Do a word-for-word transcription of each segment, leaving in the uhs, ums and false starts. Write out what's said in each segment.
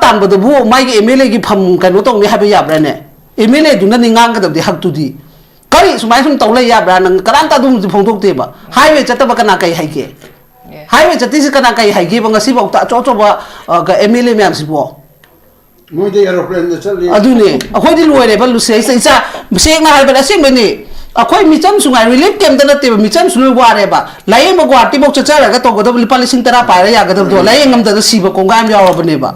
ꯇꯥꯟꯕꯗꯕꯨ ꯃꯥꯒꯤ M L ꯑꯦꯒꯤ ꯐꯝ ꯀꯩꯅꯣ ꯇꯧꯅꯤ ꯍꯥꯏꯕ ꯌꯥꯕ꯭ꯔꯥꯅꯦ? M L ꯑꯦꯗꯨꯅꯅꯤ ꯉꯥꯡꯒꯗꯕꯗꯤ ꯍꯛꯇꯨꯗꯤ꯫ ꯀꯔꯤ ꯁꯨꯃꯥꯏꯅ ꯁꯨꯝ ꯇꯧ ꯂꯩ ꯌꯥꯕ꯭ꯔꯥ? ꯅꯪ ꯀꯅꯥꯝꯇ ꯑꯗꯨꯝꯕꯗꯤ ꯐꯣꯡꯗꯣꯛꯇꯦꯕ꯫ ꯍꯥꯏꯋꯦ ꯆꯠꯇꯕ ꯀꯅꯥ ꯀꯩ ꯍꯥꯏꯒꯦ? ꯍꯥꯏꯋꯦ ꯆꯠꯇ꯭ꯔꯤꯁꯤ ꯀꯅꯥ ꯀꯩ ꯍꯥꯏꯒꯦꯕ? ꯉꯁꯤꯐꯥꯎꯗ ꯑꯆꯧ ꯑꯆꯧꯕ ꯑꯦꯝ ꯑꯦꯜ ꯑꯦ ꯃꯌꯥꯝꯁꯤꯕꯣ꯫ ꯃꯣꯏꯗꯤ ꯑꯦꯔꯣꯄ꯭ꯂꯦꯟꯗ ꯆꯠꯂꯤ꯫ ꯑꯗꯨꯅꯦ ꯑꯩꯈꯣꯏꯗꯤ ꯂꯣꯏꯔꯦꯕ ꯂꯨꯁꯤꯁ ꯏꯆꯥ꯫ ꯁꯦꯡꯅ ꯍꯥꯏꯔꯕꯗ ꯑꯁꯦꯡꯕꯅꯤ꯫ ꯑꯩꯈꯣꯏ ꯃꯤꯆꯝꯁꯨ ꯉꯥꯏ ꯔꯤꯂꯤꯐ ꯀꯦꯝꯇ ꯅꯠꯇꯦꯕ, ꯃꯤꯆꯝꯁꯨ ꯂꯣꯏ ꯋꯥꯔꯦꯕ꯫ ꯂꯥꯏꯌꯦꯡꯕ ꯒꯨꯍꯥꯇꯤꯐꯧ ꯆꯠꯆꯔꯒ ꯇꯧꯒꯗꯕ ꯂꯨꯄꯥ ꯂꯤꯁꯤꯡ ꯇꯔꯥ ꯄꯥꯏꯔ ꯌꯥꯒꯗꯕꯗꯣ ꯂꯥꯏꯌꯦꯡ ꯉꯝꯗꯅ ꯁꯤꯕ ꯀꯣꯡꯒꯥꯏ ꯑꯃ ꯌꯥꯎꯔꯕꯅꯦꯕ꯫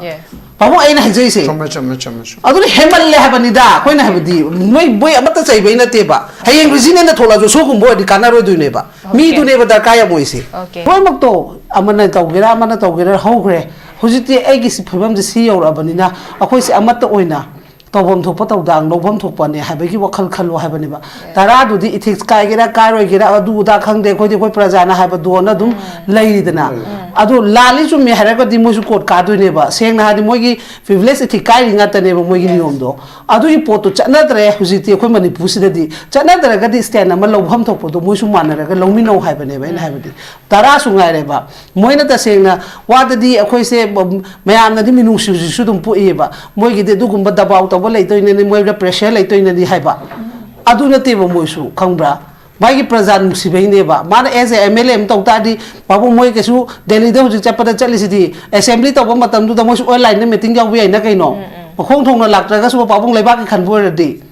ꯄꯥꯕꯨꯡ ꯑꯩꯅ ꯍꯥꯏꯖꯔꯤꯁꯦ꯫ ꯆꯨꯝꯃꯦ ꯆꯨꯝꯃꯦ ꯆꯨꯝꯃꯦ ꯆꯨꯝꯃꯦ꯫ ꯑꯗꯨꯅ ꯍꯦꯟꯃꯜꯂꯦ ꯍꯥꯏꯕꯅꯤꯗ꯫ ꯑꯩꯈꯣꯏꯅ ꯍꯥꯏꯕꯗꯤ ꯃꯣꯏ ꯃꯣꯏ ꯑꯃꯠꯇ ꯆꯩꯕꯩ ꯅꯠꯇꯦꯕ꯫ ꯍꯌꯦꯡ ꯔꯤꯖꯤꯅꯦꯜꯗ ꯊꯣꯛꯂꯛꯑꯁꯨ ꯁꯣꯒꯨꯝꯕ ꯑꯣꯏꯔꯗꯤ ꯀꯥꯟꯅꯔꯣꯏꯗꯣꯏꯅꯦꯕ꯫ ꯃꯤꯗꯨꯅꯦꯕ ꯗꯔꯀꯥꯔ ꯌꯥꯝ ꯑꯣꯏꯁꯦ꯫ Okay. ꯂꯣꯏꯅꯃꯛꯇꯣ ꯑꯃꯅ ꯇꯧꯒꯦꯔꯥ ꯑꯃꯅ ꯇꯧꯒꯦꯔꯥ ꯍꯧꯈ꯭ꯔꯦ꯫ ꯍꯧꯖꯤꯛꯇꯤ ꯑꯩꯒꯤ ꯁꯤ ꯐꯤꯕꯝꯁꯦ ꯁꯤ ꯌꯧꯔꯛꯑꯕꯅꯤꯅ ꯑꯩꯈꯣꯏꯁꯦ ꯑꯃꯠꯇ ꯑꯣꯏꯅ ꯇꯧꯐꯝ ꯊꯣꯛꯄ ꯊꯧꯗꯥꯡ ꯂꯧꯐꯝ ꯊꯣꯛꯄꯅꯦ ꯍꯥꯏꯕꯒꯤ ꯋꯥꯈꯜ ꯈꯜꯂꯣ ꯍꯥꯏꯕꯅꯦꯕ꯫ ꯇꯔꯥꯗꯨꯗꯤ ꯏꯊꯤꯛꯁ ꯀꯥꯏꯒꯦꯔꯥ ꯀꯥꯏꯔꯣꯏꯒꯦꯔꯥ ꯑꯗꯨ ꯑꯗꯥ ꯈꯪꯗꯦ, ꯑꯩꯈꯣꯏꯗꯤ ꯑꯩꯈꯣꯏ ꯄ꯭ꯔꯖꯥꯅ ꯍꯥꯏꯕꯗꯣꯅ ꯑꯗꯨꯝ ꯂꯩꯔꯤꯗꯅ꯫ ꯑꯗꯣ ꯂꯥꯜꯂꯤ ꯆꯨꯝꯃꯤ ꯍꯥꯏꯔꯒꯗꯤ ꯃꯣꯏꯁꯨ ꯀꯣꯔꯠ ꯀꯥꯗꯣꯏꯅꯦꯕ꯫ ꯁꯦꯡꯅ ꯍꯥꯏꯔꯗꯤ ꯃꯣꯏꯒꯤ ꯄ꯭ꯔꯤꯚꯤꯂꯦꯖ ꯏꯊꯤꯛ ꯀꯥꯏꯔꯤ ꯉꯥꯛꯇꯅꯦꯕ ꯃꯣꯏꯒꯤ ꯅꯤꯌꯣꯝꯗꯣ꯫ ꯑꯗꯨꯒꯤ ꯄꯣꯠꯇꯣ ꯆꯠꯅꯗ꯭ꯔꯦ ꯍꯧꯖꯤꯛꯇꯤ ꯑꯩꯈꯣꯏ ꯃꯅꯤꯄꯨꯔꯁꯤꯗꯗꯤ꯫ ꯆꯠꯅꯗ꯭ꯔꯒꯗꯤ ꯁ꯭ꯇꯦꯟ ꯑꯃ ꯂꯧꯐꯝ ꯊꯣꯛꯄꯗꯣ ꯃꯣꯏꯁꯨ ꯃꯥꯟꯅꯔꯒ ꯂꯧꯃꯤꯟꯅꯧ ꯍꯥꯏꯕꯅꯦꯕ ꯑꯩꯅ ꯍꯥꯏꯕꯗꯤ꯫ ꯇꯔꯥꯁꯨ ꯉꯥꯏꯔꯦꯕ꯫ ꯃꯣꯏꯅ ꯇꯁꯦꯡꯅ ꯋꯥꯗꯗꯤ ꯑꯩꯈꯣꯏꯁꯦ ꯃꯌꯥꯝꯅꯗꯤ ꯃꯤꯅꯨꯡꯁꯤ ꯍꯧꯖꯤꯛꯁꯨ ꯑꯗꯨꯝ ꯄꯣꯛꯏꯕ꯫ ꯃꯣꯏꯒꯤꯗꯤ ꯑꯗꯨꯒꯨꯝꯕ ꯗꯕꯥꯎ ꯇꯧꯕ ꯂꯩꯇꯣꯏꯅꯅꯤ, ꯃꯣꯏꯗ ꯄ꯭ꯔꯦꯁꯔ ꯂꯩꯇꯣꯏꯅꯅꯤ ꯍꯥꯏꯕ꯫ ꯑꯗꯨ ꯅꯠꯇꯦꯕ ꯃꯣꯏꯁꯨ, ꯈꯪꯕ꯭ꯔꯥ? ꯃꯥꯒꯤ ꯄ꯭ꯔꯖꯥ ꯅꯨꯡꯁꯤꯕꯩꯅꯦꯕ꯫ ꯃꯥꯅ ꯑꯦꯁ ꯑꯦ ꯑꯦꯝ ꯑꯦꯜ ꯑꯦ ꯑꯃ ꯇꯧ ꯇꯥꯔꯗꯤ, ꯄꯥꯕꯨꯡ ꯃꯣꯏ ꯀꯩꯁꯨ ꯗꯦꯜꯂꯤꯗ ꯍꯧꯖꯤꯛ ꯆꯠꯄꯗ ꯆꯠꯂꯤꯁꯤꯗꯤ ꯑꯦꯁꯦꯝꯕ꯭ꯂꯤ ꯇꯧꯕ ꯃꯇꯝꯗꯨꯗ ꯃꯣꯏꯁꯨ ꯑꯣꯟꯂꯥꯏꯟꯗ ꯃꯤꯇꯤꯡ ꯌꯥꯎꯕ ꯌꯥꯏꯅ ꯀꯩꯅꯣ? ꯃꯈꯣꯡ ꯊꯣꯡꯅ ꯂꯥꯛꯇ꯭ꯔꯒꯁꯨ ꯄꯥꯕꯨꯡ ꯂꯩꯕꯥꯛꯀꯤ ꯈꯟꯕ ꯑꯣꯏꯔꯗꯤ꯫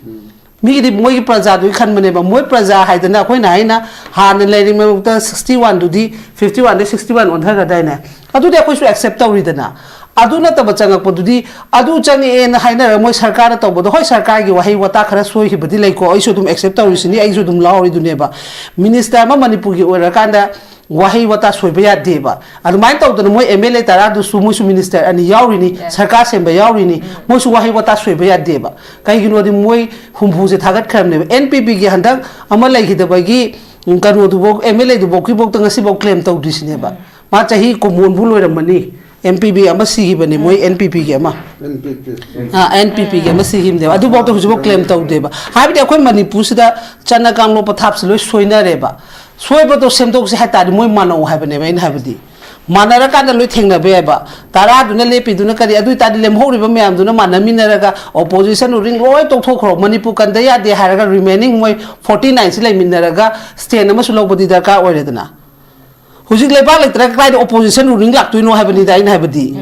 ꯃꯤꯒꯤꯗꯤ ꯃꯣꯏꯒꯤ ꯄ꯭ꯔꯖꯥꯗꯨꯒꯤ ꯈꯟꯕꯅꯦꯕ꯫ ꯃꯣꯏ ꯄ꯭ꯔꯖꯥ ꯍꯥꯏꯗꯅ ꯑꯩꯈꯣꯏꯅ ꯍꯥꯏꯅ ꯍꯥꯟꯅ ꯂꯩꯔꯤꯉꯩꯗ ꯁꯤꯛꯁꯇꯤ ꯋꯥꯟꯗꯨꯗꯤ ꯐꯤꯐꯇꯤ ꯋꯥꯟꯗꯩ ꯁꯤꯛꯁꯇꯤ ꯋꯥꯟ ꯑꯣꯟꯊꯈ꯭ꯔꯗꯥꯏꯅꯦ? ꯑꯗꯨꯗꯤ ꯑꯩꯈꯣꯏꯁꯨ ꯑꯦꯛꯁꯦꯞ ꯇꯧꯔꯤꯗꯅ꯫ ꯑꯗꯨ ꯅꯠꯇꯕ ꯆꯪꯉꯛꯄꯗꯨꯗꯤ ꯑꯗꯨ ꯆꯪꯉꯛꯑꯦꯅ ꯍꯥꯏꯅꯔꯒ ꯃꯣꯏ ꯁꯔꯀꯥꯔꯅ ꯇꯧꯕꯗꯣ, ꯍꯣꯏ ꯁꯔꯀꯥꯔꯒꯤ ꯋꯥꯍꯩ ꯋꯥꯇꯥ ꯈꯔ ꯁꯣꯏꯈꯤꯕꯗꯤ ꯂꯩꯀꯣ, ꯑꯩꯁꯨ ꯑꯗꯨꯝ ꯑꯦꯛꯁꯦꯞ ꯇꯧꯔꯤꯁꯤꯅꯤ, ꯑꯩꯁꯨ ꯑꯗꯨꯝ ꯂꯧꯍꯧꯔꯤꯗꯨꯅꯦꯕ꯫ ꯃꯤꯅꯤꯁꯇꯔ ꯑꯃ ꯃꯅꯤꯄꯨꯔꯒꯤ ꯑꯣꯏꯔꯀꯥꯟꯗ ꯋꯥꯍꯩ ꯋꯥꯇꯥ ꯁꯣꯏꯕ ꯌꯥꯗꯦꯕ꯫ ꯑꯗꯨꯃꯥꯏꯅ ꯇꯧꯗꯅ ꯃꯣꯏ ꯑꯦꯝ ꯑꯦꯜ ꯑꯦ ꯇꯔꯥꯗꯨꯁꯨ ꯃꯣꯏꯁꯨ ꯃꯤꯅꯤꯁꯇꯔ ꯑꯅꯤ ꯌꯥꯎꯔꯤꯅꯤ, ꯁꯔꯀꯥꯔ ꯁꯦꯝꯕ ꯌꯥꯎꯔꯤꯅꯤ, ꯃꯣꯏꯁꯨ ꯋꯥꯍꯩ ꯋꯥꯇꯥ ꯁꯣꯏꯕ ꯌꯥꯗꯦꯕ꯫ ꯀꯩꯒꯤꯅꯣꯗꯤ ꯃꯣꯏ ꯍꯨꯝꯐꯨꯁꯦ ꯊꯥꯒꯠꯈ꯭ꯔꯕꯅꯦꯕ꯫ ꯑꯦꯟ ꯄꯤ ꯄꯤꯒꯤ ꯍꯟꯗꯛ ꯑꯃ ꯂꯩꯈꯤꯗꯕꯒꯤ ꯀꯩꯅꯣꯗꯨꯐꯥꯎ, ꯑꯦꯝ ꯑꯦꯜ ꯑꯦꯗꯨꯐꯥꯎꯀꯤꯐꯥꯎꯗ ꯉꯁꯤꯐꯥꯎ ꯀ꯭ꯂꯦꯝ ꯇꯧꯗ꯭ꯔꯤꯁꯤꯅꯦꯕ꯫ ꯃꯥ ꯆꯍꯤ ꯀꯨꯟꯃꯣꯟꯕꯨ ꯂꯣꯏꯔꯝꯃꯅꯤ꯫ ꯑꯦꯟ ꯄꯤ ꯄꯤ ꯑꯃ ꯁꯤꯈꯤꯕꯅꯦ, ꯃꯣꯏ ꯑꯦꯟ ꯄꯤ ꯄꯤꯒꯤ ꯑꯃ꯫ ꯑꯦꯟ ꯄꯤ ꯄꯤ꯫ ꯑꯥ, ꯑꯦꯟ ꯄꯤ ꯄꯤꯒꯤ ꯑꯃ ꯁꯤꯈꯤꯕꯅꯦꯕ꯫ ꯑꯗꯨꯐꯥꯎꯗ ꯍꯧꯖꯤꯛꯐꯥꯎ ꯀ꯭ꯂꯦꯝ ꯇꯧꯗꯦꯕ꯫ ꯍꯥꯏꯕꯗꯤ ꯑꯩꯈꯣꯏ ꯃꯅꯤꯄꯨꯔꯁꯤꯗ ꯆꯠꯅ ꯀꯥꯡꯂꯣꯟ ꯄꯊꯥꯞꯁꯦ ꯂꯣꯏ ꯁꯣꯏꯅꯔꯦꯕ꯫ ꯁꯣꯏꯕꯗꯣ ꯁꯦꯝꯗꯣꯛꯁꯦ ꯍꯥꯏ ꯇꯥꯔꯗꯤ ꯃꯣꯏ ꯃꯥꯟꯅꯧ ꯍꯥꯏꯕꯅꯦꯕ ꯑꯩꯅ ꯍꯥꯏꯕꯗꯤ꯫ ꯃꯥꯟꯅꯔꯀꯥꯟꯗ ꯂꯣꯏ ꯊꯦꯡꯅꯕ ꯌꯥꯏꯕ꯫ ꯇꯔꯥꯗꯨꯅ ꯂꯦꯞꯄꯤꯗꯨꯅ ꯀꯔꯤ? ꯑꯗꯨ ꯑꯣꯏꯇꯥꯔꯗꯤ ꯂꯦꯝꯍꯧꯔꯤꯕ ꯃꯌꯥꯝꯗꯨꯅ ꯃꯥꯟꯅꯃꯤꯟꯅꯔꯒ opposition ruling ꯂꯣꯏ ꯇꯣꯛꯊꯣꯛꯈ꯭ꯔꯣ, ꯃꯅꯤꯄꯨꯔ ꯀꯟꯗ ꯌꯥꯗꯦ ꯍꯥꯏꯔꯒ remaining ꯃꯣꯏ forty nine ꯁꯤ ꯂꯩꯃꯤꯟꯅꯔꯒ stand ꯑꯃꯁꯨ ꯂꯧꯕꯗꯤ ꯗꯔꯀꯥꯔ ꯑꯣꯏꯔꯦꯗꯅ꯫ ꯍꯧꯖꯤꯛ ꯂꯩꯕꯥꯛ ꯂꯩꯇ꯭ꯔꯒ ꯀꯗꯥꯏꯗ opposition ruling ꯂꯥꯛꯇꯣꯏꯅꯣ ꯍꯥꯏꯕꯅꯤꯗ ꯑꯩꯅ ꯍꯥꯏꯕꯗꯤ꯫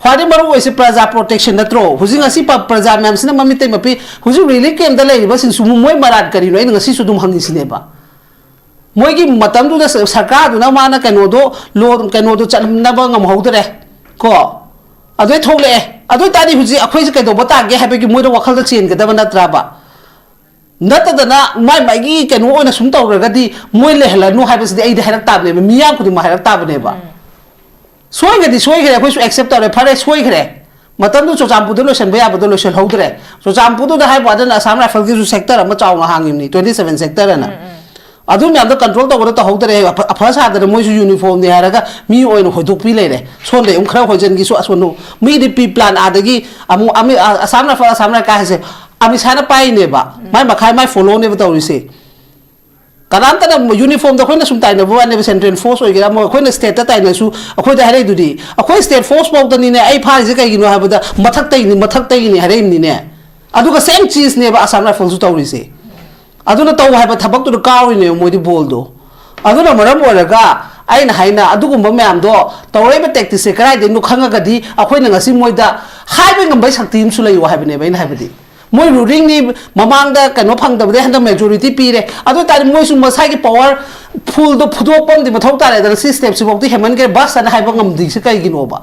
ꯈ꯭ꯋꯥꯏꯗꯒꯤ ꯃꯔꯨ ꯑꯣꯏꯁꯦ ꯄ꯭ꯔꯖꯥ protection ꯅꯠꯇ꯭ꯔꯣ? ꯍꯧꯖꯤꯛ ꯉꯁꯤ ꯄ-, ꯄ꯭ꯔꯖꯥ ꯃꯌꯥꯝꯁꯤꯅ ꯃꯃꯤꯠ ꯇꯩ ꯃꯄꯤ, ꯍꯧꯖꯤꯛ relief camp ꯇ ꯂꯩꯔꯤꯕꯁꯤꯡꯁꯨ ꯃꯣꯏ ꯃꯔꯥꯟ ꯀꯔꯤꯅꯣ? ꯑꯩꯅ ꯉꯁꯤꯁꯨ ꯑꯗꯨꯝ ꯍꯪꯉꯤꯁꯤꯅꯦꯕ꯫ ꯃꯣꯏꯒꯤ ꯃꯇꯝꯗꯨꯗ ꯁ-, ꯁꯔꯀꯥꯔꯗꯨꯅ ꯃꯥꯅ ꯀꯩꯅꯣꯗꯣ ꯂꯣ-, ꯀꯩꯅꯣꯗꯣ ꯆꯠꯍꯟꯅꯕ ꯉꯝꯍꯧꯗ꯭ꯔꯦ ꯀꯣ꯫ ꯑꯗꯨꯗꯩ ꯊꯣꯛꯂꯛꯑꯦ꯫ ꯑꯗꯨ ꯑꯣꯏ ꯇꯥꯔꯗꯤ ꯍꯧꯖꯤꯛ ꯑꯩꯈꯣꯏꯁꯦ ꯀꯩꯗꯧꯕ ꯇꯥꯒꯦ ꯍꯥꯏꯕꯒꯤ ꯃꯣꯏꯗ ꯋꯥꯈꯜꯗ ꯆꯦꯟꯒꯗꯕ ꯅꯠꯇ꯭ꯔꯕ? ꯅꯠꯇꯗꯅ ꯃꯥꯏ ꯃꯥꯏꯒꯤ ꯀꯩꯅꯣ ꯑꯣꯏꯅ ꯁꯨꯝ ꯇꯧꯔꯒꯗꯤ ꯃꯣꯏ ꯂꯩꯍꯜꯂꯅꯨ ꯍꯥꯏꯕꯁꯤꯗꯤ ꯑꯩꯗꯤ ꯍꯥꯏꯔꯛ ꯇꯥꯕꯅꯦꯕ, ꯃꯤꯌꯥꯝ ꯈꯨꯗꯤꯡꯃꯛ ꯍꯥꯏꯔꯛ ꯇꯥꯕꯅꯦꯕ꯫ ꯁꯣꯏꯈ꯭ꯔꯗꯤ ꯁꯣꯏꯈ꯭ꯔꯦ, ꯑꯩꯈꯣꯏꯁꯨ accept ꯇꯧꯔꯦ, ꯐꯔꯦ, ꯁꯣꯏꯈ꯭ꯔꯦ꯫ ꯃꯇꯝꯗꯨ ꯆꯨꯔꯆꯥꯟꯄꯨꯔꯗ ꯂꯣꯏꯁꯤꯟꯕ ꯌꯥꯕꯗꯣ ꯂꯣꯏꯁꯤꯜꯍꯧꯗ꯭ꯔꯦ꯫ ꯆꯨꯔꯆꯥꯟꯄꯨꯔꯗꯨꯗ ꯍꯥꯏꯕ ꯋꯥꯗꯅ Assam Rifle ꯒꯤꯁꯨ sector ꯑꯃ ꯆꯥꯎꯅ ꯍꯥꯡꯉꯤꯕꯅꯤ, twenty seven sector ꯑꯅ꯫ ꯑꯗꯨ ꯃꯌꯥꯝꯗꯣ control ꯇꯧꯕꯗ ꯇꯧꯍꯧꯗ꯭ꯔꯦ꯫ ꯑꯐ-, ꯑꯐ ꯁꯥꯗꯅ ꯃꯣꯏꯁꯨ uniform ꯅꯦ ꯍꯥꯏꯔꯒ ꯃꯤ ꯑꯣꯏꯅ ꯍꯣꯏꯗꯣꯛꯄꯤ ꯂꯩꯔꯦ꯫ ꯁꯣꯝꯗꯩ ꯑꯃꯨꯛ ꯈꯔ ꯍꯣꯏꯖꯟꯈꯤ, ꯁꯣ-, ꯑꯁꯣꯝꯗ ꯃꯤꯗꯤ pre plan ꯑꯥꯗꯒꯤ ꯑꯃꯨꯛ ꯑꯃ-, ꯑ-, Assam Rifle, Assam Rifle ꯍꯥꯏꯁꯦ ꯑꯃꯤꯠ ꯁꯥꯍꯅ ꯄꯥꯏꯅꯦꯕ꯫ ꯃꯥꯏ ꯃꯈꯥꯏ ꯃꯥꯏ follow ꯅꯦꯕ ꯇꯧꯔꯤꯁꯦ꯫ ꯀꯅꯥꯝꯇꯅ uniform ꯗ ꯑꯩꯈꯣꯏꯅ ꯁꯨꯝ ꯇꯥꯏꯅꯕ ꯋꯥꯅꯦꯕ, central force ꯑꯣꯏꯒꯦꯔꯥ ꯑꯃ, ꯑꯩꯈꯣꯏꯅ state ꯇ ꯇꯥꯏꯅꯔꯁꯨ ꯑꯩꯈꯣꯏꯗ ꯍꯥꯏꯔꯛꯏꯗꯨꯗꯤ, ꯑꯩꯈꯣꯏ state force ꯐꯥꯎꯗꯅꯤꯅꯦ ꯑꯩ ꯐꯥꯔꯤꯁꯦ ꯀꯩꯒꯤꯅꯣ ꯍꯥꯏꯕꯗ ꯃꯊꯛꯇꯒꯤꯅꯤ, ꯃꯊꯛꯇꯒꯤꯅꯤ ꯍꯥꯏꯔꯛꯏꯕꯅꯤꯅꯦ꯫ ꯑꯗꯨꯒ same ꯆꯤꯁꯅꯦꯕ Assam Rifle ꯁꯨ ꯇꯧꯔꯤꯁꯦ꯫ ꯑꯗꯨꯅ ꯇꯧ ꯍꯥꯏꯕ ꯊꯕꯛꯇꯨꯗ ꯀꯥꯎꯔꯤꯅꯦꯕ ꯃꯣꯏꯗꯤ ball ꯗꯣ꯫ ꯑꯗꯨꯅ ꯃꯔꯝ ꯑꯣꯏꯔꯒ ꯑꯩꯅ ꯍꯥꯏꯅ ꯑꯗꯨꯒꯨꯝꯕ ꯃꯌꯥꯝꯗꯣ ꯇꯧꯔꯛꯏꯕ tactics ꯁꯦ ꯀꯗꯥꯏꯗꯩꯅꯣ ꯈꯪꯉꯒꯗꯤ ꯑꯩꯈꯣꯏꯅ ꯉꯁꯤ ꯃꯣꯏꯗ ꯍꯥꯏꯕ ꯉꯝꯕꯩ ꯁꯛꯇꯤ ꯑꯃꯁꯨ ꯂꯩꯌꯣ ꯍꯥꯏꯕꯅꯦꯕ ꯑꯩꯅ ꯍꯥꯏꯕꯗꯤ꯫ ꯃꯣꯏ ruling ꯅꯤ, ꯃꯃꯥꯡꯗ ꯀꯩꯅꯣ ꯐꯪꯗꯕꯗꯩ ꯍꯟꯗꯛ majority ꯄꯤꯔꯦ꯫ ꯑꯗꯨ ꯑꯣꯏꯇꯥꯔꯗꯤ ꯃꯣꯏꯁꯨ ꯃꯁꯥꯒꯤ power full ꯗꯣ ꯐꯨꯗꯣꯛꯄ ꯑꯃꯗꯤ ꯃꯊꯧ ꯇꯥꯔꯦꯗꯅ, ꯁꯤ step ꯁꯤꯐꯥꯎꯗꯤ ꯍꯦꯟꯃꯟꯈ꯭ꯔꯦ, bus ꯑꯅ ꯍꯥꯏꯕ ꯉꯝꯗ꯭ꯔꯤꯁꯦ ꯀꯩꯒꯤꯅꯣꯕ?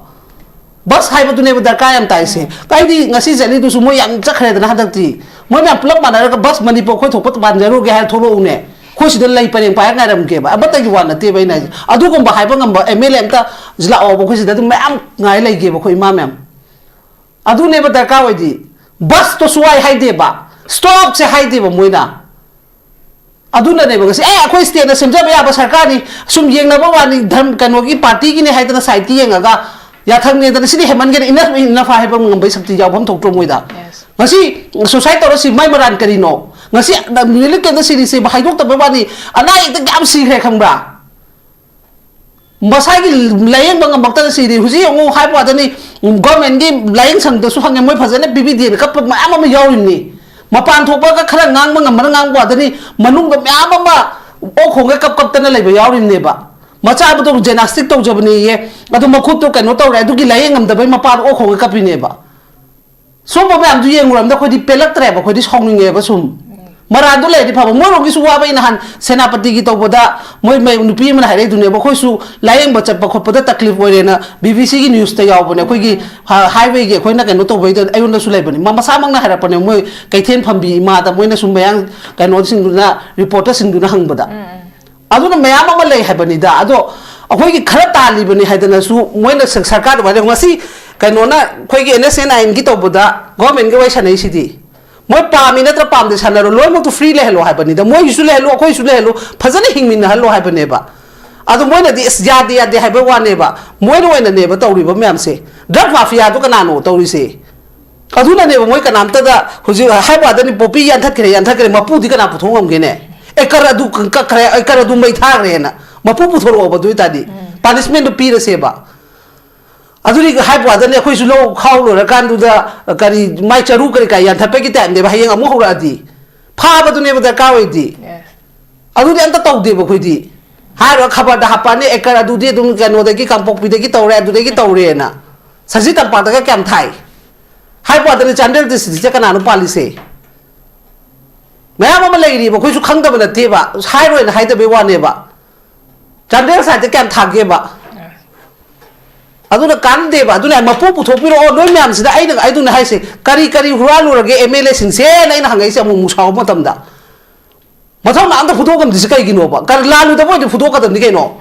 Bus ꯍꯥꯏꯕꯗꯨꯅꯦꯕ ꯗꯔꯀꯥꯔ ꯌꯥꯝ ꯇꯥꯏꯁꯦ꯫ ꯑꯩꯗꯤ ꯉꯁꯤ ꯆꯠꯂꯤꯗꯨꯁꯨ ꯃꯣꯏ ꯌꯥꯝ ꯆꯠꯈ꯭ꯔꯦꯗꯅ ꯍꯟꯗꯛꯇꯤ꯫ ꯃꯣꯏ ꯃꯌꯥꯝ ꯄꯨꯂꯞ ꯃꯥꯟꯅꯔꯒ bus ꯃꯅꯤꯄꯨꯔ ꯑꯩꯈꯣꯏ ꯊꯣꯛꯄ ꯄꯥꯟꯖꯔꯨꯒꯦ ꯍꯥꯏꯔ ꯊꯣꯛꯂꯛꯎꯅꯦ꯫ ꯑꯩꯈꯣꯏ ꯁꯤꯗ ꯂꯩ ꯄꯔꯦꯡ ꯄꯥꯏꯔ ꯉꯥꯏꯔꯝꯒꯦꯕ꯫ ꯑꯃꯠꯇꯒꯤ ꯋꯥ ꯅꯠꯇꯦꯕ ꯑꯩꯅ ꯍꯥꯏꯁꯦ꯫ ꯑꯗꯨꯒꯨꯝꯕ ꯍꯥꯏꯕ ꯉꯝꯕ M L A ꯑꯝꯇ ꯂꯥꯛꯑꯣꯕ, ꯑꯩꯈꯣꯏ ꯁꯤꯗ ꯑꯗꯨꯝ ꯃꯌꯥꯝ ꯉꯥꯏ ꯂꯩꯒꯦꯕ ꯑꯩꯈꯣꯏ ꯏꯃꯥ ꯃꯌꯥꯝ꯫ ꯑꯗꯨꯅꯦꯕ ꯗꯔꯀꯥꯔ ꯑꯣꯏꯗꯤ꯫ Bus ꯇꯣ ꯁꯨꯋꯥꯏ ꯍꯥꯏꯗꯦꯕ, stop ꯁꯦ ꯍꯥꯏꯗꯦꯕ ꯃꯣꯏꯅ꯫ ꯑꯗꯨꯅꯅꯦꯕ ꯉꯁꯤ, "ꯑꯦ, ꯑꯩꯈꯣꯏ state ꯅ ꯁꯦꯝꯖꯕ ꯌꯥꯕ ꯁꯔꯀꯥꯔꯅꯤ, ꯁꯨꯝ ꯌꯦꯡꯅꯕ ꯋꯥꯅꯤ, ꯙꯔꯝ, ꯀꯩꯅꯣꯒꯤ party ꯒꯤꯅꯤ" ꯍꯥꯏꯗꯅ side ꯇ ꯌꯦꯡꯉꯒ ꯌꯥꯊꯪꯅꯦꯗꯅ, ꯁꯤꯗꯤ ꯍꯦꯟꯃꯟꯒꯦꯅ, enough is enough ꯍꯥꯏꯕ ꯉꯝꯕꯩ ꯁꯛꯇꯤ ꯌꯥꯎꯐꯝ ꯊꯣꯛꯇ꯭ꯔꯣ ꯃꯣꯏꯗ? Yes. ꯉꯁꯤ suicide ꯇꯧꯔ ꯁꯤ ꯃꯥꯏ ꯃꯔꯥꯟ ꯀꯔꯤꯅꯣ? ꯉꯁꯤ ꯅꯤꯂꯤꯠ ꯀꯦꯟꯗ ꯁꯤꯔꯤꯁꯦ ꯍꯥꯏꯗꯣꯛꯇꯕ ꯋꯥꯅꯤ, ꯑꯅꯥ ꯑꯌꯦꯛꯇ ꯀꯌꯥꯝ ꯁꯤꯈ꯭ꯔꯦ ꯈꯪꯕ꯭ꯔꯥ? ꯃꯁꯥꯒꯤ ꯂꯥꯏꯌꯦꯡꯕ ꯉꯝꯃꯛꯇꯅ ꯁꯤꯔꯤ꯫ ꯍꯧꯖꯤꯛ ꯌꯦꯡꯉꯨ, ꯍꯥꯏꯕ ꯋꯥꯗꯅꯤ, ꯒꯣꯔꯃꯦꯟꯒꯤ ꯂꯥꯏꯌꯦꯡ ꯁꯪꯗꯁꯨ ꯍꯪꯉꯦ, ꯃꯣꯏ ꯐꯖꯅ ꯄꯤꯕꯤꯗꯦꯅ ꯀꯞꯄ ꯃꯌꯥꯝ ꯑꯃ ꯌꯥꯎꯔꯤꯕꯅꯤ꯫ ꯃꯄꯥꯟ ꯊꯣꯛꯄꯒ ꯈꯔ ꯉꯥꯡꯕ ꯉꯝꯕꯅ ꯉꯥꯡꯕ ꯋꯥꯗꯅꯤ, ꯃꯅꯨꯡꯗ ꯃꯌꯥꯝ ꯑꯃ ꯑꯣꯛ ꯈꯣꯡꯒꯩ ꯀꯞ ꯀꯞꯇꯅ ꯂꯩꯕ ꯌꯥꯎꯔꯤꯕꯅꯦꯕ꯫ ꯃꯆꯥꯕꯨꯗꯣ ꯖꯦꯅꯥꯁꯇꯤꯛ ꯇꯧꯖꯕꯅꯦꯌꯦ, ꯑꯗꯨ ꯃꯈꯨꯠꯇꯣ ꯀꯩꯅꯣ ꯇꯧꯔꯦ, ꯑꯗꯨꯒꯤ ꯂꯥꯏꯌꯦꯡ ꯉꯝꯗꯕꯩ ꯃꯄꯥꯗꯣ ꯑꯣꯛ ꯈꯣꯡꯒꯩ ꯀꯞꯄꯤꯅꯦꯕ꯫ ꯁꯨꯝꯕ ꯃꯌꯥꯝꯗꯨ ꯌꯦꯡꯉꯨꯔꯝꯗ ꯑꯩꯈꯣꯏꯗꯤ ꯄꯦꯜꯂꯛꯇ꯭ꯔꯦꯕ, ꯑꯩꯈꯣꯏꯗꯤ ꯁꯥꯎꯅꯤꯡꯉꯦꯕ꯫ ꯁꯨꯝ ꯃꯔꯥꯟꯗꯣ ꯂꯩꯔꯗꯤ ꯐꯕ꯫ ꯃꯣꯏꯔꯣꯝꯒꯤꯁꯨ ꯋꯥꯕ꯫ ꯑꯩꯅ ꯅꯍꯥꯟ ꯁꯦꯅꯥꯄꯇꯤꯒꯤ ꯇꯧꯕꯗ ꯃꯣꯏ, ꯃꯣꯏ ꯅꯨꯄꯤ ꯑꯃꯅ ꯍꯥꯏꯔꯛꯏꯗꯨꯅꯦꯕ, ꯑꯩꯈꯣꯏꯁꯨ ꯂꯥꯏꯌꯦꯡꯕ ꯆꯠꯄ ꯈꯣꯠꯄꯗ ꯇꯛꯂꯤꯐ ꯑꯣꯏꯔꯦꯅ ꯕꯤ ꯕꯤ ꯁꯤꯒꯤ ꯅ꯭ꯌꯨꯁꯇ ꯌꯥꯎꯕꯅꯦ꯫ ꯑꯩꯈꯣꯏꯒꯤ ꯍꯥꯏꯋꯦꯒꯤ ꯑꯩꯈꯣꯏꯅ ꯀꯩꯅꯣ ꯇꯧꯕꯩꯗ ꯑꯩꯉꯣꯟꯗꯁꯨ ꯂꯩꯕꯅꯤ꯫ ꯃꯥ ꯃꯁꯥꯃꯛꯅ ꯍꯥꯏꯔꯛꯄꯅꯦ, ꯃꯣꯏ ꯀꯩꯊꯦꯜ ꯐꯝꯕꯤ ꯏꯃꯥꯗ ꯃꯣꯏꯅ ꯁꯨꯝ ꯃꯌꯥꯡ ꯀꯩꯅꯣꯁꯤꯡꯗꯨꯅ, ꯔꯤꯄꯣꯔꯇꯔꯁꯤꯡꯗꯨꯅ ꯍꯪꯕꯗ꯫ ꯑꯗꯨꯅ ꯃꯌꯥꯝ ꯑꯃ ꯂꯩ ꯍꯥꯏꯕꯅꯤꯗ꯫ ꯑꯗꯣ ꯑꯩꯈꯣꯏꯒꯤ ꯈꯔ ꯇꯥꯜꯂꯤꯕꯅꯤ ꯍꯥꯏꯗꯅꯁꯨ ꯃꯣꯏꯅ ꯁ-, ꯁꯔꯀꯥꯔꯗ ꯋꯥꯔꯦꯞ꯫ ꯉꯁꯤ ꯀꯩꯅꯣꯅ, ꯑꯩꯈꯣꯏꯒꯤ ꯑꯦꯟ ꯑꯦꯁ ꯑꯦꯟ ꯑꯥꯏ ꯑꯦꯟꯒꯤ ꯇꯧꯕꯗ ꯒꯣꯔꯃꯦꯟꯒ ꯋꯥꯔꯤ ꯁꯥꯟꯅꯩꯁꯤꯗꯤ꯫ ꯃꯣꯏ ꯄꯥꯝꯃꯤ ꯅꯠꯇ꯭ꯔ ꯄꯥꯝꯗꯦ ꯁꯥꯟꯅꯔꯣ, ꯂꯣꯏꯅꯃꯛꯇꯨ ꯐ꯭ꯔꯤ ꯂꯩꯍꯜꯂꯣ ꯍꯥꯏꯕꯅꯤꯗ꯫ ꯃꯣꯏꯒꯤꯁꯨ ꯂꯩꯍꯜꯂꯨ, ꯑꯩꯈꯣꯏꯁꯨ ꯂꯩꯍꯜꯂꯨ, ꯐꯖꯅ ꯍꯤꯡꯃꯤꯟꯅꯍꯜꯂꯣ ꯍꯥꯏꯕꯅꯦꯕ꯫ ꯑꯗꯣ ꯃꯣꯏꯅꯗꯤ, "ꯑꯁ, ꯌꯥꯗꯦ, ꯌꯥꯗꯦ" ꯍꯥꯏꯕ ꯋꯥꯅꯦꯕ꯫ ꯃꯣꯏꯅ ꯑꯣꯏꯅꯅꯦꯕ ꯇꯧꯔꯤꯕ ꯃꯌꯥꯝꯁꯦ꯫ ꯗ꯭ꯔꯒ ꯃꯥꯐꯤꯌꯥꯗꯣ ꯀꯅꯥꯅꯣ ꯇꯧꯔꯤꯁꯦ? ꯑꯗꯨꯅꯅꯦꯕ ꯃꯣꯏ ꯀꯅꯥꯝꯇꯗ ꯍꯧꯖꯤꯛ ꯍꯥꯏꯕ ꯋꯥꯗꯅꯤ, ꯄꯣꯄꯤ ꯌꯥꯟꯊꯠꯈ꯭ꯔꯦ, ꯌꯥꯟꯊꯠꯈ꯭ꯔꯦ, ꯃꯄꯨꯗꯤ ꯀꯅꯥ ꯄꯨꯊꯣꯛ ꯉꯝꯒꯦꯅꯦ? ꯑꯦꯀꯔ ꯑꯗꯨ ꯀꯛꯈ꯭ꯔꯦ, ꯑꯦꯀꯔ ꯑꯗꯨ ꯃꯩ ꯊꯥꯈ꯭ꯔꯦꯅ ꯃꯄꯨ ꯄꯨꯊꯣꯔꯛꯑꯣꯕ꯫ ꯑꯗꯨ ꯑꯣꯏꯇꯥꯔꯗꯤ ꯄꯥꯅꯤꯁꯃꯦꯟꯗꯨ ꯄꯤꯔꯁꯦꯕ꯫ ꯑꯗꯨꯗꯤ ꯍꯥꯏꯕ ꯋꯥꯗꯅꯤ, ꯑꯩꯈꯣꯏꯁꯨ ꯂꯧ ꯈꯥꯎ ꯂꯣꯏꯔꯀꯥꯟꯗꯨꯗ ꯀꯔꯤ ꯃꯥꯏ ꯆꯔꯨ ꯀꯔꯤ ꯀꯥ ꯌꯥꯟꯊꯠꯄꯒꯤ ꯇꯥꯏꯞꯅꯦꯕ꯫ ꯍꯌꯦꯡ ꯑꯃꯨꯛ ꯍꯧꯔꯛꯑꯗꯤ ꯐꯥꯕꯗꯨꯅꯦꯕ ꯗꯔꯀꯥꯔ ꯑꯣꯏꯗꯤ꯫ ꯑꯗꯨꯗꯤ ꯑꯝꯇ ꯇꯧꯗꯦꯕ ꯑꯩꯈꯣꯏꯗꯤ꯫ ꯍꯥꯏꯔꯒ ꯈꯕꯔꯗ ꯍꯥꯞꯄꯛꯑꯅꯤ, "ꯑꯦꯀꯔ ꯑꯗꯨꯗꯤ ꯑꯗꯨꯝ ꯀꯩꯅꯣꯗꯒꯤ, ꯀꯥꯡꯄꯣꯛꯄꯤꯗꯒꯤ ꯇꯧꯔꯦ, ꯑꯗꯨꯗꯒꯤ ꯇꯧꯔꯦꯅ"꯫ ꯁꯖꯤ ꯇꯝꯄꯥꯛꯇꯒ ꯀꯌꯥꯝ ꯊꯥꯏ? ꯍꯥꯏꯕ ꯋꯥꯗꯅꯤ, ꯆꯥꯟꯗꯦꯜ ꯗꯤꯁꯇ꯭ꯔꯤꯛꯁꯦ ꯀꯅꯥꯅꯣ ꯄꯥꯜꯂꯤꯁꯦ? ꯃꯌꯥꯝ ꯑꯃ ꯂꯩꯔꯤꯕ, ꯑꯩꯈꯣꯏꯁꯨ ꯈꯪꯗꯕ ꯅꯠꯇꯦꯕ, ꯍꯥꯏꯔꯣꯏꯅ ꯍꯥꯏꯗꯕꯩ ꯋꯥꯅꯦꯕ꯫ ꯆꯥꯟꯗꯦꯜ ꯁꯥꯏꯠꯇ ꯀꯌꯥꯝ ꯊꯥꯒꯦꯕ? ꯑꯗꯨꯅ ꯀꯥꯟꯅꯗꯦꯕ꯫ ꯑꯗꯨꯅ ꯃꯄꯨ ꯄꯨꯊꯣꯛꯄꯤꯔꯛꯑꯣ꯫ ꯅꯣꯏ ꯃꯌꯥꯝꯁꯤꯗ ꯑꯩꯅ, ꯑꯩꯗꯨꯅ ꯍꯥꯏꯁꯦ, ꯀꯔꯤ ꯀꯔꯤ ꯍꯨꯔꯥꯜꯂꯨꯔꯒꯦ ꯑꯦꯝ ꯑꯦꯜ ꯑꯦꯁꯤꯡꯁꯦꯅ ꯑꯩꯅ ꯍꯪꯉꯛꯏꯁꯦ ꯑꯃꯨꯛ ꯑꯃꯨꯛ ꯁꯥꯎꯕ ꯃꯇꯝꯗ꯫ ꯃꯊꯧꯅꯥ ꯑꯝꯇ ꯐꯨꯗꯣꯛ ꯉꯝꯗ꯭ꯔꯤꯁꯦ ꯀꯩꯒꯤꯅꯣꯕ? ꯀꯔꯤ ꯂꯥꯜꯂꯨꯗꯕ ꯑꯣꯏꯗꯤ ꯐꯨꯗꯣꯛꯀꯗꯕꯅꯤ ꯀꯩꯅꯣ?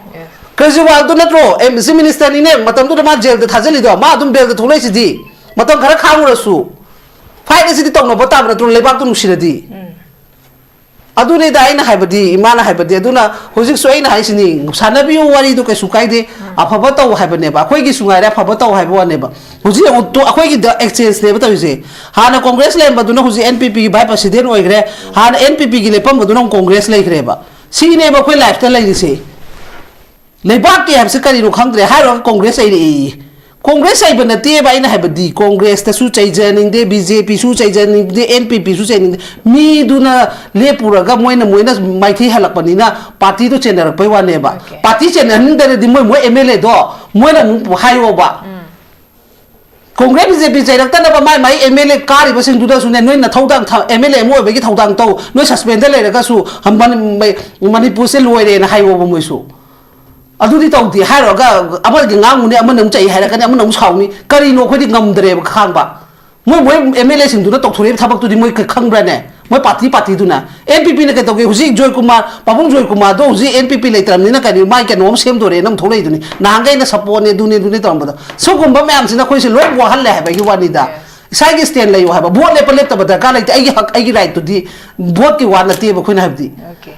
ꯀꯦꯖ꯭ꯔꯤꯋꯥꯜꯗꯨ ꯅꯠꯇ꯭ꯔꯣ ꯑꯦꯝ ꯁꯤ ꯃꯤꯅꯤꯁꯇꯔꯅꯤꯅꯦ, ꯃꯇꯝꯗꯨꯗ ꯃꯥ ꯖꯦꯜꯗ ꯊꯥꯖꯤꯜꯂꯤꯗꯣ, ꯃꯥ ꯑꯗꯨꯝ ꯕꯦꯜꯗ ꯊꯣꯛꯂꯛꯏꯁꯤꯗꯤ꯫ ꯃꯇꯝ ꯈꯔ ꯈꯥꯡꯉꯨꯔꯁꯨ꯫ ꯐꯥꯏꯠ ꯑꯁꯤꯗꯤ ꯇꯧꯅꯕ ꯇꯥꯕ ꯅꯠꯇ꯭ꯔꯣ, ꯂꯩꯕꯥꯛꯇꯣ ꯅꯨꯡꯁꯤꯔꯗꯤ? ꯑꯗꯨꯅꯤꯗ ꯑꯩꯅ ꯍꯥꯏꯕꯗꯤ, ꯏꯃꯥꯅ ꯍꯥꯏꯕꯗꯤ꯫ ꯑꯗꯨꯅ ꯍꯧꯖꯤꯛꯁꯨ ꯑꯩꯅ ꯍꯥꯏꯁꯤꯅꯤ, ꯁꯥꯟꯅꯕꯤꯌꯨ ꯋꯥꯔꯤꯗꯨ ꯀꯩꯁꯨ ꯀꯥꯏꯗꯦ, ꯑꯐꯕ ꯇꯧ ꯍꯥꯏꯕꯅꯦꯕ꯫ ꯑꯩꯈꯣꯏꯒꯤꯁꯨ ꯉꯥꯏꯔꯦ, ꯑꯐꯕ ꯇꯧ ꯍꯥꯏꯕ ꯋꯥꯅꯦꯕ꯫ ꯍꯧꯖꯤꯛ ꯑꯃꯨꯛ ꯇꯣ-, ꯑꯩꯈꯣꯏꯒꯤꯗ ꯑꯦꯛꯁꯆꯦꯟꯖꯅꯦꯕ ꯇꯧꯔꯤꯁꯦ꯫ ꯍꯥꯟꯅ ꯀꯣꯡꯒ꯭ꯔꯦꯁ ꯂꯩꯔꯝꯕꯗꯨꯅ ꯍꯧꯖꯤꯛ ꯑꯦꯟ ꯄꯤ ꯄꯤꯒꯤ ꯚꯥꯏꯁ ꯄ꯭ꯔꯁꯤꯗꯦꯟ ꯑꯣꯏꯈ꯭ꯔꯦ, ꯍꯥꯟꯅ ꯑꯦꯟ ꯄꯤ ꯄꯤꯒꯤ ꯂꯦꯞꯄꯝꯕꯗꯨꯅ ꯑꯃꯨꯛ ꯀꯣꯡꯒ꯭ꯔꯦꯁ ꯂꯩꯈ꯭ꯔꯦꯕ꯫ ꯁꯤꯅꯦꯕ ꯑꯩꯈꯣꯏ ꯂꯥꯏꯐꯇ ꯂꯩꯔꯤꯁꯦ꯫ ꯂꯩꯕꯥꯛꯀꯤ ꯍꯥꯏꯕꯁꯤ ꯀꯔꯤꯅꯣ ꯈꯪꯗ꯭ꯔꯦ ꯍꯥꯏꯔꯨꯔꯒ ꯀꯣꯡꯒ꯭ꯔꯦꯁ ꯆꯩꯔꯛꯏ꯫ ꯀꯣꯡꯒ꯭ꯔꯦꯁ ꯆꯩꯕ ꯅꯠꯇꯦꯕ ꯑꯩꯅ ꯍꯥꯏꯕꯗꯤ, ꯀꯣꯡꯒ꯭ꯔꯦꯁꯇꯁꯨ ꯆꯩꯖꯅꯤꯡꯗꯦ, ꯕꯤ ꯖꯦ ꯄꯤꯁꯨ ꯆꯩꯖꯅꯤꯡꯗꯦ, ꯑꯦꯟ ꯄꯤ ꯄꯤꯁꯨ ꯆꯩꯅꯤꯡꯗꯦ꯫ ꯃꯤꯗꯨꯅ ꯂꯦꯞꯄꯨꯔꯒ ꯃꯣꯏꯅ, ꯃꯣꯏꯅ ꯃꯥꯏꯊꯤ ꯍꯜꯂꯛꯄꯅꯤꯅ ꯄꯥꯔꯇꯤꯗꯣ ꯆꯦꯟꯅꯔꯛꯄꯩ ꯋꯥꯅꯦꯕ꯫ Okay. ꯄꯥꯔꯇꯤ ꯆꯦꯟꯅꯍꯟꯅꯤꯡꯗ꯭ꯔꯗꯤ ꯃꯣꯏ, ꯃꯣꯏ ꯑꯦꯝ ꯑꯦꯜ ꯑꯦꯗꯣ ꯃꯣꯏꯅ ꯑꯃꯨꯛ ꯍꯥꯏꯌꯣꯕ꯫ ꯀꯣꯡꯒ꯭ꯔꯦꯁ ꯕꯤ ꯖꯦ ꯄꯤ ꯆꯩꯔꯛꯇꯅꯕ ꯃꯥꯏ ꯃꯥꯏ ꯑꯦꯝ ꯑꯦꯜ ꯑꯦ ꯀꯥꯔꯤꯕꯁꯤꯡꯗꯨꯗꯁꯨꯅꯦ, ꯅꯣꯏ ꯅꯊꯧꯗꯥꯡ ꯊ-, ꯑꯦꯝ ꯑꯦꯜ ꯑꯦ ꯑꯃ ꯑꯣꯏꯕꯒꯤ ꯊꯧꯗꯥꯡ ꯇꯧ, ꯅꯣꯏ ꯁꯁꯄꯦꯟꯗ ꯂꯩꯔꯒꯁꯨ ꯃꯅꯤ-, ꯃꯅꯤꯄꯨꯔꯁꯦ ꯂꯣꯏꯔꯦꯅ ꯍꯥꯏꯌꯣꯕ ꯃꯣꯏꯁꯨ꯫ ꯑꯗꯨꯗꯤ ꯇꯧꯗꯦ ꯍꯥꯏꯔꯨꯔꯒ ꯑꯃꯒꯤ ꯉꯥꯡꯉꯨꯅꯤ, ꯑꯃꯅ ꯑꯃꯨꯛ ꯆꯩ ꯍꯥꯏꯔꯛꯀꯅꯤ, ꯑꯃꯅ ꯑꯃꯨꯛ ꯁꯥꯎꯅꯤ꯫ ꯀꯔꯤꯅꯣ ꯑꯩꯈꯣꯏꯗꯤ ꯉꯝꯗ꯭ꯔꯦꯕ ꯈꯥꯡꯕ꯫ ꯃꯣꯏ, ꯃꯣꯏ ꯑꯦꯝ ꯑꯦꯜ ꯑꯦꯁꯤꯡꯗꯨꯅ ꯇꯧꯊꯣꯔꯛꯏꯕ ꯊꯕꯛꯇꯨꯗꯤ ꯃꯣꯏ ꯈ-, ꯈꯪꯕ꯭ꯔꯅꯦ? ꯃꯣꯏ ꯄꯥꯔꯇꯤ ꯄꯥꯔꯇꯤꯗꯨꯅ꯫ ꯑꯦꯟ ꯄꯤ ꯄꯤꯅ ꯀꯩꯗꯧꯒꯦ? ꯍꯧꯖꯤꯛ ꯖꯣꯏꯀꯨꯃꯥꯔ, ꯄꯥꯕꯨꯡ ꯖꯣꯏꯀꯨꯃꯥꯔꯗꯣ ꯍꯧꯖꯤꯛ ꯑꯦꯟ ꯄꯤ ꯄꯤ ꯂꯩꯇ꯭ꯔꯕꯅꯤꯅ ꯀꯔꯤ ꯃꯥꯏ ꯀꯩꯅꯣ ꯑꯃ ꯁꯦꯝꯗꯣꯔꯦꯅ ꯑꯃꯨꯛ ꯊꯣꯛꯂꯛꯏꯗꯨꯅꯤ꯫ ꯅꯍꯥꯟꯈꯩꯅ ꯁꯄꯣꯔꯠꯅꯦ, ꯑꯗꯨꯅꯦ, ꯑꯗꯨꯅꯦ ꯇꯧꯔꯝꯕꯗꯣ꯫ ꯁꯤꯒꯨꯝꯕ ꯃꯌꯥꯝꯁꯤꯅ ꯑꯩꯈꯣꯏꯁꯦ ꯂꯣꯏ ꯋꯥꯍꯜꯂꯦ ꯍꯥꯏꯕꯒꯤ ꯋꯥꯅꯤꯗ꯫ Yes. ꯏꯁꯥꯒꯤ stand ꯂꯩꯌꯣ ꯍꯥꯏꯕ꯫ ꯚꯣꯠ ꯂꯦꯞꯄ ꯂꯦꯞꯇꯕ ꯗꯔꯀꯥꯔ ꯂꯩꯇꯦ꯫ ꯑꯩꯒꯤ ꯍꯛ, ꯑꯩꯒꯤ rightꯇꯨꯗꯤ ꯚꯣꯠꯀꯤ ꯋꯥ ꯅꯠꯇꯦꯕ ꯑꯩꯈꯣꯏꯅ ꯍꯥꯏꯕꯗꯤ꯫ Okay.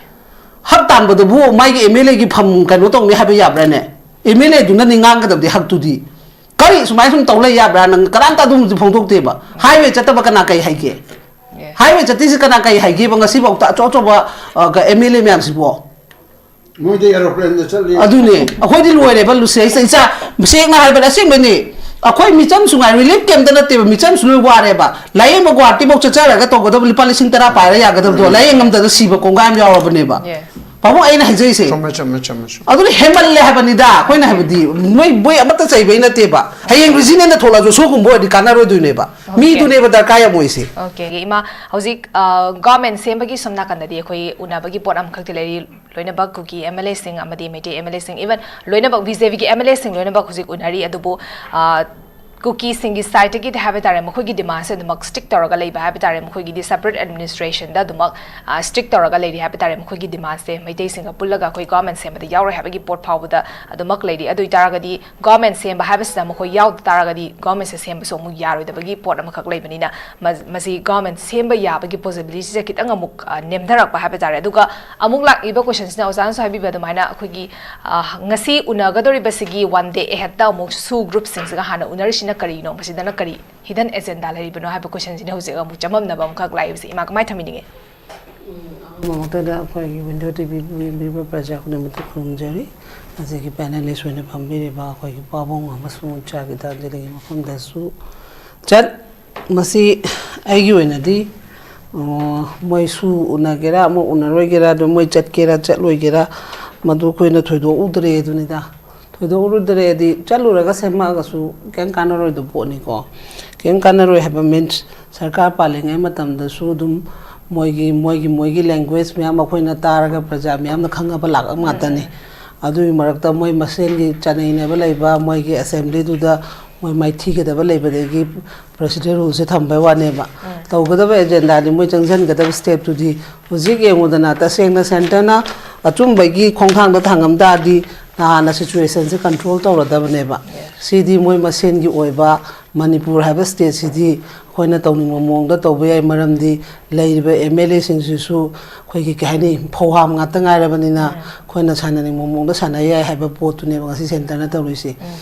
ꯍꯛ ꯇꯥꯟꯕꯗꯨꯕꯨ ꯃꯥꯒꯤ ꯑꯦꯝ ꯑꯦꯜ ꯑꯦꯒꯤ ꯐꯝ ꯀꯩꯅꯣ ꯇꯧꯅꯤ ꯍꯥꯏꯕ ꯌꯥꯕ꯭ꯔꯥꯅꯦ? M L ꯑꯦꯗꯨꯅꯅꯤ ꯉꯥꯡꯒꯗꯕꯗꯤ ꯍꯛꯇꯨꯗꯤ꯫ ꯀꯔꯤ ꯁꯨꯃꯥꯏꯅ ꯁꯨꯝ ꯇꯧ ꯂꯩ ꯌꯥꯕ꯭ꯔꯥ? ꯅꯪ ꯀꯅꯥꯝꯇ ꯑꯗꯨꯝꯕꯗꯤ ꯐꯣꯡꯗꯣꯛꯇꯦꯕ꯫ ꯍꯥꯏꯋꯦ ꯆꯠꯇꯕ ꯀꯅꯥ ꯀꯩ ꯍꯥꯏꯒꯦ? Yes. ꯍꯥꯏꯋꯦ ꯆꯠꯇ꯭ꯔꯤꯁꯤ ꯀꯅꯥ ꯀꯩ ꯍꯥꯏꯒꯦꯕ? ꯉꯁꯤꯐꯥꯎꯗ ꯑꯆꯧ ꯑꯆꯧꯕ, ꯑ, ꯀ-, ꯑꯦꯝ ꯑꯦꯜ ꯑꯦ ꯃꯌꯥꯝꯁꯤꯕꯣ꯫ ꯃꯣꯏꯗꯤ ꯑꯦꯔꯣꯄ꯭ꯂꯦꯟꯗ ꯆꯠꯂꯤ꯫ ꯑꯗꯨꯅꯦ, ꯑꯩꯈꯣꯏꯗꯤ ꯂꯣꯏꯔꯦꯕ, ꯂꯨꯁꯦ꯫ ꯑꯩ ꯏꯆꯥ, ꯁꯦꯡꯅ ꯍꯥꯏꯕꯗ ꯑꯁꯦꯡꯕꯅꯤ꯫ ꯑꯩꯈꯣꯏ ꯃꯤꯆꯝꯁꯨ ꯉꯥꯏ, relief campꯇ ꯅꯠꯇꯦꯕ, ꯃꯤꯆꯝꯁꯨ ꯂꯣꯏ ꯋꯥꯔꯦꯕ꯫ ꯂꯥꯏꯌꯦꯡꯕ ꯒꯨꯋꯥꯍꯥꯇꯤꯐꯥꯎ ꯆꯠꯆꯔꯒ ꯇꯧꯒꯗꯕ ꯂꯨꯄꯥ ꯂꯤꯁꯤꯡ ꯇꯔꯥ ꯄꯥꯏꯔ ꯌꯥꯒꯗꯕꯗꯣ, ꯂꯥꯏꯌꯦꯡ ꯉꯝꯗꯅ ꯁꯤꯕ ꯀꯣꯡꯒꯥꯏ ꯑꯃ ꯌꯥꯎꯔꯕꯅꯦꯕ꯫ Yes. ꯄꯥꯕꯨꯡ, ꯑꯩꯅ ꯍꯥꯏꯖꯔꯤꯁꯦ꯫ ꯆꯨꯝꯃꯦ, ꯆꯨꯝꯃꯦ, ꯆꯨꯝꯃꯦ, ꯆꯨꯝꯃꯦ꯫ ꯑꯗꯨꯅ ꯍꯦꯟꯃꯜꯂꯦ ꯍꯥꯏꯕꯅꯤꯗ꯫ ꯑꯩꯈꯣꯏꯅ ꯍꯥꯏꯕꯗꯤ ꯃꯣꯏ, ꯃꯣꯏ ꯑꯃꯠꯇ ꯆꯩꯕꯩ ꯅꯠꯇꯦꯕ꯫ ꯍꯌꯦꯡ regionalꯗ ꯊꯣꯛꯂꯛꯑꯁꯨ ꯁꯤꯒꯨꯝꯕ ꯑꯣꯏꯔꯗꯤ ꯀꯥꯟꯅꯔꯣꯏꯗꯣꯏꯅꯦꯕ꯫ Okay. ꯃꯤꯗꯨꯅꯦꯕ ꯗꯔꯀꯥꯔ ꯌꯥꯝ ꯑꯣꯏꯁꯦ꯫ Okay, ꯏꯃꯥ, ꯍꯧꯖꯤꯛ, ꯑ, government ꯁꯦꯝꯕꯒꯤ ꯁꯣꯝ ꯅꯥꯀꯟꯗꯗꯤ ꯑꯩꯈꯣꯏ ꯎꯅꯕꯒꯤ ꯄꯣꯠ ꯑꯃꯈꯛꯇꯤ ꯂꯩꯔꯤ꯫ ꯂꯣꯏꯅꯃꯛ ꯀꯨꯀꯤ ꯑꯦꯝ ꯑꯦꯜ ꯑꯦꯁꯤꯡ ꯑꯃꯗꯤ ꯃꯩꯇꯩ ꯑꯦꯝ ꯑꯦꯜ ꯑꯦꯁꯤꯡ, even ꯂꯣꯏꯅꯃꯛ ꯕꯤ ꯖꯦ ꯄꯤꯒꯤ ꯑꯦꯝ ꯑꯦꯜ ꯑꯦꯁꯤꯡ ꯂꯣꯏꯅꯃꯛ ꯍꯧꯖꯤꯛ ꯎꯅꯔꯤ꯫ ꯑꯗꯨꯕꯨ, ꯑ, ꯀꯨꯀꯤꯁꯤꯡꯒꯤ sideꯇꯒꯤꯗꯤ ꯍꯥꯏꯕ ꯇꯥꯔꯦ, ꯃꯈꯣꯏꯒꯤ demandꯁꯦ ꯑꯗꯨꯃꯛ stick ꯇꯧꯔꯒ ꯂꯩꯕ ꯍꯥꯏꯕ ꯇꯥꯔꯦ, ꯃꯈꯣꯏꯒꯤꯗꯤ separate administrationꯗ ꯑꯗꯨꯃꯛ, ꯑ, stick ꯇꯧꯔꯒ ꯂꯩꯔꯤ ꯍꯥꯏꯕ ꯇꯥꯔꯦ꯫ ꯃꯈꯣꯏꯒꯤ demandꯁꯦ ꯃꯩꯇꯩꯁꯤꯡꯒ ꯄꯨꯜꯂꯒ ꯑꯩꯈꯣꯏ government ꯁꯦꯝꯕꯗ ꯌꯥꯎꯔꯣꯏ ꯍꯥꯏꯕꯒꯤ ꯄꯣꯠ ꯐꯥꯎꯕꯗ ꯑꯗꯨꯃꯛ ꯂꯩꯔꯤ꯫ ꯑꯗꯨ ꯑꯣꯏꯇꯥꯔꯒꯗꯤ government ꯁꯦꯝꯕ ꯍꯥꯏꯕꯁꯤꯗ ꯃꯈꯣꯏ ꯌꯥꯎꯗ ꯇꯥꯔꯒꯗꯤ governmentꯁꯦ ꯁꯦꯝꯕꯁꯨ ꯑꯃꯨꯛ ꯌꯥꯔꯣꯏꯗꯕꯒꯤ ꯄꯣꯠ ꯑꯃꯈꯛ ꯂꯩꯕꯅꯤꯅ, ꯃ-, ꯃꯁꯤ government ꯁꯦꯝꯕ ꯌꯥꯕꯒꯤ possibilityꯁꯦ ꯈꯤꯇꯪ ꯑꯃꯨꯛ, ꯑ, ꯅꯦꯝꯊꯔꯛꯄ ꯍꯥꯏꯕ ꯇꯥꯔꯦ꯫ ꯑꯗꯨꯒ ꯑꯃꯨꯛ ꯂꯥꯛꯂꯤꯕ questionꯁꯤꯅ, ꯑꯣꯖꯥꯅꯁꯨ ꯍꯥꯏꯕꯤꯕ ꯑꯗꯨꯃꯥꯏꯅ, ꯑꯩꯈꯣꯏꯒꯤ, ꯑ, ꯉꯁꯤ ꯎꯅꯒꯗꯧꯔꯤꯕꯁꯤꯒꯤ one day aheadꯇ ꯑꯃꯨꯛ SoO groupꯁꯤꯡꯁꯤꯒ ꯍꯥꯟꯅ ꯎꯅꯔꯤꯁꯤꯅ ꯀꯔꯤꯅꯣ? ꯃꯁꯤꯗꯅ ꯀꯔꯤ hidden agenda ꯂꯩꯔꯤꯕꯅꯣ ꯍꯥꯏꯕ questionꯁꯤꯅ ꯍꯧꯖꯤꯛ ꯑꯃꯨꯛ ꯆꯃꯝꯅꯕ ꯑꯃꯈꯛ ꯂꯥꯛꯏꯕꯁꯦ꯫ ꯏꯃꯥ, ꯀꯃꯥꯏꯅ ꯊꯝꯕꯤꯅꯤꯡꯉꯤ? ꯑꯍꯥꯟꯕꯃꯛꯇꯗ ꯑꯩꯈꯣꯏꯒꯤ ꯋꯤꯟꯗꯣ ꯇꯤꯚꯤꯕꯨ ꯌꯦꯡꯕꯤꯕ ꯄ꯭ꯔꯖꯥ ꯈꯨꯗꯤꯡꯃꯛꯇ ꯈꯨꯔꯨꯝꯖꯔꯤ꯫ ꯉꯁꯤꯒꯤ ꯄꯦꯅꯦꯂꯤꯁ ꯑꯣꯏꯅ ꯐꯝꯕꯤꯔꯤꯕ ꯑꯩꯈꯣꯏꯒꯤ ꯄꯥꯕꯨꯡ ꯑꯃꯁꯨꯡ ꯏꯆꯥ ꯒꯤꯇꯥꯟꯖꯂꯤꯒꯤ ꯃꯐꯝꯗꯁꯨ ꯆꯠ ꯃꯁꯤ ꯑꯩꯒꯤ ꯑꯣꯏꯅꯗꯤ, ꯑꯣ, ꯃꯣꯏꯁꯨ ꯎꯅꯒꯦꯔꯥ ꯑꯃ ꯎꯅꯔꯣꯏꯒꯦꯔꯥ, ꯑꯗꯨ ꯃꯣꯏ ꯆꯠꯀꯦꯔꯥ ꯆꯠꯂꯣꯏꯒꯦꯔꯥ, ꯃꯗꯨ ꯑꯩꯈꯣꯏꯅ ꯊꯣꯏꯗꯣꯛꯎꯗ꯭ꯔꯦ ꯑꯗꯨꯅꯤꯗ꯫ ꯊꯣꯏꯗꯣꯛꯎꯔꯨꯗ꯭ꯔꯦꯗꯤ ꯆꯠꯂꯨꯔꯒ ꯁꯦꯝꯃꯛꯑꯒꯁꯨ ꯀꯩꯝ ꯀꯥꯟꯅꯔꯣꯏꯗꯕ ꯄꯣꯠꯅꯤꯀꯣ꯫ ꯀꯩꯝ ꯀꯥꯟꯅꯔꯣꯏ ꯍꯥꯏꯕ ꯃꯤꯟꯁ, ꯁꯔꯀꯥꯔ ꯄꯥꯜꯂꯤꯉꯩ ꯃꯇꯝꯗꯁꯨ ꯑꯗꯨꯝ ꯃꯣꯏꯒꯤ, ꯃꯣꯏꯒꯤ, ꯃꯣꯏꯒꯤ ꯂꯦꯡꯒ꯭ꯋꯦꯖ ꯃꯌꯥꯝ ꯑꯩꯈꯣꯏꯅ ꯇꯥꯔꯒ ꯄ꯭ꯔꯖꯥ ꯃꯌꯥꯝꯅ ꯈꯪꯅꯕ ꯂꯥꯛꯄ ꯉꯥꯛꯇꯅꯤ꯫ ꯑꯗꯨꯒꯤ ꯃꯔꯛꯇ ꯃꯣꯏ ꯃꯁꯦꯟꯒꯤ ꯆꯥꯅꯩꯅꯕ ꯂꯩꯕ, ꯃꯣꯏꯒꯤ ꯑꯦꯁꯦꯝꯕ꯭ꯂꯤꯗꯨꯗ ꯃꯣꯏ ꯃꯥꯏꯊꯤꯒꯗꯕ ꯂꯩꯕꯗꯒꯤ ꯄ꯭ꯔꯁꯤꯗꯦꯟ ꯔꯨꯜꯁꯦ ꯊꯝꯕꯩ ꯋꯥꯅꯦꯕ꯫ ꯇꯧꯒꯗꯕ ꯑꯦꯖꯦꯟꯗꯥꯗꯤ, ꯃꯣꯏ ꯆꯪꯁꯤꯟꯒꯗꯕ ꯁ꯭ꯇꯦꯞꯇꯨꯗꯤ ꯍꯧꯖꯤꯛ ꯌꯦꯡꯉꯨꯗꯅ, ꯇꯁꯦꯡꯅ ꯁꯦꯟꯇꯔꯅ ꯑꯆꯨꯝꯕꯒꯤ ꯈꯣꯡꯊꯥꯡꯗ ꯊꯥꯡꯉꯝ ꯇꯥꯔꯗꯤ ꯅꯍꯥꯟꯅ ꯁꯤꯆꯨꯋꯦꯁꯟꯁꯦ ꯀꯟꯇ꯭ꯔꯣꯜ ꯇꯧꯔꯗꯕꯅꯦꯕ꯫ ꯁꯤꯗꯤ ꯃꯣꯏ ꯃꯁꯦꯟꯒꯤ ꯑꯣꯏꯕ, ꯃꯅꯤꯄꯨꯔ ꯍꯥꯏꯕ ꯁ꯭ꯇꯦꯠꯁꯤꯗꯤ ꯑꯩꯈꯣꯏꯅ ꯇꯧꯅꯤꯡꯕ ꯃꯑꯣꯡꯗ ꯇꯧꯕ ꯌꯥꯏ, ꯃꯔꯝꯗꯤ ꯂꯩꯔꯤꯕ ꯑꯦꯝ ꯑꯦꯜ ꯑꯦꯁꯤꯡꯁꯤꯁꯨ ꯑꯩꯈꯣꯏꯒꯤ, ꯀꯩ ꯍꯥꯏꯅꯤ, ꯐꯧꯍꯥꯝ ꯉꯥꯛꯇ ꯉꯥꯏꯔꯕꯅꯤꯅ ꯑꯩꯈꯣꯏꯅ ꯁꯥꯟꯅꯅꯤꯡꯕ ꯃꯑꯣꯡꯗ ꯁꯥꯟꯅ ꯌꯥꯏ ꯍꯥꯏꯕ ꯄꯣꯠꯇꯨꯅꯦꯕ ꯉꯁꯤ ꯁꯦꯟꯇꯔꯅ ꯇꯧꯔꯤꯁꯤ꯫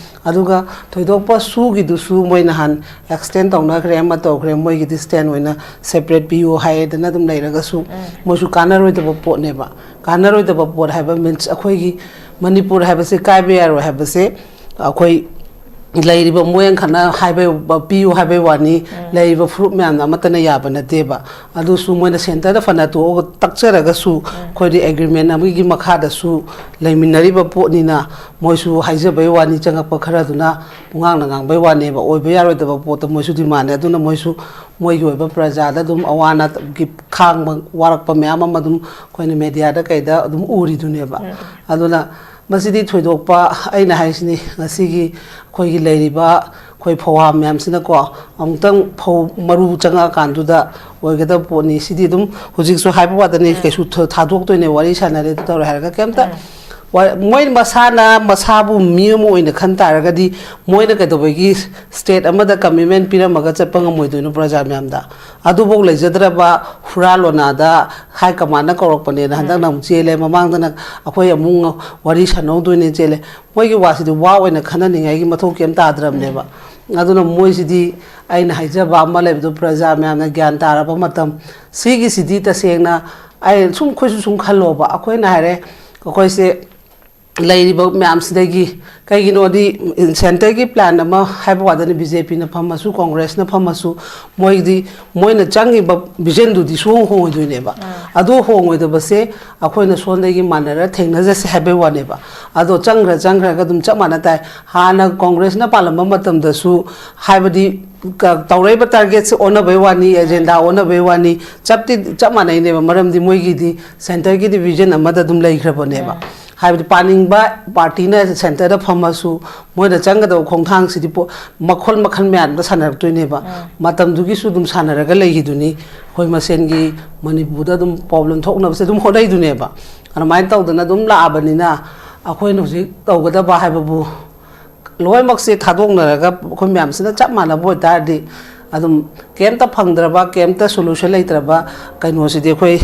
ꯑꯗꯨꯒ ꯊꯣꯏꯗꯣꯛꯄ ꯁꯨꯒꯤꯗꯨꯁꯨ ꯃꯣꯏ ꯅꯍꯥꯟ ꯑꯦꯛꯁꯇꯦꯟ ꯇꯧꯅꯈ꯭ꯔꯦ, ꯑꯃ ꯇꯧꯈ꯭ꯔꯦ, ꯃꯣꯏꯒꯤꯗꯤ ꯁ꯭ꯇꯦꯟ ꯑꯣꯏꯅ ꯁꯦꯄꯔꯦꯠ ꯄꯤꯌꯨ ꯍꯥꯏꯗꯅ ꯑꯗꯨꯝ ꯂꯩꯔꯒꯁꯨ ꯃꯣꯏꯁꯨ ꯀꯥꯟꯅꯔꯣꯏꯗꯕ ꯄꯣꯠꯅꯦꯕ꯫ ꯀꯥꯟꯅꯔꯣꯏꯗꯕ ꯄꯣꯠ ꯍꯥꯏꯕ ꯃꯤꯟꯁ ꯑꯩꯈꯣꯏꯒꯤ ꯃꯅꯤꯄꯨꯔ ꯍꯥꯏꯕꯁꯦ ꯀꯥꯏꯕ ꯌꯥꯔꯣꯏ ꯍꯥꯏꯕꯁꯦ ꯑꯩꯈꯣꯏ ꯂꯩꯔꯤꯕ ꯃꯣꯏ ꯑꯃꯈꯛꯅ ꯍꯥꯏꯕ, ꯄꯤꯌꯨ ꯍꯥꯏꯕꯩ ꯋꯥꯅꯤ, ꯂꯩꯔꯤꯕ ꯐꯨꯔꯨꯞ ꯃꯌꯥꯝꯅ ꯑꯃꯠꯇꯅ ꯌꯥꯕ ꯅꯠꯇꯦꯕ꯫ ꯑꯗꯨꯁꯨ ꯃꯣꯏꯅ ꯁꯦꯟꯇꯔꯗ ꯐꯅ ꯇꯣꯛꯑꯒ ꯇꯛꯆꯔꯒꯁꯨ ꯑꯩꯈꯣꯏꯗꯤ ꯑꯦꯒ꯭ꯔꯤꯃꯦꯟ ꯑꯃꯒꯤ ꯃꯈꯥꯗꯁꯨ ꯂꯩꯃꯤꯟꯅꯔꯤꯕ ꯄꯣꯠꯅꯤꯅ ꯃꯣꯏꯁꯨ ꯍꯥꯏꯖꯕꯩ ꯋꯥꯅꯤ, ꯆꯪꯉꯛꯄ ꯈꯔꯗꯨꯅ ꯄꯨꯡꯉꯥꯡꯅ ꯉꯥꯡꯕꯩ ꯋꯥꯅꯦꯕ꯫ ꯑꯣꯏꯕ ꯌꯥꯔꯣꯏꯗꯕ ꯄꯣꯠꯇ ꯃꯣꯏꯁꯨ ꯗꯤꯃꯥꯟꯅꯦ꯫ ꯑꯗꯨꯅ ꯃꯣꯏꯁꯨ ꯃꯣꯏꯒꯤ ꯑꯣꯏꯕ ꯄ꯭ꯔꯖꯥꯗ ꯑꯗꯨꯝ ꯑꯋꯥ ꯑꯅꯥꯒꯤ ꯈꯥꯡꯕ ꯋꯥꯔꯛꯄ ꯃꯌꯥꯝ ꯑꯃ ꯑꯗꯨꯝ ꯑꯩꯈꯣꯏꯅ ꯃꯦꯗꯤꯌꯥꯗ ꯀꯩꯗ ꯑꯗꯨꯝ ꯎꯔꯤꯗꯨꯅꯦꯕ꯫ ꯑꯗꯨꯅ ꯃꯁꯤꯗꯤ ꯊꯣꯏꯗꯣꯛꯄ, ꯑꯩꯅ ꯍꯥꯏꯁꯤꯅꯤ, ꯉꯁꯤꯒꯤ ꯑꯩꯈꯣꯏꯒꯤ ꯂꯩꯔꯤꯕ ꯑꯩꯈꯣꯏ ꯐꯧꯍꯥꯝ ꯃꯌꯥꯝꯁꯤꯅꯀꯣ, ꯑꯃꯨꯛꯇꯪ ꯐꯧ ꯃꯔꯨ ꯆꯪꯉꯛꯑꯀꯥꯟꯗꯨꯗ ꯑꯣꯏꯒꯗꯕ ꯄꯣꯠꯅꯤ꯫ ꯁꯤꯗꯤ ꯑꯗꯨꯝ ꯍꯧꯖꯤꯛꯁꯨ ꯍꯥꯏꯕ ꯋꯥꯗꯅꯤ, ꯀꯩꯁꯨ ꯊ-, ꯊꯥꯗꯣꯛꯇꯣꯏꯅꯦ, ꯋꯥꯔꯤ ꯁꯥꯟꯅꯔꯦ, ꯑꯗꯨ ꯇꯧꯔꯦ ꯍꯥꯏꯔꯒ ꯀꯩꯝꯇ ꯋꯥ-, ꯃꯣꯏ ꯃꯁꯥꯅ ꯃꯁꯥꯕꯨ ꯃꯤ ꯑꯃ ꯑꯣꯏꯅ ꯈꯟ ꯇꯥꯔꯒꯗꯤ, ꯃꯣꯏꯅ ꯀꯩꯗꯧꯕꯒꯤ ꯁ꯭ꯇꯦꯠ ꯑꯃꯗ ꯀꯃꯤꯠꯃꯦꯟ ꯄꯤꯔꯝꯃꯒ ꯆꯠꯄ ꯉꯝꯃꯣꯏꯗꯣꯏꯅꯣ ꯄ꯭ꯔꯖꯥ ꯃꯌꯥꯝꯗ? ꯑꯗꯨꯐꯥꯎ ꯂꯩꯖꯗ꯭ꯔꯕ ꯍꯨꯔꯥ ꯂꯣꯅꯥꯗ ꯍꯥꯏ ꯀꯃꯥꯟꯅ ꯀꯧꯔꯛꯄꯅꯦꯅ ꯍꯟꯗꯛꯅ ꯑꯃꯨꯛ ꯆꯦꯜꯂꯦ, ꯃꯃꯥꯡꯗꯅ ꯑꯩꯈꯣꯏ ꯑꯃꯨꯛ ꯋꯥꯔꯤ ꯁꯥꯟꯅꯍꯧꯗꯣꯏꯅꯦ ꯆꯦꯜꯂꯦ꯫ ꯃꯣꯏꯒꯤ ꯋꯥꯁꯤꯗꯤ ꯋꯥ ꯑꯣꯏꯅ ꯈꯟꯅꯅꯤꯡꯉꯥꯏꯒꯤ ꯃꯊꯧ ꯀꯩꯝ ꯇꯥꯗ꯭ꯔꯕꯅꯦꯕ꯫ ꯑꯗꯨꯅ ꯃꯣꯏꯁꯤꯗꯤ, ꯑꯩꯅ ꯍꯥꯏꯖꯕ ꯑꯃ ꯂꯩꯕꯗꯣ, ꯄ꯭ꯔꯖꯥ ꯃꯌꯥꯝꯅ ꯒ꯭ꯌꯥꯟ ꯇꯥꯔꯕ ꯃꯇꯝ, ꯁꯤꯒꯤꯁꯤꯗꯤ ꯇꯁꯦꯡꯅ ꯑꯩ ꯁꯨꯝ, ꯑꯩꯈꯣꯏꯁꯨ ꯁꯨꯝ ꯈꯜꯂꯣꯕ, ꯑꯩꯈꯣꯏꯅ ꯍꯥꯏꯔꯦ, ꯑꯩꯈꯣꯏꯁꯦ ꯂꯩꯔꯤꯕ ꯃꯌꯥꯝꯁꯤꯗꯒꯤ, ꯀꯩꯒꯤꯅꯣꯗꯤ, ꯁꯦꯟꯇꯔꯒꯤ ꯄ꯭ꯂꯥꯟ ꯑꯃ ꯍꯥꯏꯕ ꯋꯥꯗꯅꯤ, ꯕꯤ ꯖꯦ ꯄꯤꯅ ꯐꯝꯃꯁꯨ, ꯀꯣꯡꯒ꯭ꯔꯦꯁꯅ ꯐꯝꯃꯁꯨ, ꯃꯣꯏꯗꯤ, ꯃꯣꯏꯅ ꯆꯪꯉꯤꯕ ꯚꯤꯖꯟꯗꯨꯗꯤ ꯁꯨꯡꯍꯣꯡ ꯍꯣꯡꯉꯣꯏꯗꯣꯏꯅꯦꯕ꯫ ꯑꯗꯨ ꯍꯣꯡꯉꯣꯏꯗꯕꯁꯦ ꯑꯩꯈꯣꯏꯅ ꯁꯣꯝꯗꯒꯤ ꯃꯥꯟꯅꯔ ꯊꯦꯡꯅꯖꯁꯦ ꯍꯥꯏꯕꯩ ꯋꯥꯅꯦꯕ꯫ ꯑꯗꯣ ꯆꯪꯈ꯭ꯔ ꯆꯪꯈ꯭ꯔꯒ ꯑꯗꯨꯝ ꯆꯞ ꯃꯥꯟꯅ ꯇꯥꯏ꯫ ꯍꯥꯟꯅ ꯀꯣꯡꯒ꯭ꯔꯦꯁꯅ ꯄꯥꯜꯂꯝꯕ ꯃꯇꯝꯗꯁꯨ, ꯍꯥꯏꯕꯗꯤ, ꯀ-, ꯇꯧꯔꯛꯏꯕ ꯇꯥꯔꯒꯦꯠꯁꯦ ꯑꯣꯟꯅꯕꯩ ꯋꯥꯅꯤ, ꯑꯦꯖꯦꯟꯗꯥ ꯑꯣꯟꯅꯕꯩ ꯋꯥꯅꯤ, ꯆꯞꯇꯤ ꯆꯞ ꯃꯥꯟꯅꯩꯅꯦꯕ꯫ ꯃꯔꯝꯗꯤ ꯃꯣꯏꯒꯤꯗꯤ ꯁꯦꯟꯇꯔꯒꯤꯗꯤ ꯚꯤꯖꯟ ꯑꯃꯗ ꯑꯗꯨꯝ ꯂꯩꯈ꯭ꯔꯕꯅꯦꯕ꯫ ꯍꯥꯏꯕꯗꯤ ꯄꯥꯅꯤꯡꯕ ꯄꯥꯔꯇꯤꯅ ꯁꯦꯟꯇꯔꯗ ꯐꯝꯃꯁꯨ, ꯃꯣꯏꯅ ꯆꯪꯒꯗꯕ ꯈꯣꯡꯊꯥꯡꯁꯤꯗꯤ ꯄꯣ-, ꯃꯈꯜ ꯃꯈꯜ ꯃꯌꯥꯝꯗ ꯁꯥꯟꯅꯔꯛꯇꯣꯏꯅꯦꯕ꯫ ꯃꯇꯝꯗꯨꯒꯤꯁꯨ ꯑꯗꯨꯝ ꯁꯥꯟꯅꯔꯒ ꯂꯩꯈꯤꯗꯨꯅꯤ꯫ ꯑꯩꯈꯣꯏ ꯃꯁꯦꯟꯒꯤ ꯃꯅꯤꯄꯨꯔꯗ ꯑꯗꯨꯝ ꯄ꯭ꯔꯣꯕ꯭ꯂꯦꯝ ꯊꯣꯛꯅꯕꯁꯦ ꯑꯗꯨꯝ ꯍꯣꯠꯅꯩꯗꯨꯅꯦꯕ꯫ ꯑꯗꯨꯃꯥꯏꯅ ꯇꯧꯗꯅ ꯑꯗꯨꯝ ꯂꯥꯛꯑꯕꯅꯤꯅ, ꯑꯩꯈꯣꯏꯅ ꯍꯧꯖꯤꯛ ꯇꯧꯒꯗꯕ ꯍꯥꯏꯕꯕꯨ, ꯂꯣꯏꯅꯃꯛꯁꯦ ꯊꯥꯗꯣꯛꯅꯔꯒ ꯑꯩꯈꯣꯏ ꯃꯌꯥꯝꯁꯤꯅ ꯆꯞ ꯃꯥꯟꯅꯕ ꯑꯣꯏꯇꯥꯔꯗꯤ, ꯑꯗꯨꯝ ꯀꯩꯝꯇ ꯐꯪꯗ꯭ꯔꯕ, ꯀꯩꯝꯇ ꯁꯣꯂꯨꯁꯟ ꯂꯩꯇ꯭ꯔꯕ ꯀꯩꯅꯣꯁꯤꯗꯤ ꯑꯩꯈꯣꯏ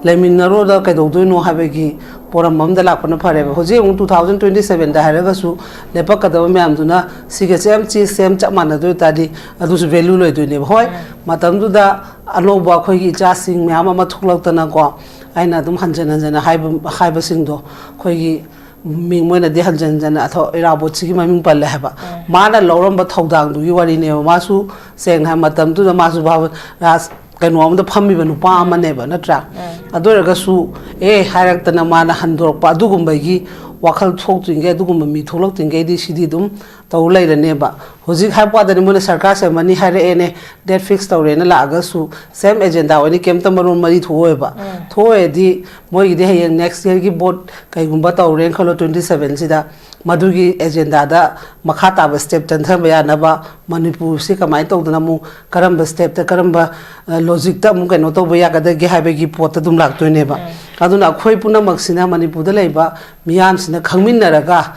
ꯂꯩꯃꯤꯟꯅꯔꯣꯗ ꯀꯩꯗꯧꯗꯣꯏꯅꯣ ꯍꯥꯏꯕꯒꯤ ꯄꯣꯔꯝ ꯑꯃꯗ ꯂꯥꯛꯄꯅ ꯐꯔꯦꯕ꯫ ꯍꯧꯖꯤꯛ ꯑꯃꯨꯛ two thousand twenty sevenꯗ ꯍꯥꯏꯔꯒꯁꯨ, ꯂꯦꯞꯄꯛꯀꯗꯕ ꯃꯌꯥꯝꯗꯨꯅ ꯁꯤꯒ ꯁꯦꯝ, ꯆꯤ ꯁꯦꯝ ꯆꯞ ꯃꯥꯟꯅꯗꯣꯏ ꯇꯥꯔꯗꯤ, ꯑꯗꯨꯁꯨ ꯚꯦꯂꯨ ꯂꯩꯗꯣꯏꯅꯦꯕ꯫ ꯍꯣꯏ, ꯃꯇꯝꯗꯨꯗ ꯑꯅꯧꯕ ꯑꯩꯈꯣꯏꯒꯤ ꯏꯆꯥꯁꯤꯡ ꯃꯌꯥꯝ ꯑꯃ ꯊꯣꯛꯂꯛꯇꯅꯀꯣ, ꯑꯩꯅ ꯑꯗꯨꯝ ꯍꯟꯖꯟ ꯍꯟꯖꯟꯅ ꯍꯥꯏꯕ, ꯍꯥꯏꯕꯁꯤꯡꯗꯣ, ꯑꯩꯈꯣꯏꯒꯤ ꯃꯤ, ꯃꯣꯏꯅꯗꯤ ꯍꯟꯖꯟ ꯍꯟꯖꯟꯅ ꯑꯊꯧ-, ꯏꯔꯥꯕꯣꯠꯁꯤꯒꯤ ꯃꯃꯤꯡ ꯄꯜꯂꯦ ꯍꯥꯏꯕ꯫ ꯃꯥꯅ ꯂꯧꯔꯝꯕ ꯊꯧꯗꯥꯡꯗꯨꯒꯤ ꯋꯥꯔꯤꯅꯦꯕ꯫ ꯃꯥꯁꯨ ꯁꯦꯡꯅ ꯍꯥꯏ ꯃꯇꯝꯗꯨꯗ ꯃꯥꯁꯨ ꯚꯥꯕ-, ꯔꯥꯖ-, ꯀꯩꯅꯣ ꯑꯃꯗ ꯐꯝꯃꯤꯕ ꯅꯨꯄꯥ ꯑꯃꯅꯦꯕ, ꯅꯠꯇ꯭ꯔꯥ? ꯑꯗꯨ ꯑꯣꯏꯔꯒꯁꯨ, ꯑꯦ ꯍꯥꯏꯔꯛꯇꯅ ꯃꯥꯅ ꯍꯟꯗꯣꯔꯛꯄ ꯑꯗꯨꯒꯨꯝꯕꯒꯤ ꯋꯥꯈꯜ ꯊꯣꯛꯇ꯭ꯔꯤꯉꯩ, ꯑꯗꯨꯒꯨꯝꯕ ꯃꯤ ꯊꯣꯛꯂꯛꯇ꯭ꯔꯤꯉꯩꯗꯤ ꯁꯤꯗꯤ ꯑꯗꯨꯝ ꯇꯧ ꯂꯩꯔꯅꯦꯕ꯫ ꯍꯧꯖꯤꯛ ꯍꯥꯏꯕ ꯋꯥꯗꯅꯤ, ꯃꯣꯏꯅ ꯁꯔꯀꯥꯔ ꯁꯦꯝꯃꯅꯤ ꯍꯥꯏꯔꯛꯑꯦꯅꯦ, ꯗꯦꯠ ꯐꯤꯛꯁ ꯇꯧꯔꯦꯅ ꯂꯥꯛꯑꯒꯁꯨ, ꯁꯦꯝ ꯑꯦꯖꯦꯟꯗꯥ ꯑꯣꯏꯅ ꯀꯩꯝꯇ ꯃꯔꯣꯟ ꯃꯔꯤ ꯊꯣꯛꯑꯣꯏꯕ꯫ ꯊꯣꯛꯑꯣꯏꯗꯤ ꯃꯣꯏꯒꯤꯗꯤ ꯍꯌꯦꯡ ꯅꯦꯛꯁ ꯌꯔꯒꯤ ꯚꯣꯠ ꯀꯩꯒꯨꯝꯕ ꯇꯧꯔꯦꯅ ꯈꯜꯂꯣ, twenty sevenꯁꯤꯗ, ꯃꯗꯨꯒꯤ ꯑꯦꯖꯦꯟꯗꯥꯗ ꯃꯈꯥ ꯇꯥꯕ ꯁ꯭ꯇꯦꯞ ꯆꯠꯊꯕ ꯌꯥꯅꯕ ꯃꯅꯤꯄꯨꯔꯁꯤ ꯀꯃꯥꯏꯅ ꯇꯧꯗꯅ ꯑꯃꯨꯛ ꯀꯔꯝꯕ ꯁ꯭ꯇꯦꯞꯇ, ꯀꯔꯝꯕ, ꯑ, ꯂꯣꯖꯤꯛꯇ ꯑꯃꯨꯛ ꯀꯩꯅꯣ ꯇꯧꯕ ꯌꯥꯒꯗꯒꯦ ꯍꯥꯏꯕꯒꯤ ꯄꯣꯠꯇ ꯑꯗꯨꯝ ꯂꯥꯛꯇꯣꯏꯅꯦꯕ꯫ ꯑꯗꯨꯅ ꯑꯩꯈꯣꯏ ꯄꯨꯝꯅꯃꯛꯁꯤꯅ, ꯃꯅꯤꯄꯨꯔꯗ ꯂꯩꯕ ꯃꯤꯌꯥꯝꯁꯤꯅ ꯈꯪꯃꯤꯟꯅꯔꯒ,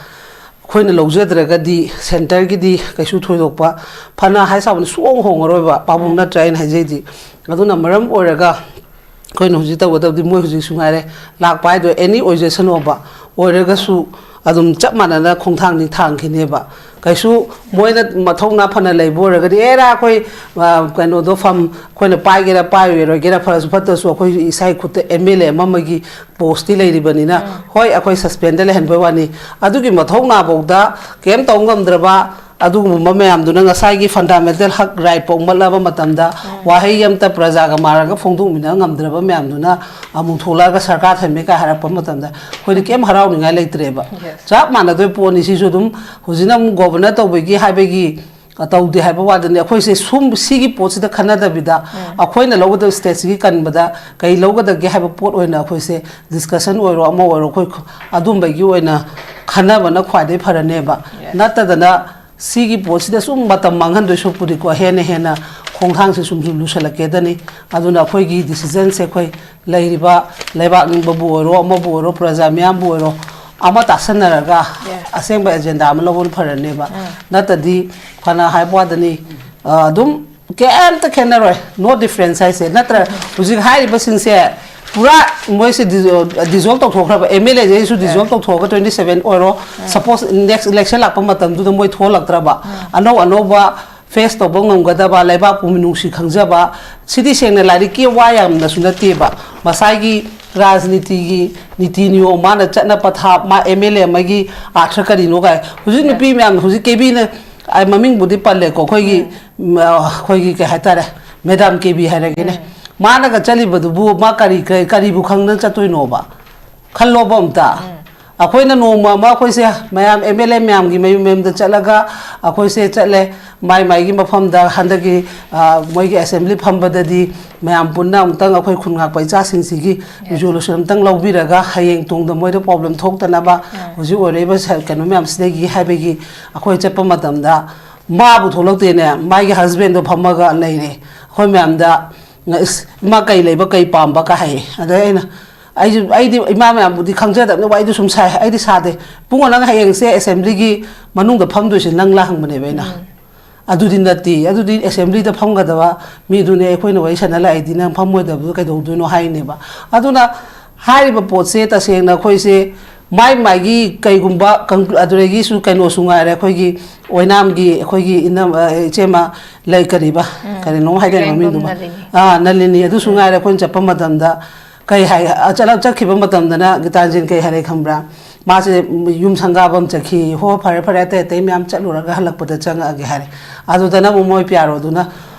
ꯑꯩꯈꯣꯏꯅ ꯂꯧꯖꯗ꯭ꯔꯒꯗꯤ ꯁꯦꯟꯇꯔꯒꯤꯗꯤ ꯀꯩꯁꯨ ꯊꯣꯏꯗꯣꯛꯄ, ꯐꯅ ꯍꯥꯏ ꯁꯥꯕꯅꯤ, ꯁꯨꯡꯍꯣꯡ ꯍꯣꯡꯉꯔꯣꯏꯕ, ꯄꯥꯕꯨꯡ ꯅꯠꯇ꯭ꯔꯥ ꯑꯩꯅ ꯍꯥꯏꯖꯩꯗꯤ꯫ ꯑꯗꯨꯅ ꯃꯔꯝ ꯑꯣꯏꯔꯒ ꯑꯩꯈꯣꯏꯅ ꯍꯧꯖꯤꯛ ꯇꯧꯒꯗꯕꯗꯤ, ꯃꯣꯏ ꯍꯧꯖꯤꯛꯁꯨ ꯉꯥꯏꯔꯦ, ꯂꯥꯛꯄ ꯍꯥꯏꯗꯣ ꯑꯦꯅꯤ ꯑꯣꯏꯖꯁꯅꯣꯕ, ꯑꯣꯏꯔꯒꯁꯨ ꯑꯗꯨꯝ ꯆꯞ ꯃꯥꯟꯅꯅ ꯈꯣꯡꯊꯥꯡꯗꯤ ꯊꯥꯡꯈꯤꯅꯦꯕ꯫ ꯀꯩꯁꯨ ꯃꯣꯏꯅ ꯃꯊꯧꯅꯥ ꯐꯅ ꯂꯩꯕ ꯑꯣꯏꯔꯒꯗꯤ, ꯑꯦꯔꯥ, ꯑꯩꯈꯣꯏ, ꯑ, ꯀꯩꯅꯣꯗꯣ, ꯐꯝ ꯑꯩꯈꯣꯏꯅ ꯄꯥꯏꯒꯦꯔꯥ ꯄꯥꯏꯔꯣꯏꯒꯦꯔꯥ, ꯐꯔꯁꯨ ꯐꯠꯇ꯭ꯔꯁꯨ, ꯑꯩꯈꯣꯏ ꯏꯁꯥꯒꯤ ꯈꯨꯠꯇ ꯑꯦꯝ ꯑꯦꯜ ꯑꯦ ꯑꯃ ꯑꯃꯒꯤ ꯄꯣꯁꯇꯤ ꯂꯩꯔꯤꯕꯅꯤꯅ, ꯎꯝ꯫ ꯍꯣꯏ, ꯑꯩꯈꯣꯏ ꯁꯁꯄꯦꯟꯗ ꯂꯩꯍꯟꯕꯩ ꯋꯥꯅꯤ, ꯑꯗꯨꯒꯤ ꯃꯊꯧꯅꯥꯐꯧꯗ ꯀꯩꯝ ꯇꯧ ꯉꯝꯗ꯭ꯔꯕ ꯑꯗꯨꯒꯨꯝꯕ ꯃꯌꯥꯝꯗꯨꯅ ꯉꯁꯥꯏꯒꯤ ꯐꯟꯗꯥꯃꯦꯟꯇꯦꯜ ꯍꯛ ꯔꯥꯏꯠ ꯄꯥꯎꯃꯠꯂꯕ ꯃꯇꯝꯗ, ꯎꯝ꯫ ꯋꯥꯍꯩ ꯑꯃꯇ ꯄ꯭ꯔꯖꯥꯒ ꯃꯥꯟꯅꯔꯒ ꯐꯣꯡꯗꯣꯛꯃꯤꯟꯅ ꯉꯝꯗ꯭ꯔꯕ ꯃꯌꯥꯝꯗꯨꯅ ꯑꯃꯨꯛ ꯊꯣꯛꯂꯛꯑꯒ ꯁꯔꯀꯥꯔ ꯊꯝꯃꯦ ꯀꯥꯏ ꯍꯥꯏꯔꯛꯄ ꯃꯇꯝꯗ, ꯑꯩꯈꯣꯏꯗꯤ ꯀꯩꯝ ꯍꯔꯥꯎꯅꯤꯡꯉꯥꯏ ꯂꯩꯇ꯭ꯔꯦꯕ꯫ Yes. ꯆꯞ ꯃꯥꯟꯅꯗꯣꯏ ꯄꯣꯠꯅꯤ꯫ ꯁꯤꯁꯨ ꯑꯗꯨꯝ ꯍꯧꯖꯤꯛꯅ ꯑꯃꯨꯛ ꯒꯣꯕꯔꯅꯔ ꯇꯧꯕꯒꯤ ꯍꯥꯏꯕꯒꯤ, ꯑ, ꯇꯧꯗꯦ ꯍꯥꯏꯕ ꯋꯥꯗꯅꯤ꯫ ꯑꯩꯈꯣꯏꯁꯦ ꯁꯨꯝ ꯁꯤꯒꯤ ꯄꯣꯠꯁꯤꯗ ꯈꯟꯅꯗꯕꯤꯗ, ꯎꯝ꯫ ꯑꯩꯈꯣꯏꯅ ꯂꯧꯒꯗꯕ ꯁ꯭ꯇꯦꯠꯁꯤꯒꯤ ꯀꯟꯕꯗ ꯀꯩ ꯂꯧꯒꯗꯒꯦ ꯍꯥꯏꯕ ꯄꯣꯠ ꯑꯣꯏꯅ ꯑꯩꯈꯣꯏꯁꯦ ꯗꯤꯁꯀꯁꯟ ꯑꯣꯏꯔꯣ, ꯑꯃ ꯑꯣꯏꯔꯣ, ꯑꯩꯈꯣꯏ ꯈ-, ꯑꯗꯨꯝꯕꯒꯤ ꯑꯣꯏꯅ ꯈꯟꯅꯕꯅ ꯈ꯭ꯋꯥꯏꯗꯒꯤ ꯐꯔꯅꯦꯕ꯫ Yes. ꯅꯠꯇꯗꯅ ꯁꯤꯒꯤ ꯄꯣꯠꯁꯤꯗ ꯁꯨꯝ ꯃꯇꯝ ꯃꯥꯡꯍꯟꯗꯣꯏ ꯁꯔꯨꯛꯄꯨꯗꯤꯀꯣ, ꯍꯦꯟꯅ ꯍꯦꯟꯅ ꯈꯣꯡꯊꯥꯡꯁꯦ ꯁꯨꯝ ꯁꯨꯝ ꯂꯨꯁꯜꯂꯛꯀꯦꯗꯅꯤ꯫ ꯑꯗꯨꯅ ꯑꯩꯈꯣꯏꯒꯤ ꯗꯤꯁꯤꯖꯟꯁꯦ, ꯑꯩꯈꯣꯏ ꯂꯩꯔꯤꯕ ꯂꯩꯕꯥꯛ ꯅꯤꯡꯕꯕꯨ ꯑꯣꯏꯔꯣ, ꯑꯃꯕꯨ ꯑꯣꯏꯔꯣ, ꯄ꯭ꯔꯖꯥ ꯃꯤꯌꯥꯝꯕꯨ ꯑꯣꯏꯔꯣ, ꯑꯃ ꯇꯥꯁꯟꯅꯔꯒ, ꯌꯦꯁ, ꯑꯁꯦꯡꯕ ꯑꯦꯖꯦꯟꯗꯥ ꯑꯃ ꯂꯧꯕꯅ ꯐꯔꯅꯦꯕ꯫ ꯎꯝ꯫ ꯅꯠꯇꯗꯤ, ꯐꯅ ꯍꯥꯏꯕ ꯋꯥꯗꯅꯤ, ꯑ, ꯑꯗꯨꯝ ꯀꯩꯝꯇ ꯈꯦꯠꯅꯔꯣꯏ, ꯅꯣ ꯗꯤꯐ꯭ꯔꯦꯟꯁ ꯍꯥꯏꯁꯦ꯫ ꯅꯠꯇ꯭ꯔ ꯍꯧꯖꯤꯛ ꯍꯥꯏꯔꯤꯕꯁꯤꯡꯁꯦ ꯄꯨꯔꯥ ꯃꯣꯏꯁꯦ ꯗꯤꯖꯣ-, ꯗꯤꯖꯣꯜꯕ ꯇꯧꯊꯣꯛꯈ꯭ꯔꯕ, ꯑꯦꯝ ꯑꯦꯜ ꯑꯦꯁꯤꯡꯁꯨ ꯗꯤꯖꯣꯜꯕ ꯇꯧꯊꯣꯛꯑꯒ, ꯇ꯭ꯋꯦꯟꯇꯤ ꯁꯦꯚꯦꯟ ꯑꯣꯏꯔꯣ, ꯎꯝ, ꯁꯄꯣꯁ ꯅꯦꯛꯁ ꯏꯂꯦꯛꯁꯟ ꯂꯥꯛꯄ ꯃꯇꯝꯗꯨꯗ ꯃꯣꯏ ꯊꯣꯛꯍꯜꯂꯛꯇ꯭ꯔꯕ, ꯎꯝ, ꯑꯅꯧ ꯑꯅꯧꯕ ꯐꯦꯁ ꯇꯧꯕ ꯉꯝꯒꯗꯕ, ꯂꯩꯕꯥꯛꯄꯨ ꯃꯤꯅꯨꯡꯁꯤ ꯈꯪꯖꯕ, ꯁꯤꯗꯤ ꯁꯦꯡꯅ ꯂꯥꯏꯔꯤꯛꯀꯤ ꯋꯥ ꯌꯥꯝꯅꯁꯨ ꯅꯠꯇꯦꯕ, ꯉꯁꯥꯏꯒꯤ ꯔꯥꯖꯅꯤꯇꯤꯒꯤ ꯅꯤꯇꯤ ꯅꯤꯌꯣꯝ, ꯃꯥꯅ ꯆꯠꯅ ꯄꯊꯥꯞ, ꯃꯥ ꯑꯦꯝ ꯑꯦꯜ ꯑꯦ ꯑꯃꯒꯤ ꯑꯥꯔꯊ ꯀꯔꯤꯅꯣ ꯀꯥꯏ꯫ ꯍꯧꯖꯤꯛ ꯅꯨꯄꯤ ꯃꯌꯥꯝ, ꯍꯧꯖꯤꯛ ꯀꯦꯕꯤꯅ, ꯑꯩ ꯃꯃꯤꯡꯕꯨꯗꯤ ꯄꯜꯂꯦꯀꯣ, ꯑꯩꯈꯣꯏꯒꯤ, ꯎꯝ, ꯎꯝ, ꯑꯩꯈꯣꯏꯒꯤ ꯀꯩ ꯍꯥꯏꯇꯥꯔꯦ, ꯃꯦꯗꯥꯝ ꯀꯦꯕꯤ ꯍꯥꯏꯔꯒꯦꯅꯦ, ꯎꯝ, ꯃꯥꯅꯒ ꯆꯠꯂꯤꯕꯗꯨꯕꯨ ꯃꯥ ꯀꯔꯤ, ꯀꯔꯤ, ꯀꯔꯤꯕꯨ ꯈꯪꯗꯅ ꯆꯠꯇꯣꯏꯅꯣꯕ? ꯈꯜꯂꯣꯕ ꯑꯝꯇ꯫ ꯎꯝ꯫ ꯑꯩꯈꯣꯏꯅ ꯅꯣꯡꯃ ꯑꯃ ꯑꯩꯈꯣꯏꯁꯦ ꯃꯌꯥꯝ ꯑꯦꯝ ꯑꯦꯜ ꯑꯦ ꯃꯌꯥꯝꯒꯤ ꯃꯌꯨꯝ ꯃꯌꯨꯝꯗ ꯆꯠꯂꯒ ꯑꯩꯈꯣꯏꯁꯦ ꯆꯠꯂꯦ, ꯃꯥꯏ ꯃꯥꯏꯒꯤ ꯃꯐꯝꯗ ꯍꯟꯗꯛꯀꯤ, ꯑ, ꯃꯣꯏꯒꯤ ꯑꯦꯁꯦꯝꯕ꯭ꯂꯤ ꯐꯝꯕꯗꯗꯤ ꯃꯌꯥꯝ ꯄꯨꯟꯅ ꯑꯃꯨꯛꯇꯪ ꯑꯩꯈꯣꯏ ꯈꯨꯟ ꯉꯥꯛꯄ ꯏꯆꯥꯁꯤꯡꯁꯤꯒꯤ, ꯌꯦꯁ, ꯔꯤꯖꯣꯂꯨꯁꯟ ꯑꯝꯇꯪ ꯂꯧꯕꯤꯔꯒ ꯍꯌꯦꯡ ꯇꯨꯡꯗ ꯃꯣꯏꯗ ꯄ꯭ꯔꯣꯕ꯭ꯂꯦꯝ ꯊꯣꯛꯇꯅꯕ, ꯎꯝ, ꯍꯧꯖꯤꯛ ꯑꯣꯏꯔꯛꯏꯕ ꯁ-, ꯀꯩꯅꯣ ꯃꯌꯥꯝꯁꯤꯗꯒꯤ ꯍꯥꯏꯕꯒꯤ ꯑꯩꯈꯣꯏ ꯆꯠꯄ ꯃꯇꯝꯗ ꯃꯥꯕꯨ ꯊꯣꯛꯂꯛꯇꯦꯅꯦ, ꯃꯥꯒꯤ ꯍꯁꯕꯦꯟꯗꯣ ꯐꯝꯃꯒ ꯂꯩꯔꯦ꯫ ꯑꯩꯈꯣꯏ ꯃꯌꯥꯝꯗ, "ꯏꯁ, ꯏꯃꯥ ꯀꯩ ꯂꯩꯕ, ꯀꯩ ꯄꯥꯝꯕ?" ꯀꯥ ꯍꯥꯏꯌꯦ꯫ ꯑꯗꯩ ꯑꯩꯅ, ꯑꯩꯁꯨ, ꯑꯩꯗꯤ ꯏꯃꯥ ꯃꯌꯥꯝꯕꯨꯗꯤ ꯈꯪꯖꯗꯕꯅꯤ, ꯋꯥꯔꯤꯗꯣ ꯁꯨꯝ ꯁꯥꯏ, ꯑꯩꯗꯤ ꯁꯥꯗꯦ꯫ "ꯏꯕꯨꯡꯉꯣ, ꯅꯪ ꯍꯌꯦꯡꯁꯦ ꯑꯦꯁꯦꯝꯕ꯭ꯂꯤꯒꯤ ꯃꯅꯨꯡꯗ ꯐꯝꯗꯣꯏꯁꯦ ꯅꯪꯂꯥ?" ꯍꯪꯕꯅꯦꯕ ꯑꯩꯅ꯫ ꯎꯝ꯫ "ꯑꯗꯨꯗꯤ ꯅꯠꯇꯦ, ꯑꯗꯨꯗꯤ ꯑꯦꯁꯦꯝꯕ꯭ꯂꯤꯗ ꯐꯝꯒꯗꯕ ꯃꯤꯗꯨꯅꯦ, ꯑꯩꯈꯣꯏꯅ ꯋꯥꯔꯤ ꯁꯥꯟꯅ ꯂꯥꯛꯏꯗꯤ, ꯅꯪ ꯐꯝꯃꯣꯏꯗꯕꯗꯣ ꯀꯩꯗꯧꯗꯣꯏꯅꯣ?" ꯍꯥꯏꯅꯦꯕ꯫ ꯑꯗꯨꯅ ꯍꯥꯏꯔꯤꯕ ꯄꯣꯠꯁꯦ ꯇꯁꯦꯡꯅ ꯑꯩꯈꯣꯏꯁꯦ ꯃꯥꯏ ꯃꯥꯏꯒꯤ ꯀꯩꯒꯨꯝꯕ ꯀꯪ-, ꯑꯗꯨꯗꯒꯤꯁꯨ ꯀꯩꯅꯣꯁꯨ ꯉꯥꯏꯔꯦ, ꯑꯩꯈꯣꯏꯒꯤ ꯑꯣꯏꯅꯥꯝꯒꯤ ꯑꯩꯈꯣꯏꯒꯤ ꯏꯅꯝ-, ꯑ, ꯏꯆꯦꯃ ꯂꯩ, ꯀꯔꯤꯕ, ꯎꯝ꯫ ꯀꯔꯤꯅꯣ ꯍꯥꯏꯗꯣꯏꯅꯣ ꯏꯔꯦꯡꯕꯝ ꯃꯃꯤꯡꯗꯨꯕ? ꯅꯂꯤꯅꯤ꯫ ꯑꯥ, ꯅꯂꯤꯅꯤ꯫ ꯑꯗꯨꯁꯨ ꯎꯝ꯫ ꯉꯥꯏꯔꯦ, ꯑꯩꯈꯣꯏꯅ ꯆꯠꯄ ꯃꯇꯝꯗ ꯀꯩ ꯍꯥꯏ, ꯑ, ꯆꯠꯂ-, ꯆꯠꯈꯤꯕ ꯃꯇꯝꯗꯅ ꯒꯤꯇꯥꯟꯖꯤꯟ ꯀꯩ ꯍꯥꯏꯔꯛꯏ ꯈꯪꯕ꯭ꯔꯥ? ꯃꯥꯁꯦ ꯌꯨꯝ ꯁꯪꯒꯥꯕ ꯑꯃ ꯆꯠꯈꯤ꯫ "ꯍꯣ, ꯐꯔꯦ, ꯐꯔꯦ, ꯑꯇꯩ ꯑꯇꯩ ꯃꯌꯥꯝ ꯆꯠꯂꯨꯔꯒ ꯍꯜꯂꯛꯄꯗ ꯆꯪꯉꯛꯑꯒꯦ" ꯍꯥꯏꯔꯦ꯫ ꯑꯗꯨꯗꯅ ꯑꯃꯨꯛ ꯃꯣꯏ ꯄꯤꯌꯥꯔꯣꯗꯨꯅ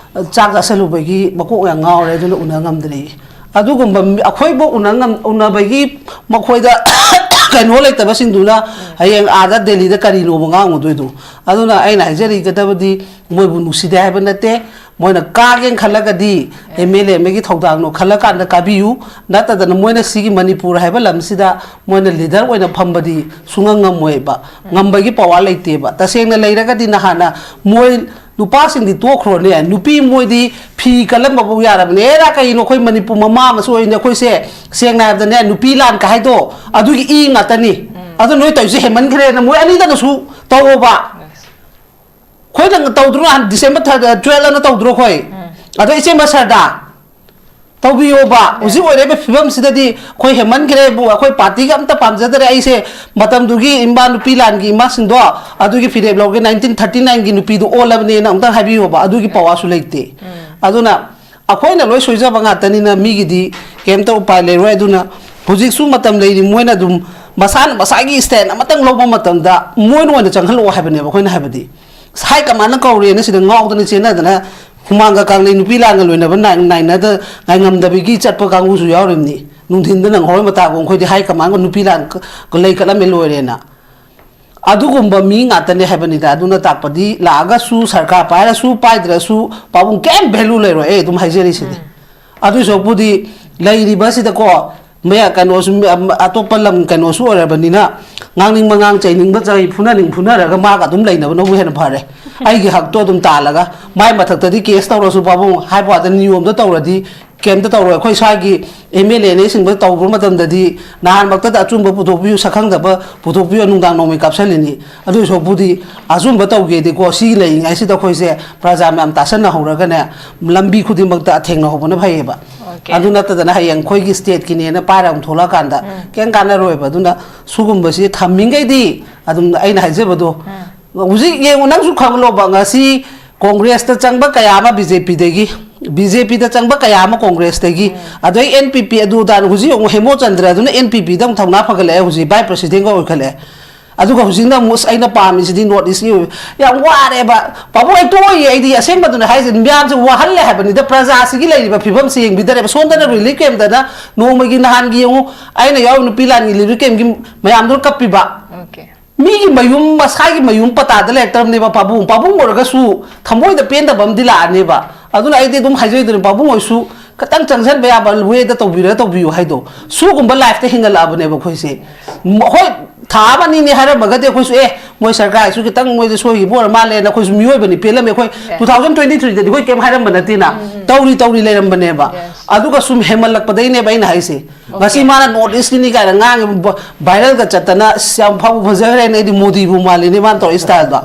ꯆꯥꯛ ꯆꯥꯁꯜꯂꯨꯕꯒꯤ ꯃꯀꯣꯛ ꯌꯥꯝ ꯉꯥꯎꯔꯦ, ꯑꯗꯨꯅ ꯎꯅ ꯉꯝꯗ꯭ꯔꯦꯌꯦ꯫ ꯑꯗꯨꯒꯨꯝꯕ ꯃꯤ-, ꯑꯩꯈꯣꯏꯕꯨ ꯎꯅ ꯉꯝ-, ꯎꯅꯕꯒꯤ ꯃꯈꯣꯏꯗ ꯀꯩꯅꯣ ꯂꯩꯇꯕꯁꯤꯡꯗꯨꯅ ꯍꯌꯦꯡ ꯑꯥꯗ ꯗꯦꯜꯂꯤꯗ ꯀꯔꯤꯅꯣꯕ ꯉꯥꯡꯉꯨꯗꯣꯏꯗꯣ? ꯑꯗꯨꯅ ꯑꯩꯅ ꯍꯥꯏꯖꯔꯤꯒꯗꯕꯗꯤ, ꯃꯣꯏꯕꯨ ꯅꯨꯡꯁꯤꯗꯦ ꯍꯥꯏꯕ ꯅꯠꯇꯦ, ꯃꯣꯏꯅ ꯀꯥꯒꯦꯅ ꯈꯜꯂꯒꯗꯤ ꯑꯦꯝ ꯑꯦꯜ ꯑꯦ ꯑꯃꯒꯤ ꯊꯧꯗꯥꯡꯅꯣ ꯈꯜꯂꯀꯥꯟꯗ ꯀꯥꯕꯤꯌꯨ, ꯅꯠꯇꯗꯅ ꯃꯣꯏꯅ ꯁꯤꯒꯤ ꯃꯅꯤꯄꯨꯔ ꯍꯥꯏꯕ ꯂꯝꯁꯤꯗ ꯃꯣꯏꯅ ꯂꯤꯗꯔ ꯑꯣꯏꯅ ꯐꯝꯕꯗꯤ ꯁꯨꯡꯉꯝ ꯉꯝꯃꯣꯏꯕ, ꯉꯝꯕꯒꯤ ꯄꯋꯥꯔ ꯂꯩꯇꯦꯕ꯫ ꯇꯁꯦꯡꯅ ꯂꯩꯔꯒꯗꯤ ꯅꯍꯥꯟꯅ ꯃꯣꯏ ꯅꯨꯄꯥꯁꯤꯡꯗꯤ ꯇꯣꯛꯈ꯭ꯔꯣꯅꯦ, ꯅꯨꯄꯤ ꯃꯣꯏꯗꯤ ꯐꯤ ꯀꯜꯂꯝꯕꯐꯥꯎ ꯌꯥꯔꯕꯅꯦ꯫ ꯑꯦꯔꯥ, ꯀꯩꯅꯣ, ꯑꯩꯈꯣꯏ ꯃꯅꯤꯄꯨꯔ ꯃꯃꯥ ꯑꯃꯁꯨ ꯑꯣꯏꯅ ꯑꯩꯈꯣꯏꯁꯦ, ꯁꯦꯡꯅ ꯍꯥꯏꯔꯕꯗꯅꯦ, ꯅꯨꯄꯤ ꯂꯥꯟ ꯀ ꯍꯥꯏꯗꯣ ꯑꯗꯨꯒꯤ ꯏ ꯉꯥꯛꯇꯅꯤ꯫ ꯑꯗꯨ ꯅꯣꯏ ꯇꯧꯔꯤꯁꯦ ꯍꯦꯟꯃꯟꯈ꯭ꯔꯦꯅ ꯃꯣꯏ ꯑꯅꯤꯗꯅꯁꯨ ꯇꯧꯑꯣꯕ꯫ ꯑꯩꯈꯣꯏꯅ ꯇꯧꯗ꯭ꯔꯣ, ꯅꯍꯥꯟ December twelve ꯑꯅ ꯇꯧꯗ꯭ꯔꯣ ꯑꯩꯈꯣꯏ? ꯑꯗꯣ ꯏꯆꯦ ꯃꯁꯔꯗ ꯇꯧꯕꯤꯌꯣꯕ꯫ ꯍꯧꯖꯤꯛ ꯑꯣꯏꯔꯤꯕ ꯐꯤꯕꯝꯁꯤꯗꯗꯤ ꯑꯩꯈꯣꯏ ꯍꯦꯟꯃꯟꯈ꯭ꯔꯦꯕꯨ, ꯑꯩꯈꯣꯏ ꯄꯥꯔꯇꯤꯒ ꯑꯝꯇ ꯄꯥꯝꯖꯗꯔꯦ꯫ ꯑꯩꯁꯦ ꯃꯇꯝꯗꯨꯒꯤ ꯏꯃꯥ ꯅꯨꯄꯤ ꯂꯥꯟꯒꯤ ꯏꯃꯥꯁꯤꯡꯗꯣ, ꯑꯗꯨꯒꯤ ꯐꯤꯔꯦꯞ ꯂꯧꯔꯒꯦ, ꯅꯥꯏꯟꯇꯤꯟ ꯊꯥꯔꯇꯤ ꯅꯥꯏꯟꯒꯤ ꯅꯨꯄꯤꯗꯣ ꯑꯣꯜꯂꯕꯅꯦꯅ ꯑꯃꯨꯛꯇꯪ ꯍꯥꯏꯕꯤꯌꯣꯕ꯫ ꯑꯗꯨꯒꯤ ꯄꯋꯥꯔꯁꯨ ꯂꯩꯇꯦ꯫ ꯑꯗꯨꯅ ꯑꯩꯈꯣꯏꯅ ꯂꯣꯏ ꯁꯣꯏꯖꯕ ꯉꯥꯛꯇꯅꯤꯅ ꯃꯤꯒꯤꯗꯤ ꯀꯩꯝꯇ ꯎꯄꯥꯏ ꯂꯩꯔꯣꯏ꯫ ꯑꯗꯨꯅ ꯍꯧꯖꯤꯛꯁꯨ ꯃꯇꯝ ꯂꯩꯔꯤ, ꯃꯣꯏꯅ ꯑꯗꯨꯝ ꯃꯁꯥꯅ ꯃꯁꯥꯒꯤ stand ꯑꯃꯇꯪ ꯂꯧꯕ ꯃꯇꯝꯗ ꯃꯣꯏꯅ ꯑꯣꯏꯅ ꯆꯪꯍꯜꯂꯛꯑꯣ ꯍꯥꯏꯕꯅꯦꯕ ꯑꯩꯈꯣꯏꯅ ꯍꯥꯏꯕꯗꯤ꯫ ꯍꯥꯏ ꯀꯃꯥꯟꯅ ꯀꯧꯔꯦꯅ ꯁꯤꯗ ꯉꯥꯎꯗꯅ ꯆꯦꯟꯅꯗꯅ ꯍꯨꯃꯥꯡꯒ ꯀꯥꯡꯂꯩ ꯅꯨꯄꯤ ꯂꯥꯟꯒ ꯂꯣꯏꯅꯕ ꯅꯥꯏ-, ꯅꯥꯏꯅꯗ ꯉꯥꯏꯉꯝꯗꯕꯒꯤ ꯆꯠꯄ ꯀꯥꯡꯕꯨꯁꯨ ꯌꯥꯎꯔꯤꯕꯅꯤ꯫ ꯅꯨꯡꯊꯤꯟꯗ ꯅꯪꯍꯧꯔꯣꯏ ꯃꯇꯥꯒꯨꯝ ꯑꯩꯈꯣꯏꯗꯤ ꯍꯥꯏ ꯀꯃꯥꯟꯒ ꯅꯨꯄꯤ ꯂꯥꯟ ꯂꯩꯈꯠꯂꯝꯃꯦ ꯂꯣꯏꯔꯦꯅ꯫ ꯑꯗꯨꯒꯨꯝꯕ ꯃꯤ ꯉꯥꯛꯇꯅꯦ ꯍꯥꯏꯕꯅꯤꯗ꯫ ꯑꯗꯨꯅ ꯇꯥꯛꯄꯗꯤ ꯂꯥꯛꯑꯒꯁꯨ, ꯁꯔꯀꯥꯔ ꯄꯥꯏꯔꯁꯨ ꯄꯥꯏꯗ꯭ꯔꯁꯨ ꯄꯥꯕꯨꯡ ꯀꯩꯝ value ꯂꯩꯔꯣꯏ, ꯑꯩ ꯑꯗꯨꯝ ꯍꯥꯏꯖꯔꯤꯁꯤꯗꯤ꯫ ꯑꯗꯨꯏ ꯁꯔꯨꯛꯄꯨꯗꯤ ꯂꯩꯔꯤꯕꯁꯤꯗꯀꯣ, ꯃꯌꯥ-, ꯀꯩꯅꯣꯁꯨ, ꯑꯇꯣꯞꯄ ꯂꯝ ꯀꯩꯅꯣꯁꯨ ꯑꯣꯏꯔꯕꯅꯤꯅ, ꯉꯥꯡꯅꯤꯡꯕ ꯉꯥꯡ, ꯆꯩꯅꯤꯡꯕ ꯆꯩ, ꯐꯨꯅꯅꯤꯡ ꯐꯨꯅꯔꯒ ꯃꯥꯒ ꯑꯗꯨꯝ ꯂꯩꯅꯕꯅꯕꯨ ꯍꯦꯟꯅ ꯐꯔꯦ꯫ ꯑꯩꯒꯤ ꯍꯛꯇꯣ ꯑꯗꯨꯝ ꯇꯥꯜꯂꯒ, ꯃꯥꯏ ꯃꯊꯛꯇꯗꯤ case ꯇꯧꯔꯁꯨ ꯄꯥꯕꯨꯡ ꯍꯥꯏꯕ ꯋꯥꯗ ꯅꯤꯌꯣꯝꯗ ꯇꯧꯔꯗꯤ ꯀꯩꯝꯇ ꯇꯧꯔꯣꯏ꯫ ꯑꯩꯈꯣꯏ ꯁ꯭ꯋꯥꯏꯒꯤ ꯑꯦꯝ ꯑꯦꯜ ꯑꯦꯅ ꯁꯤꯡꯕ ꯇꯧꯕ ꯃꯇꯝꯗꯗꯤ ꯅꯍꯥꯟꯃꯛꯇꯗ ꯑꯆꯨꯝꯕ ꯄꯨꯊꯣꯛꯄꯤꯌꯨ, ꯁꯛꯈꯪꯗꯕ ꯄꯨꯊꯣꯛꯄꯤꯌꯨ, ꯅꯨꯡꯗꯥꯡ ꯅꯣꯡꯃꯩ ꯀꯥꯞꯁꯜꯂꯤꯅꯤ꯫ ꯑꯗꯨꯏ ꯁꯔꯨꯛꯄꯨꯗꯤ ꯑꯆꯨꯝꯕ ꯇꯧꯒꯦꯗꯤꯀꯣ, ꯁꯤ ꯂꯩꯔꯤꯉꯩꯁꯤꯗ ꯑꯩꯈꯣꯏꯁꯦ ꯄ꯭ꯔꯖꯥ ꯃꯌꯥꯝ ꯇꯥꯁꯟꯅꯍꯧꯔꯒꯅꯦ, ꯂꯝꯕꯤ ꯈꯨꯗꯤꯡꯃꯛꯇ ꯊꯦꯡꯅꯍꯧꯕꯅ ꯐꯩꯌꯦꯕ꯫ ꯑꯗꯨ ꯅꯠꯇꯗꯅ ꯍꯌꯦꯡ ꯑꯩꯈꯣꯏꯒꯤ ꯁ꯭ꯇꯦꯠꯀꯤꯅꯦꯅ ꯄꯥꯏꯔ ꯑꯃꯨꯛ ꯊꯣꯛꯂꯛꯑꯀꯥꯟꯗ ꯀꯩꯝ ꯀꯥꯟꯅꯔꯣꯏꯕ꯫ ꯑꯗꯨꯅ ꯁꯤꯒꯨꯝꯕꯁꯤ ꯊꯝꯃꯤꯉꯩꯗꯤ ꯑꯗꯨꯝ ꯑꯩꯅ ꯍꯥꯏꯖꯕꯗꯣ, ꯍꯧꯖꯤꯛ ꯌꯦꯡꯉꯨ, ꯅꯪꯁꯨ ꯈꯪꯂꯣꯕ, ꯉꯁꯤ ꯀꯣꯡꯒ꯭ꯔꯦꯁꯇ ꯆꯪꯕ ꯀꯌꯥ ꯑꯃ ꯕꯤ ꯖꯦ ꯄꯤꯗꯒꯤ, ꯕꯤ ꯖꯦ ꯄꯤꯗ ꯆꯪꯕ ꯀꯌꯥ ꯑꯃ ꯀꯣꯡꯒ꯭ꯔꯦꯁꯇꯒꯤ, ꯑꯗꯩ ꯑꯦꯟ ꯄꯤ ꯄꯤ ꯑꯗꯨ ꯑꯗꯥꯅ ꯍꯧꯖꯤꯛ ꯌꯦꯡꯉꯨ, ꯍꯦꯃꯣꯆꯟꯗ꯭ꯔ ꯑꯗꯨꯅ ꯑꯦꯟ ꯄꯤ ꯄꯤꯗ ꯑꯃꯨꯛ ꯊꯧꯅꯥ ꯐꯒꯠꯂꯛꯑꯦ, ꯍꯧꯖꯤꯛ ꯚꯥꯏꯁ ꯄ꯭ꯔꯦꯁꯤꯗꯦꯟꯒ ꯑꯣꯏꯈꯠꯂꯛꯑꯦ꯫ ꯑꯗꯨꯒ ꯍꯧꯖꯤꯛꯅ ꯑꯃꯨꯛ ꯑꯁ ꯑꯩꯅ ꯄꯥꯝꯃꯤꯁꯤꯗꯤ ꯅꯣꯔꯠ ꯏꯁꯀꯤ ꯑꯣꯏꯕ, ꯌꯥꯝ ꯋꯥꯔꯦꯕ ꯄꯥꯕꯨꯡ, ꯑꯩ ꯇꯣꯛꯑꯣꯏꯌꯦ꯫ ꯑꯩꯗꯤ ꯑꯁꯦꯡꯕꯗꯨꯅꯦ ꯍꯥꯏꯁꯦ, ꯃꯌꯥꯝꯁꯦ ꯋꯥꯍꯜꯂꯦ ꯍꯥꯏꯕꯅꯤꯗ, ꯄ꯭ꯔꯖꯥꯁꯤꯒꯤ ꯂꯩꯔꯤꯕ ꯐꯤꯕꯝꯁꯦ ꯌꯦꯡꯕꯤꯗꯔꯦꯕ꯫ ꯁꯣꯝꯗꯅ ꯔꯤꯂꯤꯐ ꯀꯦꯝꯗꯅ ꯅꯣꯡꯃꯒꯤ, ꯅꯍꯥꯟꯒꯤ ꯌꯦꯡꯉꯨ, ꯑꯩꯅ ꯌꯥꯎꯔꯤꯕ ꯅꯨꯄꯤ ꯂꯥꯟꯒꯤ ꯔꯤꯂꯤꯐ ꯀꯦꯝꯒꯤ ꯃꯌꯥꯝꯗꯨꯅ ꯀꯞꯄꯤꯕ꯫ Okay. ꯃꯤꯒꯤ ꯃꯌꯨꯝ, ꯃꯁꯥꯒꯤ ꯃꯌꯨꯝ ꯄꯇꯥꯗ ꯂꯩꯔꯛꯇ꯭ꯔꯕꯅꯦꯕ ꯄꯥꯕꯨꯡ꯫ ꯄꯥꯕꯨꯡ ꯑꯣꯏꯔꯒꯁꯨ ꯊꯃꯣꯏꯗ ꯄꯦꯟꯗꯕ ꯑꯃꯗꯤ ꯂꯥꯛꯑꯅꯦꯕ꯫ ꯑꯗꯨꯅ ꯑꯩꯗꯤ ꯑꯗꯨꯝ ꯍꯥꯏꯖꯩꯗꯨꯅꯦ, ꯄꯥꯕꯨꯡ ꯍꯣꯏꯁꯨ ꯈꯤꯇꯪ ꯆꯪꯁꯟꯕ ꯌꯥꯕ ꯋꯦꯗ ꯇꯧꯕꯤꯔꯒ ꯇꯧꯕꯤꯌꯨ ꯍꯥꯏꯗꯣ꯫ ꯁꯤꯒꯨꯝꯕ ꯂꯥꯏꯐꯇ ꯍꯤꯡꯒꯠꯂꯛꯑꯕꯅꯦꯕ ꯑꯩꯈꯣꯏꯁꯦ꯫ ꯍꯣꯏ, ꯊꯥ ꯑꯃ ꯑꯅꯤꯅꯦ ꯍꯥꯏꯔꯝꯃꯒꯗꯤ ꯑꯩꯈꯣꯏꯁꯨ, "ꯑꯦ, ꯃꯣꯏ ꯁꯔꯀꯥꯔꯒꯤꯁꯨ ꯈꯤꯇꯪ ꯃꯣꯏꯗ ꯁꯣꯏꯈꯤꯕ ꯑꯣꯏꯔ ꯃꯥꯜꯂꯦꯅ" ꯑꯩꯈꯣꯏꯁꯨ ꯃꯤꯑꯣꯏꯕꯅꯤ, ꯄꯦꯜꯂꯝꯃꯦ꯫ ꯑꯩꯈꯣꯏ ꯇꯨ ꯊꯥꯎꯖꯟ ꯇ꯭ꯋꯦꯟꯇꯤ ꯊ꯭ꯔꯤꯗꯗꯤ ꯑꯩꯈꯣꯏ ꯀꯩꯝ ꯍꯥꯏꯔꯝꯕ ꯅꯠꯇꯦꯅ, ꯇꯧꯔꯤ ꯇꯧꯔꯤ ꯂꯩꯔꯝꯕꯅꯦꯕ꯫ ꯑꯗꯨꯒ ꯁꯨꯝ ꯍꯦꯟꯃꯜꯂꯛꯄꯗꯩꯅꯦꯕ ꯑꯩꯅ ꯍꯥꯏꯁꯦ꯫ ꯉꯁꯤ ꯃꯥꯅ ꯅꯣꯔꯠ ꯏꯁꯀꯤꯅꯤ ꯀꯥꯏꯅ ꯉꯥꯡꯉꯤ, ꯚꯥꯏꯔꯦꯜꯒ ꯆꯠꯇꯅ, "ꯑꯁ, ꯌꯥꯝ ꯐꯕ ꯐꯖꯈ꯭ꯔꯦꯅꯦ, ꯑꯩꯗꯤ ꯃꯣꯗꯤꯕꯨ ꯃꯥꯜꯂꯤꯅꯦ ꯃꯥꯅ ꯇꯧꯔꯛꯏ ꯁ꯭ꯇꯥꯏꯜꯗꯣ"꯫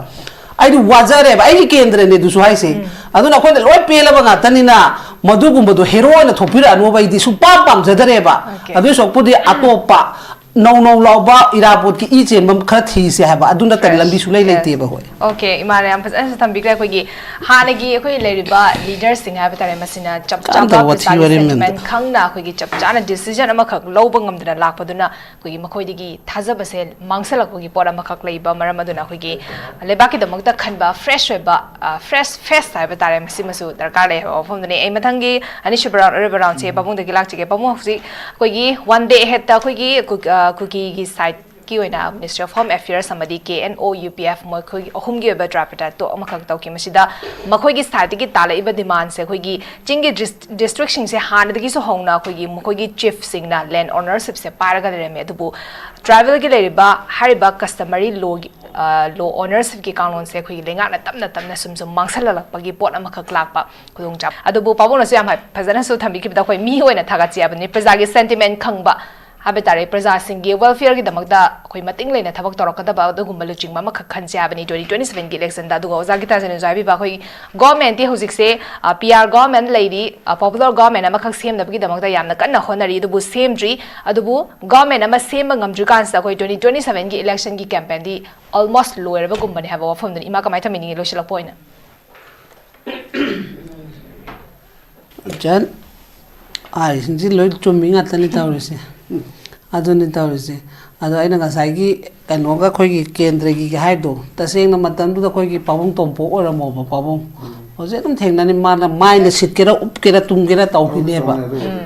ꯑꯩꯗꯤ ꯋꯥꯖꯔꯦꯕ, ꯑꯩꯒꯤ ꯀꯦꯟꯗ꯭ꯔꯅꯦ ꯑꯗꯨꯁꯨ ꯍꯥꯏꯁꯦ꯫ ꯑꯗꯨꯅ ꯑꯩꯈꯣꯏꯅ ꯂꯣꯏ ꯄꯦꯜꯂꯕ ꯉꯥꯛꯇꯅꯤꯅ ꯃꯗꯨꯒꯨꯝꯕꯗꯣ ꯍꯦꯔꯣ ꯑꯣꯏꯅ ꯊꯣꯛꯄꯤꯔꯛꯑꯅꯣꯕ, ꯑꯩꯗꯤ ꯁꯨꯡꯄꯥꯝ ꯄꯥꯝꯖꯗꯔꯦꯕ꯫ ꯑꯗꯨꯏ ꯁꯔꯨꯛꯄꯨꯗꯤ ꯑꯇꯣꯞꯄ ꯅꯧ ꯅꯧ ꯂꯥꯎꯕ ꯏꯔꯥꯕꯣꯠꯀꯤ ꯏ ꯆꯦꯟꯕ ꯈꯔ ꯊꯤꯁꯦ ꯍꯥꯏꯕ, ꯑꯗꯨ ꯅꯠꯇꯅ ꯂꯝꯕꯤ ꯁꯨꯡꯂꯩ ꯂꯩꯇꯦꯕ꯫ ꯍꯣꯏ꯫ Okay, ꯏꯃꯥꯅ ꯌꯥꯝ ꯐꯖꯅꯁꯨ ꯊꯝꯕꯤꯈ꯭ꯔꯦ꯫ ꯑꯩꯈꯣꯏꯒꯤ ꯍꯥꯟꯅꯒꯤ ꯑꯩꯈꯣꯏ ꯂꯩꯔꯤꯕ ꯂꯤꯗꯔꯁꯤꯡ ꯍꯥꯏꯕ ꯇꯥꯔꯦ, ꯃꯁꯤꯅ ꯆꯞ ꯆꯥꯕ ꯄ꯭ꯔꯖꯥꯒꯤ ꯁꯦꯟꯇꯤꯃꯦꯟ ꯈꯪꯅ ꯑꯩꯈꯣꯏꯒꯤ ꯆꯞ ꯆꯥꯅ ꯗꯤꯁꯤꯖꯟ ꯑꯃꯈꯛ ꯂꯧꯕ ꯉꯝꯗꯅ ꯂꯥꯛꯄꯗꯨꯅ ꯑꯩꯈꯣꯏꯒꯤ ꯃꯈꯣꯏꯗꯒꯤ ꯊꯥꯖꯕꯁꯦ ꯃꯥꯡꯁꯜꯂꯛꯄꯒꯤ ꯄꯣꯠ ꯑꯃꯈꯛ ꯂꯩꯕ ꯃꯔꯝ ꯑꯗꯨꯅ ꯑꯩꯈꯣꯏꯒꯤ ꯂꯩꯕꯥꯛꯀꯤꯗꯃꯛꯇ ꯈꯟꯕ ꯐ꯭ꯔꯦꯁ ꯑꯣꯏꯕ, ꯐ꯭ꯔꯦꯁ ꯐꯦꯁ ꯍꯥꯏꯕ ꯇꯥꯔꯦ, ꯃꯁꯤꯃꯁꯨ ꯗꯔꯀꯥꯔ ꯂꯩ ꯍꯥꯏꯕ ꯋꯥꯐꯝꯗꯨꯅꯤ꯫ ꯑꯩ ꯃꯊꯪꯒꯤ ꯑꯅꯤꯁꯨꯕ ꯔꯥꯎꯟ, ꯑꯔꯣꯏꯕ ꯔꯥꯎꯟꯁꯦ ꯄꯥꯕꯨꯡꯗꯒꯤ ꯂꯥꯛꯆꯒꯦ꯫ ꯄꯥꯕꯨꯡ, ꯍꯧꯖꯤꯛ ꯑꯩꯈꯣꯏꯒꯤ ꯋꯥꯟ ꯗꯦ ꯑꯍꯦꯗꯇ ꯑꯩꯈꯣꯏꯒꯤ ꯀꯨꯀꯤꯒꯤ ꯁꯥꯏꯠ ꯀꯤ ꯑꯣꯏꯅ Ministry of Home Affairs ꯑꯃꯗꯤ K N O U P F ꯃꯈꯣꯏ ꯑꯍꯨꯝꯒꯤ ꯑꯣꯏꯕ tripartite talk ꯑꯃꯈꯛ ꯇꯧꯈꯤ꯫ ꯃꯁꯤꯗ ꯃꯈꯣꯏꯒꯤ ꯁꯥꯏꯠꯇꯒꯤ ꯇꯥꯜꯂꯛꯏꯕ ꯗꯤꯃꯥꯟꯁꯦ ꯑꯩꯈꯣꯏꯒꯤ ꯆꯤꯡꯒꯤ ꯗꯤꯁ-, ꯗꯤꯁꯇ꯭ꯔꯤꯛꯁꯤꯡꯁꯦ ꯍꯥꯟꯅꯗꯒꯤꯁꯨ ꯍꯧꯅ ꯑꯩꯈꯣꯏꯒꯤ ꯃꯈꯣꯏꯒꯤ ꯆꯤꯐꯁꯤꯡꯅ ꯂꯦꯟ ꯑꯣꯅꯔꯁꯤꯞꯁꯦ ꯄꯥꯏꯔꯒ ꯂꯩꯔꯝꯃꯤ꯫ ꯑꯗꯨꯕꯨ ꯇ꯭ꯔꯥꯏꯕꯦꯜꯒꯤ ꯂꯩꯔꯤꯕ ꯍꯥꯏꯔꯤꯕ ꯀꯁꯇꯃꯔꯤ ꯂꯣꯒꯤ, ꯑ, ꯂꯣ ꯑꯣꯅꯔꯁꯤꯞꯀꯤ ꯀꯥꯡꯂꯣꯟꯁꯦ ꯑꯩꯈꯣꯏꯒꯤ ꯂꯩꯉꯥꯛꯅ ꯇꯞꯅ ꯇꯞꯅ ꯁꯨꯝ ꯁꯨꯝ ꯃꯥꯡꯁꯜꯍꯜꯂꯛꯄꯒꯤ ꯄꯣꯠ ꯑꯃꯈꯛ ꯂꯥꯛꯄ ꯈꯨꯗꯣꯡꯆꯥꯕ꯫ ꯑꯗꯨꯕꯨ ꯄꯥꯕꯨꯡꯅꯁꯨ ꯌꯥꯝ ꯍꯥꯏ-, ꯐꯖꯅꯁꯨ ꯊꯝꯕꯤꯈꯤꯕꯗ ꯑꯩꯈꯣꯏ ꯃꯤ ꯑꯣꯏꯅ ꯊꯥꯒꯠꯆꯩ ꯍꯥꯏꯕꯅꯤ, ꯄ꯭ꯔꯖꯥꯒꯤ ꯁꯦꯟꯇꯤꯃꯦꯟ ꯈꯪꯕ ꯍꯥꯏꯕ ꯇꯥꯔꯦ, ꯄ꯭ꯔꯖꯥꯁꯤꯡꯒꯤ welfare ꯒꯤꯗꯃꯛꯇ ꯑꯩꯈꯣꯏ ꯃꯇꯤꯡ ꯂꯩꯅ ꯊꯕꯛ ꯇꯧꯔꯛꯀꯗꯕ ꯑꯗꯨꯒꯨꯝꯕ ꯂꯨꯆꯤꯡꯕ ꯑꯃꯈꯛ ꯈꯟꯁꯦ ꯍꯥꯏꯕꯅꯤ twenty twenty seven ꯒꯤ election ꯗ꯫ ꯑꯗꯨꯒ ꯑꯣꯖꯥ ꯒꯤꯇꯥꯖꯟꯅꯁꯨ ꯍꯥꯏꯕꯤꯕ, ꯑꯩꯈꯣꯏꯒꯤ government ꯇꯤ ꯍꯧꯖꯤꯛꯁꯦ, ꯑ, P R government ꯂꯩꯔꯤ, ꯑ, popular government ꯑꯃꯈꯛ ꯁꯦꯝꯅꯕꯒꯤꯗꯃꯛꯇ ꯌꯥꯝꯅ ꯀꯟꯅ ꯍꯣꯠꯅꯔꯤ, ꯑꯗꯨꯕꯨ ꯁꯦꯝꯗ꯭ꯔꯤ꯫ ꯑꯗꯨꯕꯨ government ꯑꯃ ꯁꯦꯝꯕ ꯉꯝꯗ꯭ꯔꯤꯀꯥꯟꯁꯤꯗ ꯑꯩꯈꯣꯏ twenty twenty seven ꯒꯤ election ꯒꯤ campaign ꯗꯤ almost ꯂꯣꯏꯔꯕꯒꯨꯝꯕꯅꯤ ꯍꯥꯏꯕ ꯋꯥꯐꯝꯗꯨꯅꯤ꯫ ꯏꯃꯥ, ꯀꯃꯥꯏꯅ ꯊꯝꯕꯤꯅꯤꯡꯉꯤ ꯂꯣꯏꯁꯤꯜꯂꯛꯄ ꯑꯣꯏꯅ? ꯏꯆꯟ, ꯍꯥꯏꯔꯤꯁꯤꯡꯁꯤ ꯂꯣꯏ ꯆꯨꯝꯃꯤ ꯉꯥꯛꯇꯅꯤ ꯇꯧꯔꯤꯁꯦ꯫ ꯑꯗꯨꯅꯤ ꯇꯧꯔꯤꯁꯦ꯫ ꯑꯗꯣ ꯑꯩꯅ ꯉꯁꯥꯏꯒꯤ ꯀꯩꯅꯣꯒ ꯑꯩꯈꯣꯏꯒꯤ ꯀꯦꯟꯗ꯭ꯔꯒꯤ ꯍꯥꯏꯗꯣ, ꯇꯁꯦꯡꯅ ꯃꯇꯝꯗꯨꯗ ꯑꯩꯈꯣꯏꯒꯤ ꯄꯥꯕꯨꯡ ꯇꯣꯝꯄꯣꯛ ꯑꯣꯏꯔꯝꯃꯣꯕ, ꯄꯥꯕꯨꯡ꯫ ꯍꯧꯖꯤꯛ ꯑꯗꯨꯝ ꯊꯦꯡꯅꯅꯤ, ꯃꯥꯅ ꯃꯥꯏꯅ ꯁꯤꯠꯀꯦꯔꯥ, ꯎꯞꯀꯦꯔꯥ, ꯇꯨꯝꯒꯦꯔꯥ ꯇꯧꯈꯤꯅꯦꯕ꯫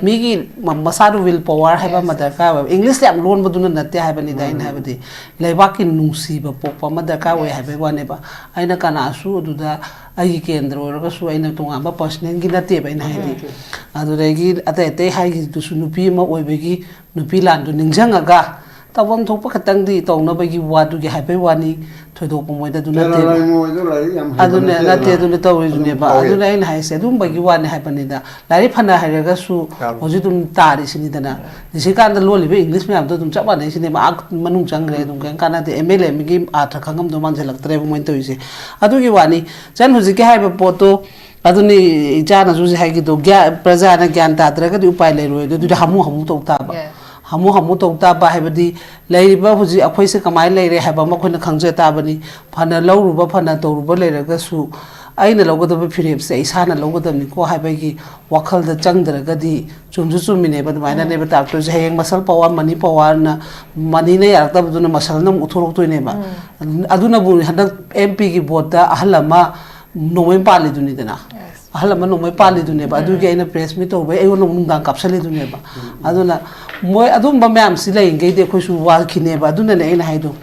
ꯃꯤꯒꯤ ꯃ-, ꯃꯁꯥꯗ will power ꯍꯥꯏꯕ ꯑꯃ ꯗꯔꯀꯥꯔ ꯑꯣꯏꯕ꯫ English ꯁꯦ ꯌꯥꯝ ꯂꯣꯟꯕꯗꯨꯅ ꯅꯠꯇꯦ ꯍꯥꯏꯕꯅꯤꯗ ꯑꯩꯅ ꯍꯥꯏꯕꯗꯤ꯫ ꯂꯩꯕꯥꯛꯀꯤ ꯅꯨꯡꯁꯤꯕ ꯄꯣꯛꯄ ꯑꯃ ꯗꯔꯀꯥꯔ ꯑꯣꯏ ꯍꯥꯏꯕꯒꯤ ꯋꯥꯅꯦꯕ꯫ ꯑꯩꯅ ꯀꯅꯥꯁꯨ ꯑꯗꯨꯗ ꯑꯩꯒꯤ ꯀꯦꯟꯗ꯭ꯔ ꯑꯣꯏꯔꯒꯁꯨ ꯑꯩꯅ ꯇꯣꯉꯥꯟꯕ personal ꯒꯤ ꯅꯠꯇꯦꯕ ꯑꯩꯅ ꯍꯥꯏꯗꯤ꯫ ꯑꯗꯨꯗꯒꯤ ꯑꯇꯩ ꯑꯇꯩ ꯍꯥꯏꯈꯤꯗꯨꯁꯨ ꯅꯨꯄꯤ ꯑꯃ ꯑꯣꯏꯕꯒꯤ ꯅꯨꯄꯤ ꯂꯥꯟꯗꯨ ꯅꯤꯡꯁꯤꯡꯉꯒ ꯇꯧꯐꯝ ꯊꯣꯛꯄ ꯈꯛꯇꯪꯗꯤ ꯇꯧꯅꯕꯒꯤ ꯋꯥꯗꯨꯒꯤ ꯍꯥꯏꯕꯩ ꯋꯥꯅꯤ, ꯊꯣꯏꯗꯣꯛꯄ ꯃꯣꯏꯗ ꯑꯗꯨ ꯅꯠꯇꯦꯕ꯫ ꯂꯩꯉꯣꯏꯗꯣ ꯂꯥꯏꯔꯤꯛ ꯌꯥꯝ ꯍꯩꯕ ꯑꯗꯨꯅꯦ ꯅꯠꯇꯦ ꯅꯠꯇꯦ ꯑꯗꯨꯅ ꯑꯗꯨꯅ ꯑꯗꯨꯝ ꯇꯧꯔꯤꯗꯨꯅꯦꯕ꯫ ꯐꯥꯎꯋꯦ꯫ ꯑꯗꯨꯅ ꯑꯩꯅ ꯍꯥꯏꯁꯦ ꯑꯗꯨꯝꯕꯒꯤ ꯋꯥꯅꯤ ꯍꯥꯏꯕꯅꯤꯗ꯫ ꯂꯥꯏꯔꯤꯛ ꯐꯅ ꯍꯩꯔꯒꯁꯨ ꯌꯥꯝ꯫ ꯍꯧꯖꯤꯛ ꯑꯗꯨꯝ ꯇꯥꯔꯤꯁꯤꯅꯤꯗꯅ꯫ ꯅꯤꯁꯤꯀꯥꯟꯗ ꯂꯣꯜꯂꯤꯕ English ꯃꯌꯥꯝꯗꯣ ꯑꯗꯨꯝ ꯆꯞ ꯃꯥꯟꯅꯩ ꯁꯤꯅꯦꯕ꯫ ꯑꯥ ꯃꯅꯨꯡ ꯆꯪꯈ꯭ꯔꯦ ꯑꯗꯨꯝ ꯀꯩꯝ ꯀꯥꯟꯅꯗꯦ꯫ M L M ꯒꯤ ꯑꯥꯔꯊ ꯈꯪꯉꯝꯗꯧ ꯃꯥꯟꯁꯤꯜꯂꯛꯇ꯭ꯔꯦꯕ ꯃꯣꯏꯅ ꯇꯧꯔꯤꯁꯦ꯫ ꯑꯗꯨꯒꯤ ꯋꯥꯅꯤ꯫ ꯏꯆꯟ ꯍꯧꯖꯤꯛꯀꯤ ꯍꯥꯏꯔꯤꯕ ꯄꯣꯠꯇꯣ ꯑꯗꯨꯅꯤ ꯏꯆꯥꯅꯁꯨ ꯍꯧꯖꯤꯛ ꯍꯥꯏꯈꯤꯗꯣ, ꯒ꯭ꯌꯥ-, ꯄ꯭ꯔꯖꯥꯅ ꯒ꯭ꯌꯥꯟ ꯇꯥꯗ꯭ꯔꯒꯗꯤ ꯎꯄꯥꯏ ꯂꯩꯔꯣꯏ꯫ ꯑꯗꯨꯗꯤ ꯍꯥꯃꯨ ꯍꯥꯃꯨ ꯇꯧ ꯇꯥꯕ꯫ Yes. ꯍꯥꯃꯨ ꯍꯥꯃꯨ ꯇꯧ ꯇꯥꯕ ꯍꯥꯏꯕꯗꯤ ꯂꯩꯔꯤꯕ ꯍꯧꯖꯤꯛ ꯑꯩꯈꯣꯏꯁꯦ ꯀꯃꯥꯏꯅ ꯂꯩꯔꯦ ꯍꯥꯏꯕ ꯑꯃ ꯑꯩꯈꯣꯏꯅ ꯈꯪꯖ ꯇꯥꯕꯅꯤ꯫ ꯐꯅ ꯂꯧꯔꯨꯕ ꯐꯅ ꯇꯧꯔꯨꯕ ꯂꯩꯔꯒꯁꯨ ꯑꯩꯅ ꯂꯧꯒꯗꯕ ꯐꯤꯔꯦꯞꯁꯦ ꯏꯁꯥꯅ ꯂꯧꯒꯗꯕꯅꯤꯀꯣ ꯍꯥꯏꯕꯒꯤ ꯋꯥꯈꯜꯗ ꯆꯪꯗ꯭ꯔꯒꯗꯤ ꯆꯨꯝꯁꯨ ꯆꯨꯝꯃꯤꯅꯦꯕ꯫ ꯑꯗꯨꯃꯥꯏꯅꯅꯦꯕ ꯇꯥꯔꯛꯇꯣꯏꯁꯦ꯫ ꯍꯌꯦꯡ muscle power, money power ꯅ, money ꯅ ꯌꯥꯔꯛꯇꯕꯗꯨꯅ muscle ꯅ ꯑꯃꯨꯛ ꯎꯠꯊꯣꯔꯛꯇꯣꯏꯅꯦꯕ꯫ ꯑꯗꯨꯅꯕꯨ ꯍꯟꯗꯛ M P ꯒꯤ vote ꯇ ꯑꯍꯜ ꯑꯃ ꯅꯣꯡꯃꯩ ꯄꯥꯜꯂꯤꯗꯨꯅꯤꯗꯅ꯫ ꯑꯍꯜ ꯑꯃ ꯅꯣꯡꯃꯩ ꯄꯥꯜꯂꯤꯗꯨꯅꯦꯕ꯫ ꯑꯗꯨꯒꯤ ꯑꯩꯅ press meet ꯇꯧꯕꯩ ꯑꯩꯉꯣꯟꯗ ꯑꯃꯨꯛ ꯅꯨꯡꯗꯥꯡ ꯀꯥꯞꯁꯜꯂꯤꯗꯨꯅꯦꯕ꯫ ꯑꯗꯨꯅ ꯃꯣꯏ ꯑꯗꯨꯝꯕ ꯃꯌꯥꯝꯁꯤ ꯂꯩꯔꯤꯉꯩꯗꯤ ꯑꯩꯈꯣꯏꯁꯨ ꯋꯥꯈꯤꯅꯦꯕ꯫ ꯑꯗꯨꯅꯅꯦ ꯑꯩꯅ ꯍꯥꯏꯗꯣ,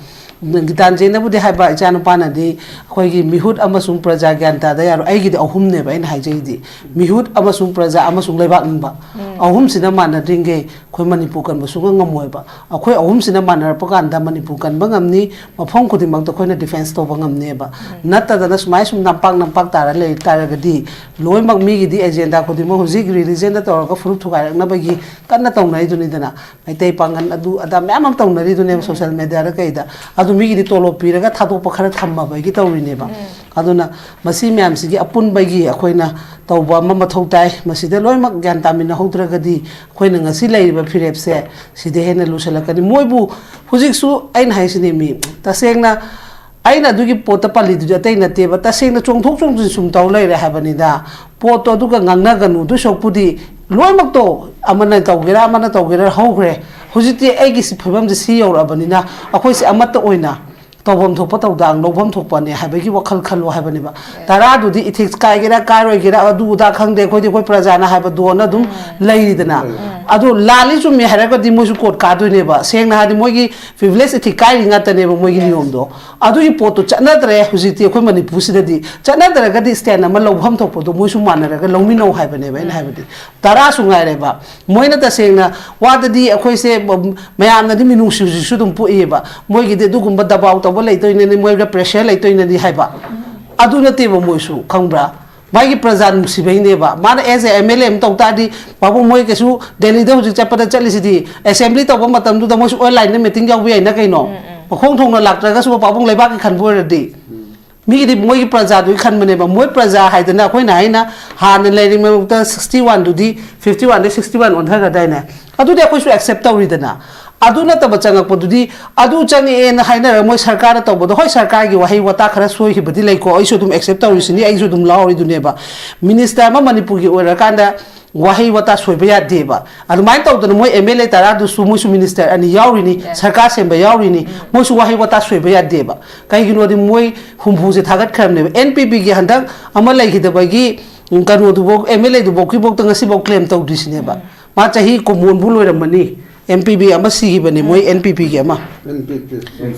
ꯒꯤꯇꯥꯟꯖꯦꯅꯕꯨꯗꯤ ꯍꯥꯏꯕ, ꯏꯆꯥꯅꯨꯄꯥꯅꯗꯤ ꯑꯩꯈꯣꯏꯒꯤ ꯃꯤꯍꯨꯠ ꯑꯃꯁꯨꯡ ꯄ꯭ꯔꯖꯥ ꯒ꯭ꯌꯥꯟ ꯇꯥꯗ ꯌꯥꯔꯣꯏ꯫ ꯑꯩꯒꯤꯗꯤ ꯑꯍꯨꯝꯅꯦꯕ ꯑꯩꯅ ꯍꯥꯏꯖꯩꯗꯤ, ꯃꯤꯍꯨꯠ ꯑꯃꯁꯨꯡ ꯄ꯭ꯔꯖꯥ ꯑꯃꯁꯨꯡ ꯂꯩꯕꯥꯛ ꯅꯤꯡꯕ, ꯑꯍꯨꯝꯁꯤꯅ ꯃꯥꯟꯅꯗ꯭ꯔꯤꯉꯩ ꯑꯩꯈꯣꯏ ꯃꯅꯤꯄꯨꯔ ꯀꯟꯕ ꯁꯨꯡꯉꯝ ꯉꯝꯃꯣꯏꯕ꯫ ꯑꯩꯈꯣꯏ ꯑꯍꯨꯝꯁꯤꯅ ꯃꯥꯟꯅꯔꯛꯄ ꯀꯥꯟꯗ ꯃꯅꯤꯄꯨꯔ ꯀꯟꯕ ꯉꯝꯅꯤ, ꯃꯐꯝ ꯈꯨꯗꯤꯡꯃꯛꯇ ꯑꯩꯈꯣꯏꯅ ꯗꯤꯐꯦꯟꯁ ꯇꯧꯕ ꯉꯝꯅꯦꯕ꯫ ꯅꯠꯇꯗꯅ ꯁꯨꯃꯥꯏ ꯁꯨꯝ ꯅꯝꯄꯥꯛ ꯅꯝꯄꯥꯛ ꯇꯥꯔ ꯂꯩ ꯇꯥꯔꯒꯗꯤ, ꯂꯣꯏꯅꯃꯛ ꯃꯤꯒꯤꯗꯤ ꯑꯦꯖꯦꯟꯗꯥ ꯈꯨꯗꯤꯡꯃꯛ ꯍꯧꯖꯤꯛ ꯔꯤꯂꯤꯖꯟꯗ ꯇꯧꯔꯒ ꯐꯨꯔꯨꯞ ꯊꯨꯒꯥꯏꯔꯛꯅꯕꯒꯤ ꯀꯟꯅ ꯇꯧꯅꯔꯤꯗꯨꯅꯤꯗꯅ꯫ ꯃꯩꯇꯩ ꯄꯥꯡꯒꯜ ꯑꯗꯨ ꯑꯗꯥ ꯃꯌꯥꯝ ꯑꯃ ꯇꯧꯅꯔꯤꯗꯨꯅꯦꯕ ꯁꯣꯁꯦꯜ ꯃꯦꯗꯤꯌꯥꯗ ꯀꯩꯗ꯫ ꯑꯗꯨ ꯃꯤꯒꯤꯗꯤ ꯇꯣꯂꯣꯞ ꯄꯤꯔꯒ ꯊꯥꯗꯣꯛꯄ ꯈꯔ ꯊꯝꯃꯕꯒꯤ ꯇꯧꯔꯤꯅꯦꯕ꯫ ꯑꯗꯨꯅ ꯃꯁꯤ ꯃꯌꯥꯝꯁꯤꯒꯤ ꯑꯄꯨꯟꯕꯒꯤ ꯑꯩꯈꯣꯏꯅ ꯇꯧꯕ ꯑꯃ ꯃꯊꯧ ꯇꯥꯏ꯫ ꯃꯁꯤꯗ ꯂꯣꯏꯅꯃꯛ ꯒ꯭ꯌꯥꯟ ꯇꯥꯃꯤꯟꯅꯍꯧꯗ꯭ꯔꯒꯗꯤ ꯑꯩꯈꯣꯏꯅ ꯉꯁꯤ ꯂꯩꯔꯤꯕ ꯐꯤꯔꯦꯞꯁꯦ ꯁꯤꯗ ꯍꯦꯟꯅ ꯂꯨꯁꯜꯂꯛꯀꯅꯤ꯫ ꯃꯣꯏꯕꯨ ꯍꯧꯖꯤꯛꯁꯨ ꯑꯩꯅ ꯍꯥꯏꯁꯤꯅꯦ ꯃꯤ, ꯇꯁꯦꯡꯅ ꯑꯩꯅ ꯑꯗꯨꯒꯤ ꯄꯣꯠꯇ ꯄꯜꯂꯤꯗꯨꯗꯤ ꯑꯇꯩ ꯅꯠꯇꯦꯕ, ꯇꯁꯦꯡꯅ ꯆꯣꯡꯊꯣꯛ ꯆꯣꯡꯁꯤꯟ ꯁꯨꯝ ꯇꯧ ꯂꯩꯔꯦ ꯍꯥꯏꯕꯅꯤꯗ꯫ ꯄꯣꯠꯇꯣ ꯑꯗꯨꯒ ꯉꯥꯡꯅꯒꯅꯨ꯫ ꯑꯗꯨ ꯁꯔꯨꯛꯄꯨꯗꯤ ꯂꯣꯏꯅꯃꯛꯇꯣ ꯑꯃꯅ ꯇꯧꯒꯦꯔꯥ ꯑꯃꯅ ꯇꯧꯒꯦꯔꯥ ꯍꯧꯈ꯭ꯔꯦ꯫ ꯍꯧꯖꯤꯛꯇꯤ ꯑꯩꯒꯤ ꯁꯤ ꯐꯤꯕꯝꯁꯦ ꯁꯤ ꯌꯧꯔꯛꯑꯕꯅꯤꯅ ꯑꯩꯈꯣꯏꯁꯦ ꯑꯃꯠꯇ ꯑꯣꯏꯅ ꯇꯧꯐꯝ ꯊꯣꯛꯄ ꯊꯧꯗꯥꯡ ꯂꯧꯐꯝ ꯊꯣꯛꯄꯅꯦ ꯍꯥꯏꯕꯒꯤ ꯋꯥꯈꯜ ꯈꯜꯂꯣ ꯍꯥꯏꯕꯅꯦꯕ꯫ ꯇꯔꯥꯗꯨꯗꯤ ꯏꯊꯤꯛꯁ ꯀꯥꯏꯒꯦꯔꯥ ꯀꯥꯏꯔꯣꯏꯒꯦꯔꯥ ꯑꯗꯨ ꯑꯗꯥ ꯈꯪꯗꯦ, ꯑꯩꯈꯣꯏꯗꯤ ꯑꯩꯈꯣꯏ ꯄ꯭ꯔꯖꯥꯅ ꯍꯥꯏꯕꯗꯣꯅ ꯑꯗꯨꯝ ꯂꯩꯔꯤꯗꯅ꯫ ꯑꯗꯣ ꯂꯥꯜꯂꯤ ꯆꯨꯝꯃꯤ ꯍꯥꯏꯔꯒꯗꯤ ꯃꯣꯏꯁꯨ ꯀꯣꯔꯠ ꯀꯥꯗꯣꯏꯅꯦꯕ꯫ ꯁꯦꯡꯅ ꯍꯥꯏꯔꯗꯤ ꯃꯣꯏꯒꯤ ꯄ꯭ꯔꯤꯚꯤꯂꯦꯖ ꯏꯊꯤꯛ ꯀꯥꯏꯔꯤ ꯉꯥꯛꯇꯅꯦꯕ ꯃꯣꯏꯒꯤ ꯅꯤꯌꯣꯝꯗꯣ꯫ ꯑꯗꯨꯒꯤ ꯄꯣꯠꯇꯣ ꯆꯠꯅꯗ꯭ꯔꯦ ꯍꯧꯖꯤꯛꯇꯤ ꯑꯩꯈꯣꯏ ꯃꯅꯤꯄꯨꯔꯁꯤꯗꯗꯤ꯫ ꯆꯠꯅꯗ꯭ꯔꯒꯗꯤ ꯁ꯭ꯇꯦꯟ ꯑꯃ ꯂꯧꯐꯝ ꯊꯣꯛꯄꯗꯣ ꯃꯣꯏꯁꯨ ꯃꯥꯟꯅꯔꯒ ꯂꯧꯃꯤꯟꯅꯧ ꯍꯥꯏꯕꯅꯦꯕ ꯑꯩꯅ ꯍꯥꯏꯕꯗꯤ꯫ ꯇꯔꯥꯁꯨ ꯉꯥꯏꯔꯦꯕ꯫ ꯃꯣꯏꯅ ꯇꯁꯦꯡꯅ ꯋꯥꯗꯗꯤ ꯑꯩꯈꯣꯏꯁꯦ, ꯎꯝ, ꯃꯌꯥꯝꯅꯗꯤ ꯃꯤꯅꯨꯡꯁꯤ ꯍꯧꯖꯤꯛꯁꯨ ꯑꯗꯨꯝ ꯄꯣꯛꯏꯕ꯫ ꯃꯣꯏꯒꯤꯗꯤ ꯑꯗꯨꯒꯨꯝꯕ ꯗꯕꯥꯎ ꯇꯧꯕ ꯂꯩꯇꯣꯏꯅꯅꯤ, ꯃꯣꯏꯗ ꯄ꯭ꯔꯦꯁꯔ ꯂꯩꯇꯣꯏꯅꯗꯤ ꯍꯥꯏꯕ꯫ ꯑꯗꯨ ꯅꯠꯇꯦꯕ ꯃꯣꯏꯁꯨ, ꯈꯪꯕ꯭ꯔꯥ? ꯃꯥꯒꯤ ꯄ꯭ꯔꯖꯥ ꯅꯨꯡꯁꯤꯕꯩꯅꯦꯕ꯫ ꯃꯥꯅ ꯑꯦꯁ ꯑꯦ ꯑꯦꯝ ꯑꯦꯜ ꯑꯦ ꯑꯃ ꯇꯧ ꯇꯥꯔꯗꯤ, ꯄꯥꯕꯨꯡ ꯃꯣꯏ ꯀꯩꯁꯨ ꯗꯦꯜꯂꯤꯗ ꯍꯧꯖꯤꯛ ꯆꯠꯄꯗ ꯆꯠꯂꯤꯁꯤꯗꯤ, ꯑꯦꯁꯦꯝꯕ꯭ꯂꯤ ꯇꯧꯕ ꯃꯇꯝꯗꯨꯗ ꯃꯣꯏꯁꯨ ꯑꯣꯟꯂꯥꯏꯟꯗ ꯃꯤꯇꯤꯡ ꯌꯥꯎꯕ ꯌꯥꯏꯅ ꯀꯩꯅꯣ? ꯃꯈꯣꯡ ꯊꯣꯡꯅ ꯂꯥꯛꯇ꯭ꯔꯒꯁꯨ ꯄꯥꯕꯨꯡ ꯂꯩꯕꯥꯛꯀꯤ ꯈꯟꯕ ꯑꯣꯏꯔꯗꯤ꯫ ꯃꯤꯒꯤꯗꯤ ꯃꯣꯏꯒꯤ ꯄ꯭ꯔꯖꯥꯗꯨꯒꯤ ꯈꯟꯕꯅꯦꯕ꯫ ꯃꯣꯏ ꯄ꯭ꯔꯖꯥ ꯍꯥꯏꯗꯅ ꯑꯩꯈꯣꯏꯅ ꯑꯩꯅ ꯍꯥꯟꯅ ꯂꯩꯔꯤꯉꯩꯗ ꯁꯤꯛꯁꯇꯤ ꯋꯥꯟꯗꯨꯗꯤ ꯐꯤꯐꯇꯤ ꯋꯥꯟꯗꯩ ꯁꯤꯛꯁꯇꯤ ꯋꯥꯟ ꯑꯣꯟꯊꯈ꯭ꯔꯗꯥꯏꯅꯦ? ꯑꯗꯨꯗꯤ ꯑꯩꯈꯣꯏꯁꯨ ꯑꯦꯛꯁꯦꯞ ꯇꯧꯔꯤꯗꯅ꯫ ꯑꯗꯨ ꯅꯠꯇꯕ ꯆꯪꯉꯛꯄꯗꯨꯗꯤ, ꯑꯗꯨ ꯆꯪꯉꯛꯑꯦꯅ ꯍꯥꯏꯅꯔꯒ ꯃꯣꯏ ꯁꯔꯀꯥꯔꯅ ꯇꯧꯕꯗꯣ, ꯍꯣꯏ, ꯁꯔꯀꯥꯔꯒꯤ ꯋꯥꯍꯩ ꯋꯥꯇꯥ ꯈꯔ ꯁꯣꯏꯈꯤꯕꯗꯤ ꯂꯩꯀꯣ, ꯑꯩꯁꯨ ꯑꯗꯨꯝ ꯑꯦꯛꯁꯦꯞ ꯇꯧꯔꯤꯁꯤꯅꯤ, ꯑꯩꯁꯨ ꯑꯗꯨꯝ ꯂꯧꯍꯧꯔꯤꯗꯨꯅꯦꯕ꯫ ꯃꯤꯅꯤꯁꯇꯔ ꯑꯃ ꯃꯅꯤꯄꯨꯔꯒꯤ ꯑꯣꯏꯔꯀꯥꯟꯗ ꯋꯥꯍꯩ ꯋꯥꯇꯥ ꯁꯣꯏꯕ ꯌꯥꯗꯦꯕ꯫ ꯑꯗꯨꯃꯥꯏꯅ ꯇꯧꯗꯅ ꯃꯣꯏ ꯑꯦꯝ ꯑꯦꯜ ꯑꯦ ꯇꯔꯥꯗꯨꯁꯨ ꯃꯣꯏꯁꯨ ꯃꯤꯅꯤꯁꯇꯔ ꯑꯅꯤ ꯌꯥꯎꯔꯤꯅꯤ, ꯁꯔꯀꯥꯔ ꯁꯦꯝꯕ ꯌꯥꯎꯔꯤꯅꯤ, ꯃꯣꯏꯁꯨ ꯋꯥꯍꯩ ꯋꯥꯇꯥ ꯁꯣꯏꯕ ꯌꯥꯗꯦꯕ꯫ ꯀꯩꯒꯤꯅꯣꯗꯤ ꯃꯣꯏ ꯍꯨꯝꯐꯨꯁꯦ ꯊꯥꯒꯠꯈ꯭ꯔꯕꯅꯦꯕ꯫ ꯑꯦꯟ ꯄꯤ ꯄꯤꯒꯤ ꯍꯟꯗꯛ ꯑꯃ ꯂꯩꯈꯤꯗꯕꯒꯤ, ꯎꯝ, ꯀꯩꯅꯣꯗꯨꯐꯥꯎ, ꯑꯦꯝ ꯑꯦꯜ ꯑꯦꯗꯨꯐꯥꯎꯀꯤꯐꯥꯎꯗ ꯉꯁꯤꯐꯥꯎ ꯀ꯭ꯂꯦꯝ ꯇꯧꯗ꯭ꯔꯤꯁꯤꯅꯦꯕ꯫ ꯃꯥ ꯆꯍꯤ ꯀꯨꯟꯃꯥꯄꯟꯕꯨ ꯂꯣꯏꯔꯝꯃꯅꯤ꯫ ꯑꯦꯟ ꯄꯤ ꯄꯤ ꯑꯃ ꯁꯤꯈꯤꯕꯅꯤ, ꯃꯣꯏ ꯑꯦꯟ ꯄꯤ ꯄꯤꯒꯤ ꯑꯃ꯫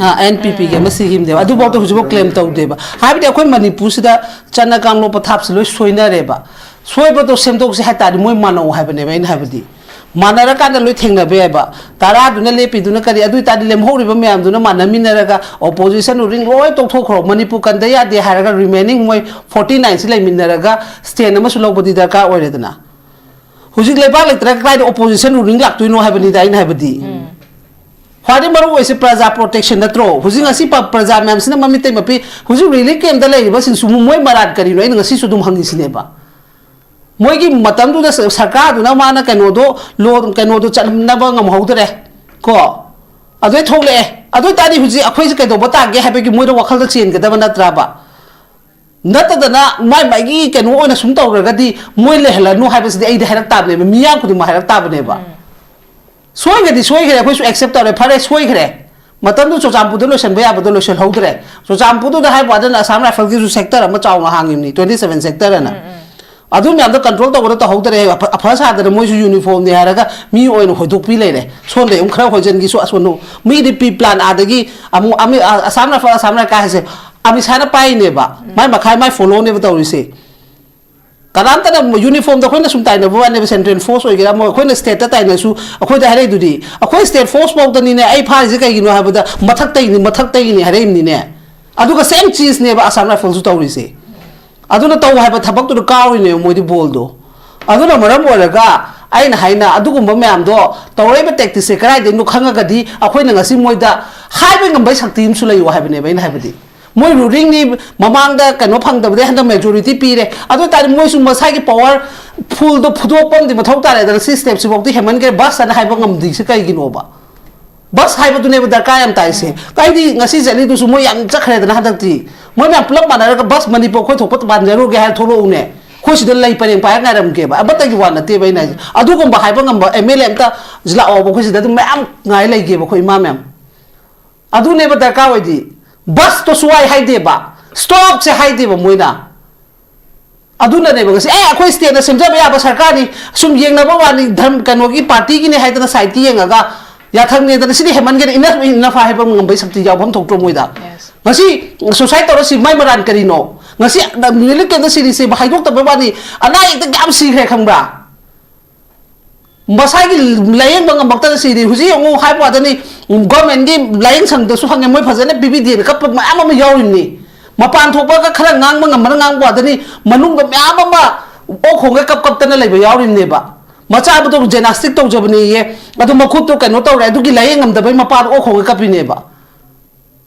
ꯑꯦꯟ ꯄꯤ ꯄꯤꯒꯤ ꯑꯃ ꯁꯤꯈꯤꯕꯅꯦꯕ꯫ ꯑꯗꯨꯐꯥꯎꯗ ꯍꯧꯖꯤꯛꯐꯥꯎ ꯀ꯭ꯂꯦꯝ ꯇꯧꯗꯦꯕ꯫ ꯍꯥꯏꯕꯗꯤ ꯑꯩꯈꯣꯏ ꯃꯅꯤꯄꯨꯔꯁꯤꯗ ꯆꯠꯅ ꯀꯥꯡꯂꯣꯟ ꯄꯊꯥꯞꯁꯦ ꯂꯣꯏ ꯁꯣꯏꯅꯔꯦꯕ꯫ ꯁꯣꯏꯕꯗꯣ ꯁꯦꯝꯗꯣꯛꯁꯦ ꯍꯥꯏ ꯇꯥꯔꯗꯤ ꯃꯣꯏ ꯃꯥꯟꯅꯧ ꯍꯥꯏꯕꯅꯦꯕ ꯑꯩꯅ ꯍꯥꯏꯕꯗꯤ꯫ ꯃꯥꯟꯅꯔꯀꯥꯟꯗ ꯂꯣꯏ ꯊꯦꯡꯅꯕ ꯌꯥꯏꯕ꯫ ꯇꯔꯥꯗꯨꯅ ꯂꯦꯞꯄꯤꯗꯨꯅ ꯀꯔꯤ? ꯑꯗꯨ ꯑꯣꯏ ꯇꯥꯔꯗꯤ ꯂꯦꯝꯍꯧꯔꯤꯕ ꯃꯌꯥꯝꯗꯨꯅ ꯃꯥꯟꯅꯃꯤꯟꯅꯔꯒ, ꯑꯣꯄꯣꯖꯤꯁꯟ ꯔꯨꯂꯤꯡ ꯂꯣꯏ ꯇꯧꯊꯣꯛꯈ꯭ꯔꯣ, ꯃꯅꯤꯄꯨꯔ ꯀꯟꯗ ꯌꯥꯗꯦ ꯍꯥꯏꯔꯒ ꯔꯤꯃꯦꯅꯤꯡ ꯃꯣꯏ ꯐꯣꯔꯇꯤ ꯅꯥꯏꯟꯁꯤ ꯂꯩꯃꯤꯟꯅꯔꯒ ꯁ꯭ꯇꯦꯟ ꯑꯃꯁꯨ ꯂꯧꯕꯗꯤ ꯗꯔꯀꯥꯔ ꯑꯣꯏꯔꯦꯗꯅ꯫ ꯍꯧꯖꯤꯛ ꯂꯩꯕꯥꯛ ꯂꯩꯇ꯭ꯔꯒ ꯀꯗꯥꯏꯗ ꯑꯣꯄꯣꯖꯤꯁꯟ ꯔꯨꯂꯤꯡ ꯂꯥꯛꯇꯣꯏꯅꯣ ꯍꯥꯏꯕꯅꯤꯗ ꯑꯩꯅ ꯍꯥꯏꯕꯗꯤ꯫ ꯈ꯭ꯋꯥꯏꯗꯒꯤ ꯃꯔꯨ ꯑꯣꯏꯁꯦ ꯄ꯭ꯔꯖꯥ ꯄ꯭ꯔꯣꯇꯦꯛꯁꯟ ꯅꯠꯇ꯭ꯔꯣ? ꯍꯧꯖꯤꯛ ꯉꯁꯤ ꯄ-, ꯄ꯭ꯔꯖꯥ ꯃꯌꯥꯝꯁꯤꯅ ꯃꯃꯤꯠ ꯇꯩ ꯃꯄꯤ, ꯍꯧꯖꯤꯛ ꯔꯤꯂꯤꯐ ꯀꯦꯝꯞꯇ ꯂꯩꯔꯤꯕꯁꯤꯡꯁꯨ ꯃꯣꯏ ꯃꯔꯥꯜ ꯀꯔꯤꯅꯣ? ꯑꯩꯅ ꯉꯁꯤꯁꯨ ꯑꯗꯨꯝ ꯍꯪꯉꯤꯁꯤꯅꯦꯕ꯫ ꯃꯣꯏꯒꯤ ꯃꯇꯝꯗꯨꯗ ꯁ-, ꯁꯔꯀꯥꯔꯗꯨꯅ ꯃꯥꯅ ꯀꯩꯅꯣꯗꯣ ꯂꯣ-, ꯀꯩꯅꯣꯗꯣ ꯆꯠꯅꯕ ꯉꯝꯍꯧꯗ꯭ꯔꯦ ꯀꯣ꯫ ꯑꯗꯨꯗꯩ ꯊꯣꯛꯂꯛꯑꯦ꯫ ꯑꯗꯨ ꯑꯣꯏ ꯇꯥꯔꯗꯤ ꯍꯧꯖꯤꯛ ꯑꯩꯈꯣꯏꯁꯦ ꯀꯩꯗꯧꯕ ꯇꯥꯒꯦ ꯍꯥꯏꯕꯒꯤ ꯃꯣꯏꯗ ꯋꯥꯈꯜꯗ ꯆꯦꯟꯒꯗꯕ ꯅꯠꯇ꯭ꯔꯕ? ꯅꯠꯇꯗꯅ ꯃꯥꯏ ꯃꯥꯏꯒꯤ ꯀꯩꯅꯣ ꯑꯣꯏꯅ ꯁꯨꯝ ꯇꯧꯈ꯭ꯔꯒꯗꯤ ꯃꯣꯏ ꯂꯩꯍꯜꯂꯅꯨ ꯍꯥꯏꯕꯁꯤꯗꯤ ꯑꯩꯗꯤ ꯍꯥꯏꯔꯛ ꯇꯥꯕꯅꯦꯕ, ꯃꯤꯌꯥꯝ ꯈꯨꯗꯤꯡꯃꯛ ꯍꯥꯏꯔꯛ ꯇꯥꯕꯅꯦꯕ꯫ ꯁꯣꯏꯈ꯭ꯔꯗꯤ ꯁꯣꯏꯈ꯭ꯔꯦ, ꯑꯩꯈꯣꯏꯁꯨ ꯑꯦꯛꯁꯦꯞ ꯇꯧꯔꯦ, ꯐꯔꯦ ꯁꯣꯏꯈ꯭ꯔꯦ꯫ ꯃꯇꯝꯗꯨ ꯆꯨꯔꯆꯥꯟꯄꯨꯔꯗ ꯂꯣꯏꯁꯤꯟꯕ ꯌꯥꯕꯗꯣ ꯂꯣꯏꯁꯤꯜꯍꯧꯗ꯭ꯔꯦ꯫ ꯆꯨꯔꯆꯥꯟꯄꯨꯔꯗꯨꯗ ꯍꯥꯏꯕ ꯋꯥꯗꯅ ꯑꯁꯥꯝ ꯔꯥꯏꯐꯜꯒꯤꯁꯨ ꯁꯦꯛꯇꯔ ꯑꯃ ꯆꯥꯎꯅ ꯍꯥꯡꯉꯤꯕꯅꯤ, ꯇ꯭ꯋꯦꯟꯇꯤ ꯁꯚꯦꯟ ꯁꯦꯛꯇꯔ ꯑꯅ꯫ ꯑꯗꯨ ꯃꯌꯥꯝꯗꯣ ꯀꯟꯇ꯭ꯔꯣꯜ ꯇꯧꯕꯗ ꯇꯧꯍꯧꯗ꯭ꯔꯦ꯫ ꯑꯐ-, ꯑꯐ ꯁꯥꯗꯅ ꯃꯣꯏꯁꯨ ꯌꯨꯅꯤꯐꯣꯔꯝꯅꯤ ꯍꯥꯏꯔꯒ ꯃꯤ ꯑꯣꯏꯅ ꯍꯣꯏꯗꯣꯛꯄꯤ ꯂꯩꯔꯦ꯫ ꯁꯣꯝꯗ ꯑꯃꯨꯛ ꯈꯔ ꯍꯣꯏꯖꯟꯈꯤ, ꯁꯣ-, ꯑꯁꯣꯝꯗ ꯑꯃꯨꯛ꯫ ꯃꯤꯗꯤ ꯄ꯭ꯔꯤ ꯄ꯭ꯂꯥꯟ ꯑꯥꯗꯒꯤ ꯑꯃꯨꯛ ꯑꯃ-, ꯑ-, ꯑꯁꯥꯝ ꯔꯥꯏꯐꯜ, ꯑꯁꯥꯝ ꯔꯥꯏꯐꯜ ꯍꯥꯏꯁꯦ ꯑꯃꯤꯠ ꯁꯥꯍꯅ ꯄꯥꯏꯔꯤꯅꯦꯕ꯫ ꯃꯥꯏ ꯃꯈꯥꯏ ꯃꯥꯏ ꯐꯣꯂꯣꯅꯦꯕ ꯇꯧꯔꯤꯁꯦ꯫ ꯀꯅꯥꯝꯇꯅ ꯌꯨꯅꯤꯐꯣꯔꯝꯗ ꯑꯩꯈꯣꯏꯅ ꯁꯨꯝ ꯇꯥꯏꯅꯕ ꯋꯥꯅꯦꯕ, ꯁꯦꯟꯇ꯭ꯔꯦꯜ ꯐꯣꯔꯁ ꯑꯣꯏꯒꯦꯔꯥ, ꯑꯃ ꯑꯩꯈꯣꯏꯅ ꯁ꯭ꯇꯦꯠꯇ ꯇꯥꯏꯅꯔꯁꯨ ꯑꯩꯈꯣꯏꯗ ꯍꯥꯏꯔꯛꯏꯗꯨꯗꯤ, ꯑꯩꯈꯣꯏ ꯁ꯭ꯇꯦꯠ ꯐꯣꯔꯁ ꯐꯥꯎꯗꯅꯤꯅꯦ ꯑꯩ ꯐꯥꯔꯤꯁꯦ ꯀꯩꯒꯤꯅꯣ ꯍꯥꯏꯕꯗ, ꯃꯊꯛꯇꯒꯤꯅꯤ, ꯃꯊꯛꯇꯒꯤꯅꯤ ꯍꯥꯏꯔꯛꯏꯕꯅꯤꯅꯦ꯫ ꯑꯗꯨꯒ ꯁꯦꯝ ꯆꯤꯁꯅꯦꯕ ꯑꯁꯥꯝ ꯔꯥꯏꯐꯜꯁꯨ ꯇꯧꯔꯤꯁꯦ꯫ ꯑꯗꯨꯅ ꯇꯧ ꯍꯥꯏꯕ ꯊꯕꯛꯇꯨꯗ ꯀꯥꯎꯔꯤꯅꯦꯕ ꯃꯣꯏꯗꯤ ꯕꯣꯜꯗꯣ꯫ ꯑꯗꯨꯅ ꯃꯔꯝ ꯑꯣꯏꯔꯒ ꯑꯩꯅ ꯍꯥꯏꯅ ꯑꯗꯨꯒꯨꯝꯕ ꯃꯌꯥꯝꯗꯣ ꯇꯧꯔꯛꯏꯕ ꯇꯦꯛꯇꯤꯛꯁꯦ ꯀꯗꯥꯏꯗꯩꯅꯣ ꯈꯪꯉꯒꯗꯤ ꯑꯩꯈꯣꯏꯅ ꯉꯁꯤ ꯃꯣꯏꯗ ꯍꯥꯏꯕ ꯉꯝꯕꯩ ꯁꯛꯇꯤ ꯑꯃꯁꯨ ꯂꯩꯌꯨ ꯍꯥꯏꯕꯅꯦꯕ ꯑꯩꯅ ꯍꯥꯏꯕꯗꯤ꯫ ꯃꯣꯏ ꯔꯨꯂꯤꯡꯅꯤ, ꯃꯃꯥꯡꯗ ꯀꯩꯅꯣ ꯐꯪꯗꯕꯗꯩ ꯍꯟꯗꯛ ꯃꯦꯖꯣꯔꯤꯇꯤ ꯄꯤꯔꯦ꯫ ꯑꯗꯨ ꯑꯣꯏ ꯇꯥꯔꯗꯤ ꯃꯣꯏꯁꯨ ꯃꯁꯥꯒꯤ ꯄꯋꯥꯔ ꯐꯨꯜꯗꯣ ꯐꯨꯗꯣꯛꯄ ꯑꯃꯗꯤ ꯃꯊꯧ ꯇꯥꯔꯦꯗꯅ꯫ ꯁꯤ ꯁ꯭ꯇꯦꯞꯁꯤꯐꯥꯎꯗꯤ ꯍꯦꯟꯃꯟꯈ꯭ꯔꯦ, ꯕꯁ ꯑꯅ ꯍꯥꯏꯕ ꯉꯝꯗ꯭ꯔꯤꯁꯦ ꯀꯩꯒꯤꯅꯣꯕ? ꯕꯁ ꯍꯥꯏꯕꯗꯨꯅꯦꯕ ꯗꯔꯀꯥꯔ ꯌꯥꯝ ꯇꯥꯏꯁꯦ꯫ ꯀꯩꯗꯤ ꯉꯁꯤ ꯆꯠꯂꯤꯗꯨꯁꯨ ꯃꯣꯏ ꯌꯥꯝ ꯆꯠꯈ꯭ꯔꯦꯗꯅ ꯍꯟꯗꯛꯇꯤ꯫ ꯃꯣꯏ ꯃꯌꯥꯝ ꯄꯨꯂꯞ ꯃꯥꯟꯅꯔꯒ ꯕꯁ ꯃꯅꯤꯄꯨꯔ ꯑꯩꯈꯣꯏ ꯊꯣꯛꯄ ꯄꯥꯟꯖꯔꯨꯒꯦ ꯍꯥꯏꯔ ꯊꯣꯛꯂꯛꯎꯅꯦ꯫ ꯑꯩꯈꯣꯏ ꯁꯤꯗ ꯂꯩ ꯄꯔꯦꯡ ꯄꯥꯏꯔ ꯉꯥꯏꯔꯝꯒꯦꯕ꯫ ꯑꯃꯠꯇꯒꯤ ꯋꯥ ꯅꯠꯇꯦꯕ ꯑꯩꯅ ꯍꯥꯏꯁꯦ꯫ ꯑꯗꯨꯒꯨꯝꯕ ꯍꯥꯏꯕ ꯉꯝꯕ ꯑꯦꯝ ꯑꯦꯜ ꯑꯦ ꯑꯝꯇ ꯂꯥꯛꯑꯣꯕ, ꯑꯩꯈꯣꯏ ꯁꯤꯗ ꯑꯗꯨꯝ ꯃꯌꯥꯝ ꯉꯥꯏ ꯂꯩꯒꯦꯕ ꯑꯩꯈꯣꯏ ꯏꯃꯥ ꯃꯌꯥꯝ꯫ ꯑꯗꯨꯅꯦꯕ ꯗꯔꯀꯥꯔ ꯑꯣꯏꯗꯤ꯫ ꯕꯁꯇꯣ ꯁꯨꯋꯥꯏ ꯍꯥꯏꯗꯦꯕ, ꯁ꯭ꯇꯣꯞꯁꯦ ꯍꯥꯏꯗꯦꯕ ꯃꯣꯏꯅ꯫ ꯑꯗꯨꯅꯅꯦꯕ ꯉꯁꯤ ꯑꯦ ꯑꯩꯈꯣꯏ ꯁ꯭ꯇꯦꯠꯅ ꯁꯦꯝꯖꯕ ꯌꯥꯕ ꯁꯔꯀꯥꯔꯅꯤ, ꯁꯨꯝ ꯌꯦꯡꯅꯕ ꯋꯥꯅꯤ, ꯙꯔꯝ ꯀꯩꯅꯣꯒꯤ ꯄꯥꯔꯇꯤꯒꯤꯅꯤ ꯍꯥꯏꯗꯅ ꯁꯥꯏꯠꯇ ꯌꯦꯡꯉꯒ ꯌꯥꯊꯪꯅꯦꯗꯅ, ꯁꯤꯗꯤ ꯍꯦꯟꯃꯟꯒꯅꯤ, ꯏꯅꯐ ꯏꯅꯐ ꯍꯥꯏꯕ ꯉꯝꯕꯩ ꯁꯛꯇꯤ ꯌꯥꯎꯐꯝ ꯊꯣꯛꯇ꯭ꯔꯣ ꯃꯣꯏꯗ? Yes. ꯉꯁꯤ ꯁꯨꯁꯥꯏꯠ ꯇꯧꯔ ꯁꯤ ꯃꯥꯏ ꯃꯔꯥꯟ ꯀꯔꯤꯅꯣ? ꯉꯁꯤ ꯔꯤꯂꯤꯐ ꯀꯦꯝꯞꯇ ꯁꯤꯔꯤꯁꯦ ꯍꯥꯏꯗꯣꯛꯇꯕꯩ ꯋꯥꯅꯤ, ꯑꯅꯥ ꯑꯌꯦꯛꯇ ꯀꯌꯥꯝ ꯁꯤꯈ꯭ꯔꯦ ꯈꯪꯕ꯭ꯔꯥ? ꯃꯁꯥꯒꯤ ꯂꯥꯏꯌꯦꯡꯕ ꯉꯝꯃꯛꯇꯅ ꯁꯤꯔꯤ꯫ ꯍꯧꯖꯤꯛ ꯌꯦꯡꯉꯨ ꯍꯥꯏꯕ ꯋꯥꯗꯅꯤ, ꯒꯣꯔꯃꯦꯟꯒꯤ ꯂꯥꯏꯌꯦꯡ ꯁꯪꯗꯁꯨ ꯍꯪꯉꯦ, ꯃꯣꯏ ꯐꯖꯅ ꯄꯤꯕꯤꯗꯦꯅ ꯀꯞꯄ ꯃꯌꯥꯝ ꯑꯃ ꯌꯥꯎꯔꯤꯕꯅꯤ꯫ ꯃꯄꯥꯟ ꯊꯣꯛꯄꯒ ꯈꯔ ꯉꯥꯡꯕ ꯉꯝꯕꯅ ꯉꯥꯡꯕ ꯋꯥꯗꯅꯤ, ꯃꯅꯨꯡꯗ ꯃꯌꯥꯝ ꯑꯃ ꯑꯣꯛ ꯈꯣꯡꯒꯩ ꯀꯞ ꯀꯞꯇꯅ ꯂꯩꯕ ꯌꯥꯎꯔꯤꯕꯅꯦꯕ꯫ ꯃꯆꯥꯕꯨꯗꯣ ꯖꯦꯅꯥꯁꯇꯤꯛ ꯇꯧꯖꯕꯅꯦꯌꯦ, ꯑꯗꯨ ꯃꯈꯨꯠꯇꯣ ꯀꯩꯅꯣ ꯇꯧꯔꯦ, ꯑꯗꯨꯒꯤ ꯂꯥꯏꯌꯦꯡ ꯉꯝꯗꯕꯩ ꯃꯄꯥꯗꯣ ꯑꯣꯛ ꯈꯣꯡꯒꯩ ꯀꯞꯄꯤꯅꯦꯕ꯫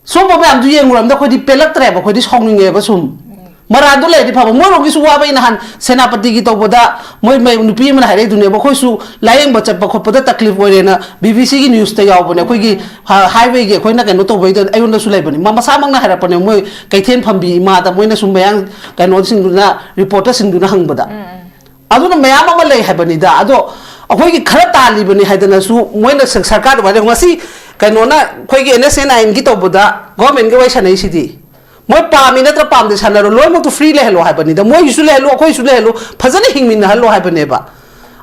ꯁꯨꯝꯕ ꯃꯌꯥꯝꯗꯨ ꯌꯦꯡꯉꯨꯔꯝꯗ ꯑꯩꯈꯣꯏꯗꯤ ꯄꯦꯜꯂꯛꯇ꯭ꯔꯦꯕ, ꯑꯩꯈꯣꯏꯗꯤ ꯁꯥꯎꯅꯤꯡꯉꯦꯕ꯫ ꯁꯨꯝ ꯃꯔꯥꯟꯗꯣ ꯂꯩꯔꯗꯤ ꯐꯕ꯫ ꯃꯣꯏꯔꯣꯝꯒꯤꯁꯨ ꯋꯥꯕ꯫ ꯑꯩ ꯅꯍꯥꯟ ꯁꯦꯅꯥꯄꯇꯤꯒꯤ ꯇꯧꯕꯗ ꯃꯣꯏ ꯃꯩ- ꯅꯨꯄꯤ ꯑꯃꯅ ꯍꯥꯏꯔꯛꯏꯗꯨꯅꯦꯕ, ꯑꯩꯈꯣꯏꯁꯨ ꯂꯥꯏꯌꯦꯡꯕ ꯆꯠꯄ ꯈꯣꯠꯄꯗ ꯇꯛꯂꯤꯐ ꯑꯣꯏꯔꯦꯅ ꯕꯤ ꯕꯤ ꯁꯤꯒꯤ ꯅ꯭ꯌꯨꯁꯇ ꯌꯥꯎꯕꯅꯦ꯫ ꯑꯩꯈꯣꯏꯒꯤ ꯍꯥꯏꯋꯦꯒꯤ ꯑꯩꯈꯣꯏꯅ ꯀꯩꯅꯣ ꯇꯧꯕꯩꯗ ꯑꯩꯉꯣꯟꯗꯁꯨ ꯂꯩꯕꯅꯤ꯫ ꯃꯥ ꯃꯁꯥꯃꯛꯅ ꯍꯥꯏꯔꯛꯄꯅꯦ, ꯃꯣꯏ ꯀꯩꯊꯦꯜ ꯐꯝꯕꯤ ꯏꯃꯥꯗ ꯃꯣꯏꯅ ꯁꯨꯝ ꯃꯌꯥꯡ ꯀꯩꯅꯣꯁꯤꯡꯗꯨꯅ, ꯔꯤꯄꯣꯔꯇꯔꯁꯤꯡꯗꯨꯅ ꯍꯪꯕꯗ꯫ ꯑꯗꯨꯅ ꯃꯌꯥꯝ ꯑꯃ ꯂꯩ ꯍꯥꯏꯕꯅꯤꯗ꯫ ꯑꯗꯣ ꯑꯩꯈꯣꯏꯒꯤ ꯈꯔ ꯇꯥꯜꯂꯤꯕꯅꯤ ꯍꯥꯏꯗꯅꯁꯨ ꯃꯣꯏꯅ ꯁ- ꯁꯔꯀꯥꯔꯗ ꯋꯥꯔꯦꯞ, ꯉꯁꯤ ꯀꯩꯅꯣꯅ ꯑꯩꯈꯣꯏꯒꯤ ꯑꯦꯟ ꯑꯦꯁ ꯑꯦꯟ ꯑꯥꯏ ꯑꯦꯟꯒꯤ ꯇꯧꯕꯗ ꯒꯣꯔꯃꯦꯟꯒ ꯋꯥꯔꯤ ꯁꯥꯟꯅꯩꯁꯤꯗꯤ꯫ ꯃꯣꯏ ꯄꯥꯝꯃꯤ ꯅꯠꯇ꯭ꯔ ꯄꯥꯝꯗꯦ ꯁꯥꯟꯅꯔꯣ, ꯂꯣꯏꯅꯃꯛꯇꯨ ꯐ꯭ꯔꯤ ꯂꯩꯍꯜꯂꯣ ꯍꯥꯏꯕꯅꯤꯗ꯫ ꯃꯣꯏꯒꯤꯁꯨ ꯂꯩꯍꯜꯂꯣ, ꯑꯩꯈꯣꯏꯁꯨ ꯂꯩꯍꯜꯂꯣ, ꯐꯖꯅ ꯍꯤꯡꯃꯤꯟꯅꯍꯜꯂꯣ ꯍꯥꯏꯕꯅꯦꯕ꯫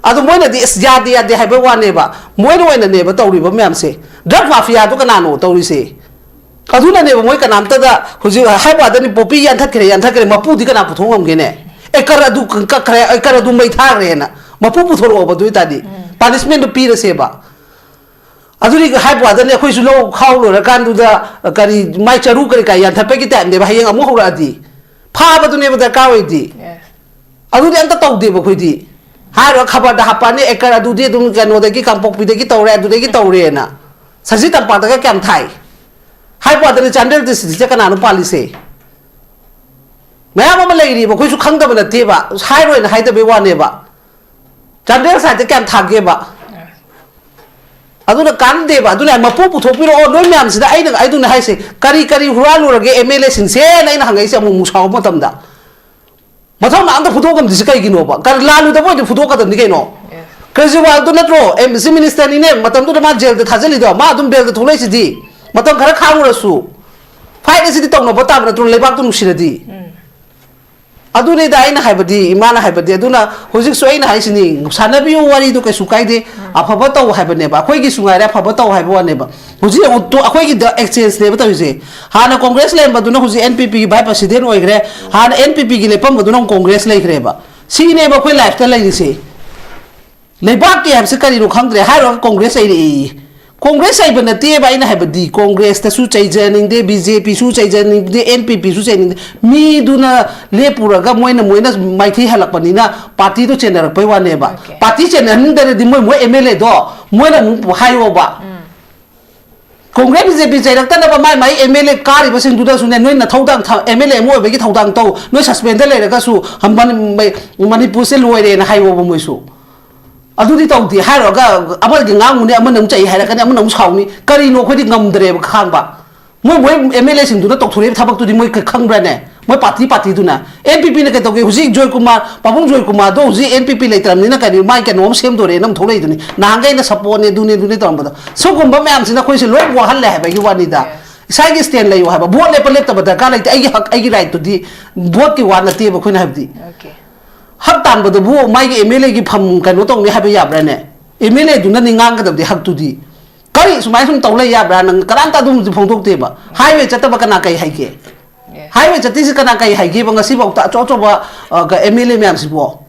ꯑꯗꯣ ꯃꯣꯏꯅꯗꯤ ꯑꯁ ꯌꯥꯗꯦ ꯌꯥꯗꯦ ꯍꯥꯏꯕ ꯋꯥꯅꯦꯕ꯫ ꯃꯣꯏꯅ ꯑꯣꯏꯅꯅꯦꯕ ꯇꯧꯔꯤꯕ ꯃꯌꯥꯝꯁꯦ꯫ ꯗ꯭ꯔꯒ ꯃꯥꯐꯤꯌꯥꯗꯣ ꯀꯅꯥꯅꯣ ꯇꯧꯔꯤꯁꯦ? ꯑꯗꯨꯅꯅꯦꯕ ꯃꯣꯏ ꯀꯅꯥꯝꯇꯗ ꯍꯧꯖꯤꯛ ꯍꯥꯏꯕ ꯋꯥꯗꯅꯤ, ꯄꯣꯄꯤ ꯌꯥꯟꯊꯠꯈ꯭ꯔꯦ, ꯌꯥꯟꯊꯠꯈ꯭ꯔꯦ, ꯃꯄꯨꯗꯤ ꯀꯅꯥ ꯄꯨꯊꯣꯛ ꯉꯝꯒꯦꯅꯦ? ꯑꯦꯀꯔ ꯑꯗꯨ ꯀꯛꯈ꯭ꯔꯦ, ꯑꯦꯀꯔ ꯑꯗꯨ ꯃꯩ ꯊꯥꯈ꯭ꯔꯦꯅ ꯃꯄꯨ ꯄꯨꯊꯣꯔꯛꯑꯣꯕ꯫ ꯑꯗꯨ ꯑꯣꯏꯇꯥꯔꯗꯤ ꯄꯥꯅꯤꯁꯃꯦꯟꯗꯣ ꯄꯤꯔꯁꯦꯕ꯫ ꯑꯗꯨꯗꯤ ꯍꯥꯏꯕ ꯋꯥꯗꯅꯤ, ꯑꯩꯈꯣꯏꯁꯨ ꯂꯧ ꯈꯥꯎ ꯂꯣꯏꯔꯀꯥꯟꯗꯨꯗ ꯀꯔꯤ ꯃꯥꯏ ꯆꯔꯨ ꯀꯔꯤ ꯀꯥ ꯌꯥꯟꯊꯠꯄꯒꯤ ꯇꯥꯏꯞꯅꯦꯕ꯫ ꯍꯌꯦꯡ ꯑꯃꯨꯛ ꯍꯧꯔꯛꯑꯗꯤ ꯐꯥꯕꯗꯨꯅꯦꯕ ꯗꯔꯀꯥꯔ ꯑꯣꯏꯗꯤ꯫ Yes. ꯑꯗꯨꯗꯤ ꯑꯝꯇ ꯇꯧꯗꯦꯕ ꯑꯩꯈꯣꯏꯗꯤ꯫ ꯍꯥꯏꯔꯒ ꯈꯕꯔꯗ ꯍꯥꯞꯄꯛꯑꯅꯤ, ꯑꯦꯀꯔ ꯑꯗꯨꯗꯤ ꯑꯗꯨꯝ ꯀꯩꯅꯣꯗꯒꯤ, ꯀꯥꯡꯄꯣꯛꯄꯤꯗꯒꯤ ꯇꯧꯔꯦ, ꯑꯗꯨꯗꯒꯤ ꯇꯧꯔꯦꯅ꯫ ꯁꯖꯤ ꯇꯝꯄꯥꯛꯇꯒ ꯀꯌꯥꯝ ꯊꯥꯏ? ꯍꯥꯏꯕ ꯋꯥꯗꯅꯤ, ꯆꯥꯟꯗꯦꯜ ꯗꯤꯁꯇ꯭ꯔꯤꯛꯁꯦ ꯀꯅꯥꯅꯣ ꯄꯥꯜꯂꯤꯁꯦ? ꯃꯌꯥꯝ ꯑꯃ ꯂꯩꯔꯤꯕ, ꯑꯩꯈꯣꯏꯁꯨ ꯈꯪꯗꯕ ꯅꯠꯇꯦꯕ, ꯍꯥꯏꯔꯣꯏꯅ ꯍꯥꯏꯗꯕꯩ ꯋꯥꯅꯦꯕ꯫ ꯆꯥꯟꯗꯦꯜ ꯁꯥꯏꯠꯇ ꯀꯌꯥꯝ ꯊꯥꯒꯦꯕ? ꯑꯗꯨꯅ ꯀꯥꯟꯅꯗꯦꯕ꯫ ꯑꯗꯨꯅ ꯃꯄꯨ ꯄꯨꯊꯣꯛꯄꯤꯔꯛꯑꯣ ꯅꯣꯏ ꯃꯌꯥꯝꯁꯤꯗ꯫ ꯑꯩꯅ ꯑꯩꯗꯨꯅ ꯍꯥꯏꯁꯦ, ꯀꯔꯤ ꯀꯔꯤ ꯍꯨꯔꯥꯜꯂꯨꯔꯒꯦ ꯑꯦꯝ ꯑꯦꯜ ꯑꯦꯁꯤꯡꯁꯦꯅ ꯑꯩꯅ ꯍꯪꯉꯛꯏꯁꯦ ꯑꯃꯨꯛ ꯑꯃꯨꯛ ꯁꯥꯎꯕ ꯃꯇꯝꯗ꯫ ꯃꯊꯧꯅꯥ ꯑꯝꯇ ꯐꯨꯗꯣꯛ ꯉꯝꯗ꯭ꯔꯤꯁꯦ ꯀꯩꯒꯤꯅꯣꯕ? ꯀꯔꯤ ꯂꯥꯜꯂꯨꯗꯕ ꯑꯣꯏꯗꯤ ꯐꯨꯗꯣꯛꯀꯗꯕꯅꯤ ꯀꯩꯅꯣ? ꯀꯦꯖꯔꯤꯋꯥꯜꯗꯨ ꯅꯠꯇ꯭ꯔꯣ ꯑꯦꯝ ꯁꯤ ꯃꯤꯅꯤꯁꯇꯔꯅꯤꯅꯦ ꯃꯇꯝꯗꯨꯗ ꯃꯥ ꯖꯦꯜꯗ ꯊꯥꯖꯤꯜꯂꯤꯗꯣ? ꯃꯥ ꯑꯗꯨꯝ ꯕꯦꯜꯗ ꯊꯣꯛꯂꯛꯏꯁꯤꯗꯤ꯫ ꯃꯇꯝ ꯈꯔ ꯈꯥꯡꯉꯨꯔꯁꯨ꯫ ꯐꯥꯏꯠ ꯑꯁꯤꯗꯤ ꯇꯧꯅꯕ ꯇꯥꯕ ꯅꯠꯇ꯭ꯔꯣ, ꯂꯩꯕꯥꯛꯇꯨ ꯅꯨꯡꯁꯤꯔꯗꯤ? ꯑꯗꯨꯅꯤꯗ ꯑꯩꯅ ꯍꯥꯏꯕꯗꯤ, ꯏꯃꯥꯅ ꯍꯥꯏꯕꯗꯤ, ꯑꯗꯨꯅ ꯍꯧꯖꯤꯛꯁꯨ ꯑꯩꯅ ꯍꯥꯏꯁꯤꯅꯤ, ꯁꯥꯟꯅꯕꯤꯌꯨ ꯋꯥꯔꯤꯗꯨ ꯀꯩꯁꯨ ꯀꯥꯏꯗꯦ, ꯑꯐꯕ ꯇꯧ ꯍꯥꯏꯕꯅꯦꯕ, ꯑꯩꯈꯣꯏꯒꯤꯁꯨ ꯉꯥꯏꯔꯦ ꯑꯐꯕ ꯇꯧ ꯍꯥꯏꯕ ꯋꯥꯅꯦꯕ꯫ ꯍꯧꯖꯤꯛ ꯑꯃꯨꯛ ꯇꯣ-, ꯑꯩꯈꯣꯏꯒꯤꯗ exchangeꯅꯦꯕ ꯇꯧꯔꯤꯁꯦ꯫ ꯍꯥꯟꯅ ꯀꯣꯡꯒ꯭ꯔꯦꯁ ꯂꯩꯔꯝꯕꯗꯨꯅ ꯍꯧꯖꯤꯛ NPPꯒꯤ vice president ꯑꯣꯏꯈ꯭ꯔꯦ, ꯍꯥꯟꯅ NPPꯒꯤ ꯂꯦꯞꯄꯝꯕꯗꯨꯅ ꯑꯃꯨꯛ ꯀꯣꯡꯒ꯭ꯔꯦꯁ ꯂꯩꯈ꯭ꯔꯦꯕ꯫ ꯁꯤꯅꯦꯕ ꯑꯩꯈꯣꯏ lifeꯇ ꯂꯩꯔꯤꯁꯦ꯫ ꯂꯩꯕꯥꯛꯀꯤ ꯍꯥꯏꯕꯁꯤ ꯀꯔꯤꯅꯣ ꯈꯪꯗ꯭ꯔꯦ ꯍꯥꯏꯔꯨꯔꯒ ꯀꯣꯡꯒ꯭ꯔꯦꯁ ꯂꯩꯔꯛꯏ꯫ ꯀꯣꯡꯒ꯭ꯔꯦꯁ ꯍꯩꯕ ꯅꯠꯇꯦꯕ ꯑꯩꯅ ꯍꯥꯏꯕꯗꯤ, ꯀꯣꯡꯒ꯭ꯔꯦꯁꯇꯁꯨ ꯆꯩꯖꯅꯤꯡꯗꯦ, BJPꯁꯨ ꯆꯩꯖꯅꯤꯡꯗꯦ, NPPꯁꯨ ꯆꯩꯅꯤꯡꯗꯦ꯫ ꯃꯤꯗꯨꯅ ꯂꯦꯞꯄꯨꯔꯒ ꯃꯣꯏꯅ, ꯃꯣꯏꯅ ꯃꯥꯏꯊꯤ ꯍꯜꯂꯛꯄꯅꯤꯅ ꯄꯥꯔꯇꯤꯗꯣ ꯆꯦꯟꯅꯔꯛꯄꯩ ꯋꯥꯅꯦꯕ꯫ Okay. ꯄꯥꯔꯇꯤ ꯆꯦꯟꯅꯍꯟꯗꯔꯗꯤ ꯃꯣꯏ, ꯃꯣꯏ MLAꯗꯣ ꯃꯣꯏꯅ ꯑꯃꯨꯛ ꯍꯥꯏꯌꯣꯕ꯫ ꯎꯝ꯫ ꯀꯣꯡꯒ꯭ꯔꯦꯁ BJP ꯆꯩꯔꯛꯇꯅꯕ ꯃꯥꯏ ꯃꯥꯏ MLA ꯀꯥꯔꯤꯕꯁꯤꯡꯗꯨꯗꯁꯨꯅꯦ, ꯅꯣꯏ ꯅꯊꯧꯗꯥꯡ ꯊ-, MLA ꯑꯃ ꯑꯣꯏꯕꯒꯤ ꯊꯧꯗꯥꯡ ꯇꯧ, ꯅꯣꯏ suspendꯗ ꯂꯩꯔꯒꯁꯨ ꯃꯅꯤ-, ꯃꯅꯤꯄꯨꯔꯁꯦ ꯂꯣꯏꯔꯦꯅ ꯍꯥꯏꯌꯣꯕ ꯃꯣꯏꯁꯨ꯫ ꯑꯗꯨꯗꯤ ꯇꯧꯗꯦ ꯍꯥꯏꯔꯨꯔꯒ ꯑꯃꯒꯤ ꯉꯥꯡꯉꯨꯅꯤ, ꯑꯃꯅ ꯑꯃꯨꯛ ꯆꯩ ꯍꯥꯏꯔꯛꯀꯅꯤ, ꯑꯃꯅ ꯑꯃꯨꯛ ꯁꯥꯎꯅꯤ꯫ ꯀꯔꯤꯅꯣ ꯑꯩꯈꯣꯏꯗꯤ ꯉꯝꯗ꯭ꯔꯦꯕ ꯈꯥꯡꯕ꯫ ꯃꯣꯏ, ꯃꯣꯏ MLAꯁꯤꯡꯗꯨꯅ ꯇꯧꯊꯣꯔꯛꯏꯕ ꯊꯕꯛꯇꯨꯗꯤ ꯃꯣꯏ ꯈ-, ꯈꯪꯕ꯭ꯔꯥꯅꯦ? ꯃꯣꯏ ꯄꯥꯔꯇꯤ, ꯄꯥꯔꯇꯤꯗꯨꯅ꯫ NPPꯅ ꯀꯩꯗꯧꯒꯦ? ꯍꯧꯖꯤꯛ ꯖꯣꯏꯀꯨꯃꯥꯔ, ꯄꯥꯕꯨꯡ ꯖꯣꯏꯀꯨꯃꯥꯔꯗꯣ ꯍꯧꯖꯤꯛ NPP ꯂꯩꯇ꯭ꯔꯕꯅꯤꯅ ꯀꯔꯤ, ꯃꯥꯏ ꯀꯩꯅꯣ ꯑꯃ ꯁꯦꯝꯗꯣꯔꯦꯅ ꯑꯃꯨꯛ ꯊꯣꯛꯂꯛꯏꯗꯨꯅꯤ꯫ ꯅꯍꯥꯟꯈꯩ ꯑꯩꯅ supportꯅꯦ, ꯑꯗꯨꯅꯦ, ꯑꯗꯨꯅꯦ ꯇꯧꯔꯝꯕꯗꯣ꯫ ꯁꯤꯒꯨꯝꯕ ꯃꯌꯥꯝꯁꯤꯅ ꯑꯩꯈꯣꯏꯁꯦ ꯂꯣꯏ ꯋꯥꯍꯜꯂꯦ ꯍꯥꯏꯕꯒꯤ ꯋꯥꯅꯤꯗ꯫ Yes. ꯏꯁꯥꯒꯤ stand ꯂꯩꯌꯨ ꯍꯥꯏꯕ꯫ Vote ꯂꯦꯞꯄ ꯂꯦꯞꯇꯕ ꯗꯔꯀꯥꯔ ꯂꯩꯇꯦ꯫ ꯑꯩꯒꯤ ꯍꯛ, ꯑꯩꯒꯤ rightꯇꯨꯗꯤ voteꯀꯤ ꯋꯥ ꯅꯠꯇꯦꯕ ꯑꯩꯈꯣꯏꯅ ꯍꯥꯏꯕꯗꯤ꯫ Okay. ꯍꯛ ꯇꯥꯟꯕꯗꯨꯕꯨ ꯃꯥꯒꯤ MLAꯒꯤ ꯐꯝ ꯀꯩꯅꯣ ꯇꯧꯅꯤ ꯍꯥꯏꯕ ꯌꯥꯕ꯭ꯔꯥꯅꯦ? MLAꯗꯨꯅꯅꯤ ꯉꯥꯡꯒꯗꯕꯗꯤ ꯍꯛꯇꯨꯗꯤ꯫ ꯀꯔꯤ ꯁꯨꯃꯥꯏꯅ ꯁꯨꯝ ꯇꯧ ꯂꯩ ꯌꯥꯕ꯭ꯔꯥ? ꯅꯪ ꯀꯅꯥꯝꯇ ꯑꯗꯨꯝꯗꯤ ꯐꯣꯡꯗꯣꯛꯇꯦꯕ꯫ Highway ꯆꯠꯇꯕ ꯀꯅꯥ ꯀꯩ ꯍꯥꯏꯒꯦ? Yes. Highway ꯆꯠꯇ꯭ꯔꯤꯁꯤ ꯀꯅꯥ ꯀꯩ ꯍꯥꯏꯒꯦꯕ? ꯉꯁꯤꯐꯥꯎꯗ ꯑꯆꯧ ꯑꯆꯧꯕ, ꯑ, ꯀ-, MLA ꯃꯌꯥꯝꯁꯤꯕꯣ꯫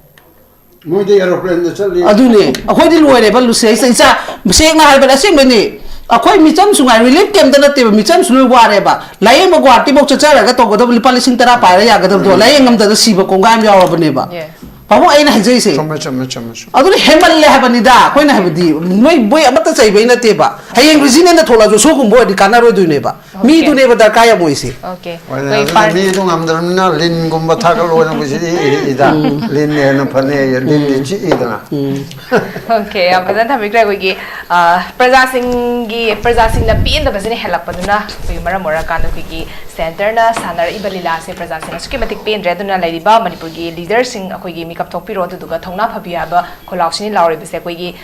ꯃꯣꯏꯗꯤ aeroplaneꯗ ꯆꯠꯂꯤ꯫ ꯑꯗꯨꯅꯦ, ꯑꯩꯈꯣꯏꯗꯤ ꯂꯣꯏꯔꯦꯕ, ꯂꯨꯁꯦ, ꯏꯆꯥ, ꯏꯆꯥ, ꯁꯦꯡꯅ ꯍꯥꯏꯕꯗ ꯑꯁꯦꯡꯕꯅꯤ꯫ ꯑꯩꯈꯣꯏ ꯃꯤꯆꯝꯁꯨ ꯉꯥꯏ, relief campꯇ ꯅꯠꯇꯦꯕ, ꯃꯤꯆꯝꯁꯨ ꯂꯣꯏ ꯋꯥꯔꯦꯕ꯫ ꯂꯥꯌꯦꯡꯕ ꯒꯨꯋꯥꯍꯥꯇꯤꯐꯥꯎ ꯆꯠꯆꯔꯒ ꯇꯧꯒꯗꯕ ꯂꯨꯄꯥ ꯂꯤꯁꯤꯡ ꯇꯔꯥ ꯄꯥꯏꯔ ꯌꯥꯒꯗꯕꯗꯣ, ꯂꯥꯌꯦꯡ ꯉꯝꯗꯅ ꯁꯤꯕ ꯀꯣꯡꯒꯥꯏ ꯑꯃ ꯌꯥꯎꯔꯕꯅꯦꯕ꯫ Yes. ꯄꯥꯕꯨꯡ, ꯑꯩꯅ ꯍꯥꯏꯖꯩꯁꯦ꯫ ꯆꯨꯝꯃꯦ, ꯆꯨꯝꯃꯦ, ꯆꯨꯝꯃꯦ, ꯆꯨꯝꯃꯦ꯫ ꯑꯗꯨꯅ ꯍꯦꯟꯃꯜꯂꯦ ꯍꯥꯏꯕꯅꯤꯗ, ꯑꯩꯈꯣꯏꯅ ꯍꯥꯏꯕꯗꯤ ꯃꯣꯏ, ꯃꯣꯏ ꯑꯃꯠꯇ ꯆꯩꯕꯩ ꯅꯠꯇꯦꯕ꯫ ꯍꯌꯦꯡ regionalꯗ ꯊꯣꯛꯂꯛꯑꯁꯨ ꯁꯤꯒꯨꯝꯕ ꯑꯣꯏꯔꯗꯤ ꯀꯥꯟꯅꯔꯣꯏꯗꯣꯏꯅꯦꯕ꯫ Okay. ꯃꯤꯗꯨꯅꯦꯕ ꯗꯔꯀꯥꯔ ꯌꯥꯝ ꯑꯣꯏꯁꯦ꯫ Okay. ꯍꯣꯏꯅꯦ, ꯑꯩꯈꯣꯏ ꯑꯗꯨꯅ ꯄꯥꯔ- ꯃꯤꯗꯣ ꯉꯝꯗ꯭ꯔꯕꯅꯤꯅ ꯂꯤꯟꯒꯨꯝꯕ ꯊꯥꯒꯠꯂꯣꯅ ꯑꯩꯈꯣꯏ ꯁꯤꯗꯤ ꯏ-, ꯏꯗ꯫ ꯎꯝ꯫ ꯂꯤꯟꯅ ꯍꯦꯟꯅ ꯐꯅꯤ, ꯂꯤꯟꯗꯤ ꯎꯝ꯫ ꯆꯤꯛꯏꯗꯅ꯫ ꯎꯝ꯫ Okay, ꯌꯥꯝ ꯐꯖꯅ ꯊꯝꯕꯤꯈ꯭ꯔꯦ꯫ ꯑꯩꯈꯣꯏꯒꯤ, ꯑ, ꯄ꯭ꯔꯖꯥꯁꯤꯡꯒꯤ, ꯄ꯭ꯔꯖꯥꯁꯤꯡꯅ ꯄꯦꯟꯗꯕꯁꯤꯅ ꯍꯦꯜꯂꯛꯄꯗꯨꯅ ꯑꯩꯈꯣꯏꯒꯤ ꯃꯔꯝ ꯑꯣꯏꯔꯀꯥꯟꯗ ꯑꯩꯈꯣꯏꯒꯤ centreꯅ ꯁꯥꯟꯅꯔꯛꯏꯕ ꯂꯤꯂꯥꯁꯦ ꯄ꯭ꯔꯖꯥꯁꯤꯡ ꯑꯁꯨꯛꯀꯤ ꯃꯇꯤꯛ ꯄꯦꯟꯗ꯭ꯔꯦ꯫ ꯑꯗꯨꯅ ꯂꯩꯔꯤꯕ ꯃꯅꯤꯄꯨꯔꯒꯤ leaderꯁꯤꯡ ꯑꯩꯈꯣꯏꯒꯤ ꯃꯤꯀꯞ ꯊꯣꯛꯄꯤꯔꯣ, ꯑꯗꯨꯗꯨꯒ ꯊꯧꯅꯥ ꯐꯕꯤꯌꯨ ꯍꯥꯏꯕ ꯈꯣꯜꯂꯥꯎꯁꯤꯅꯤ ꯂꯥꯎꯔꯤꯕꯁꯦ꯫ ꯑꯩꯈꯣꯏꯒꯤ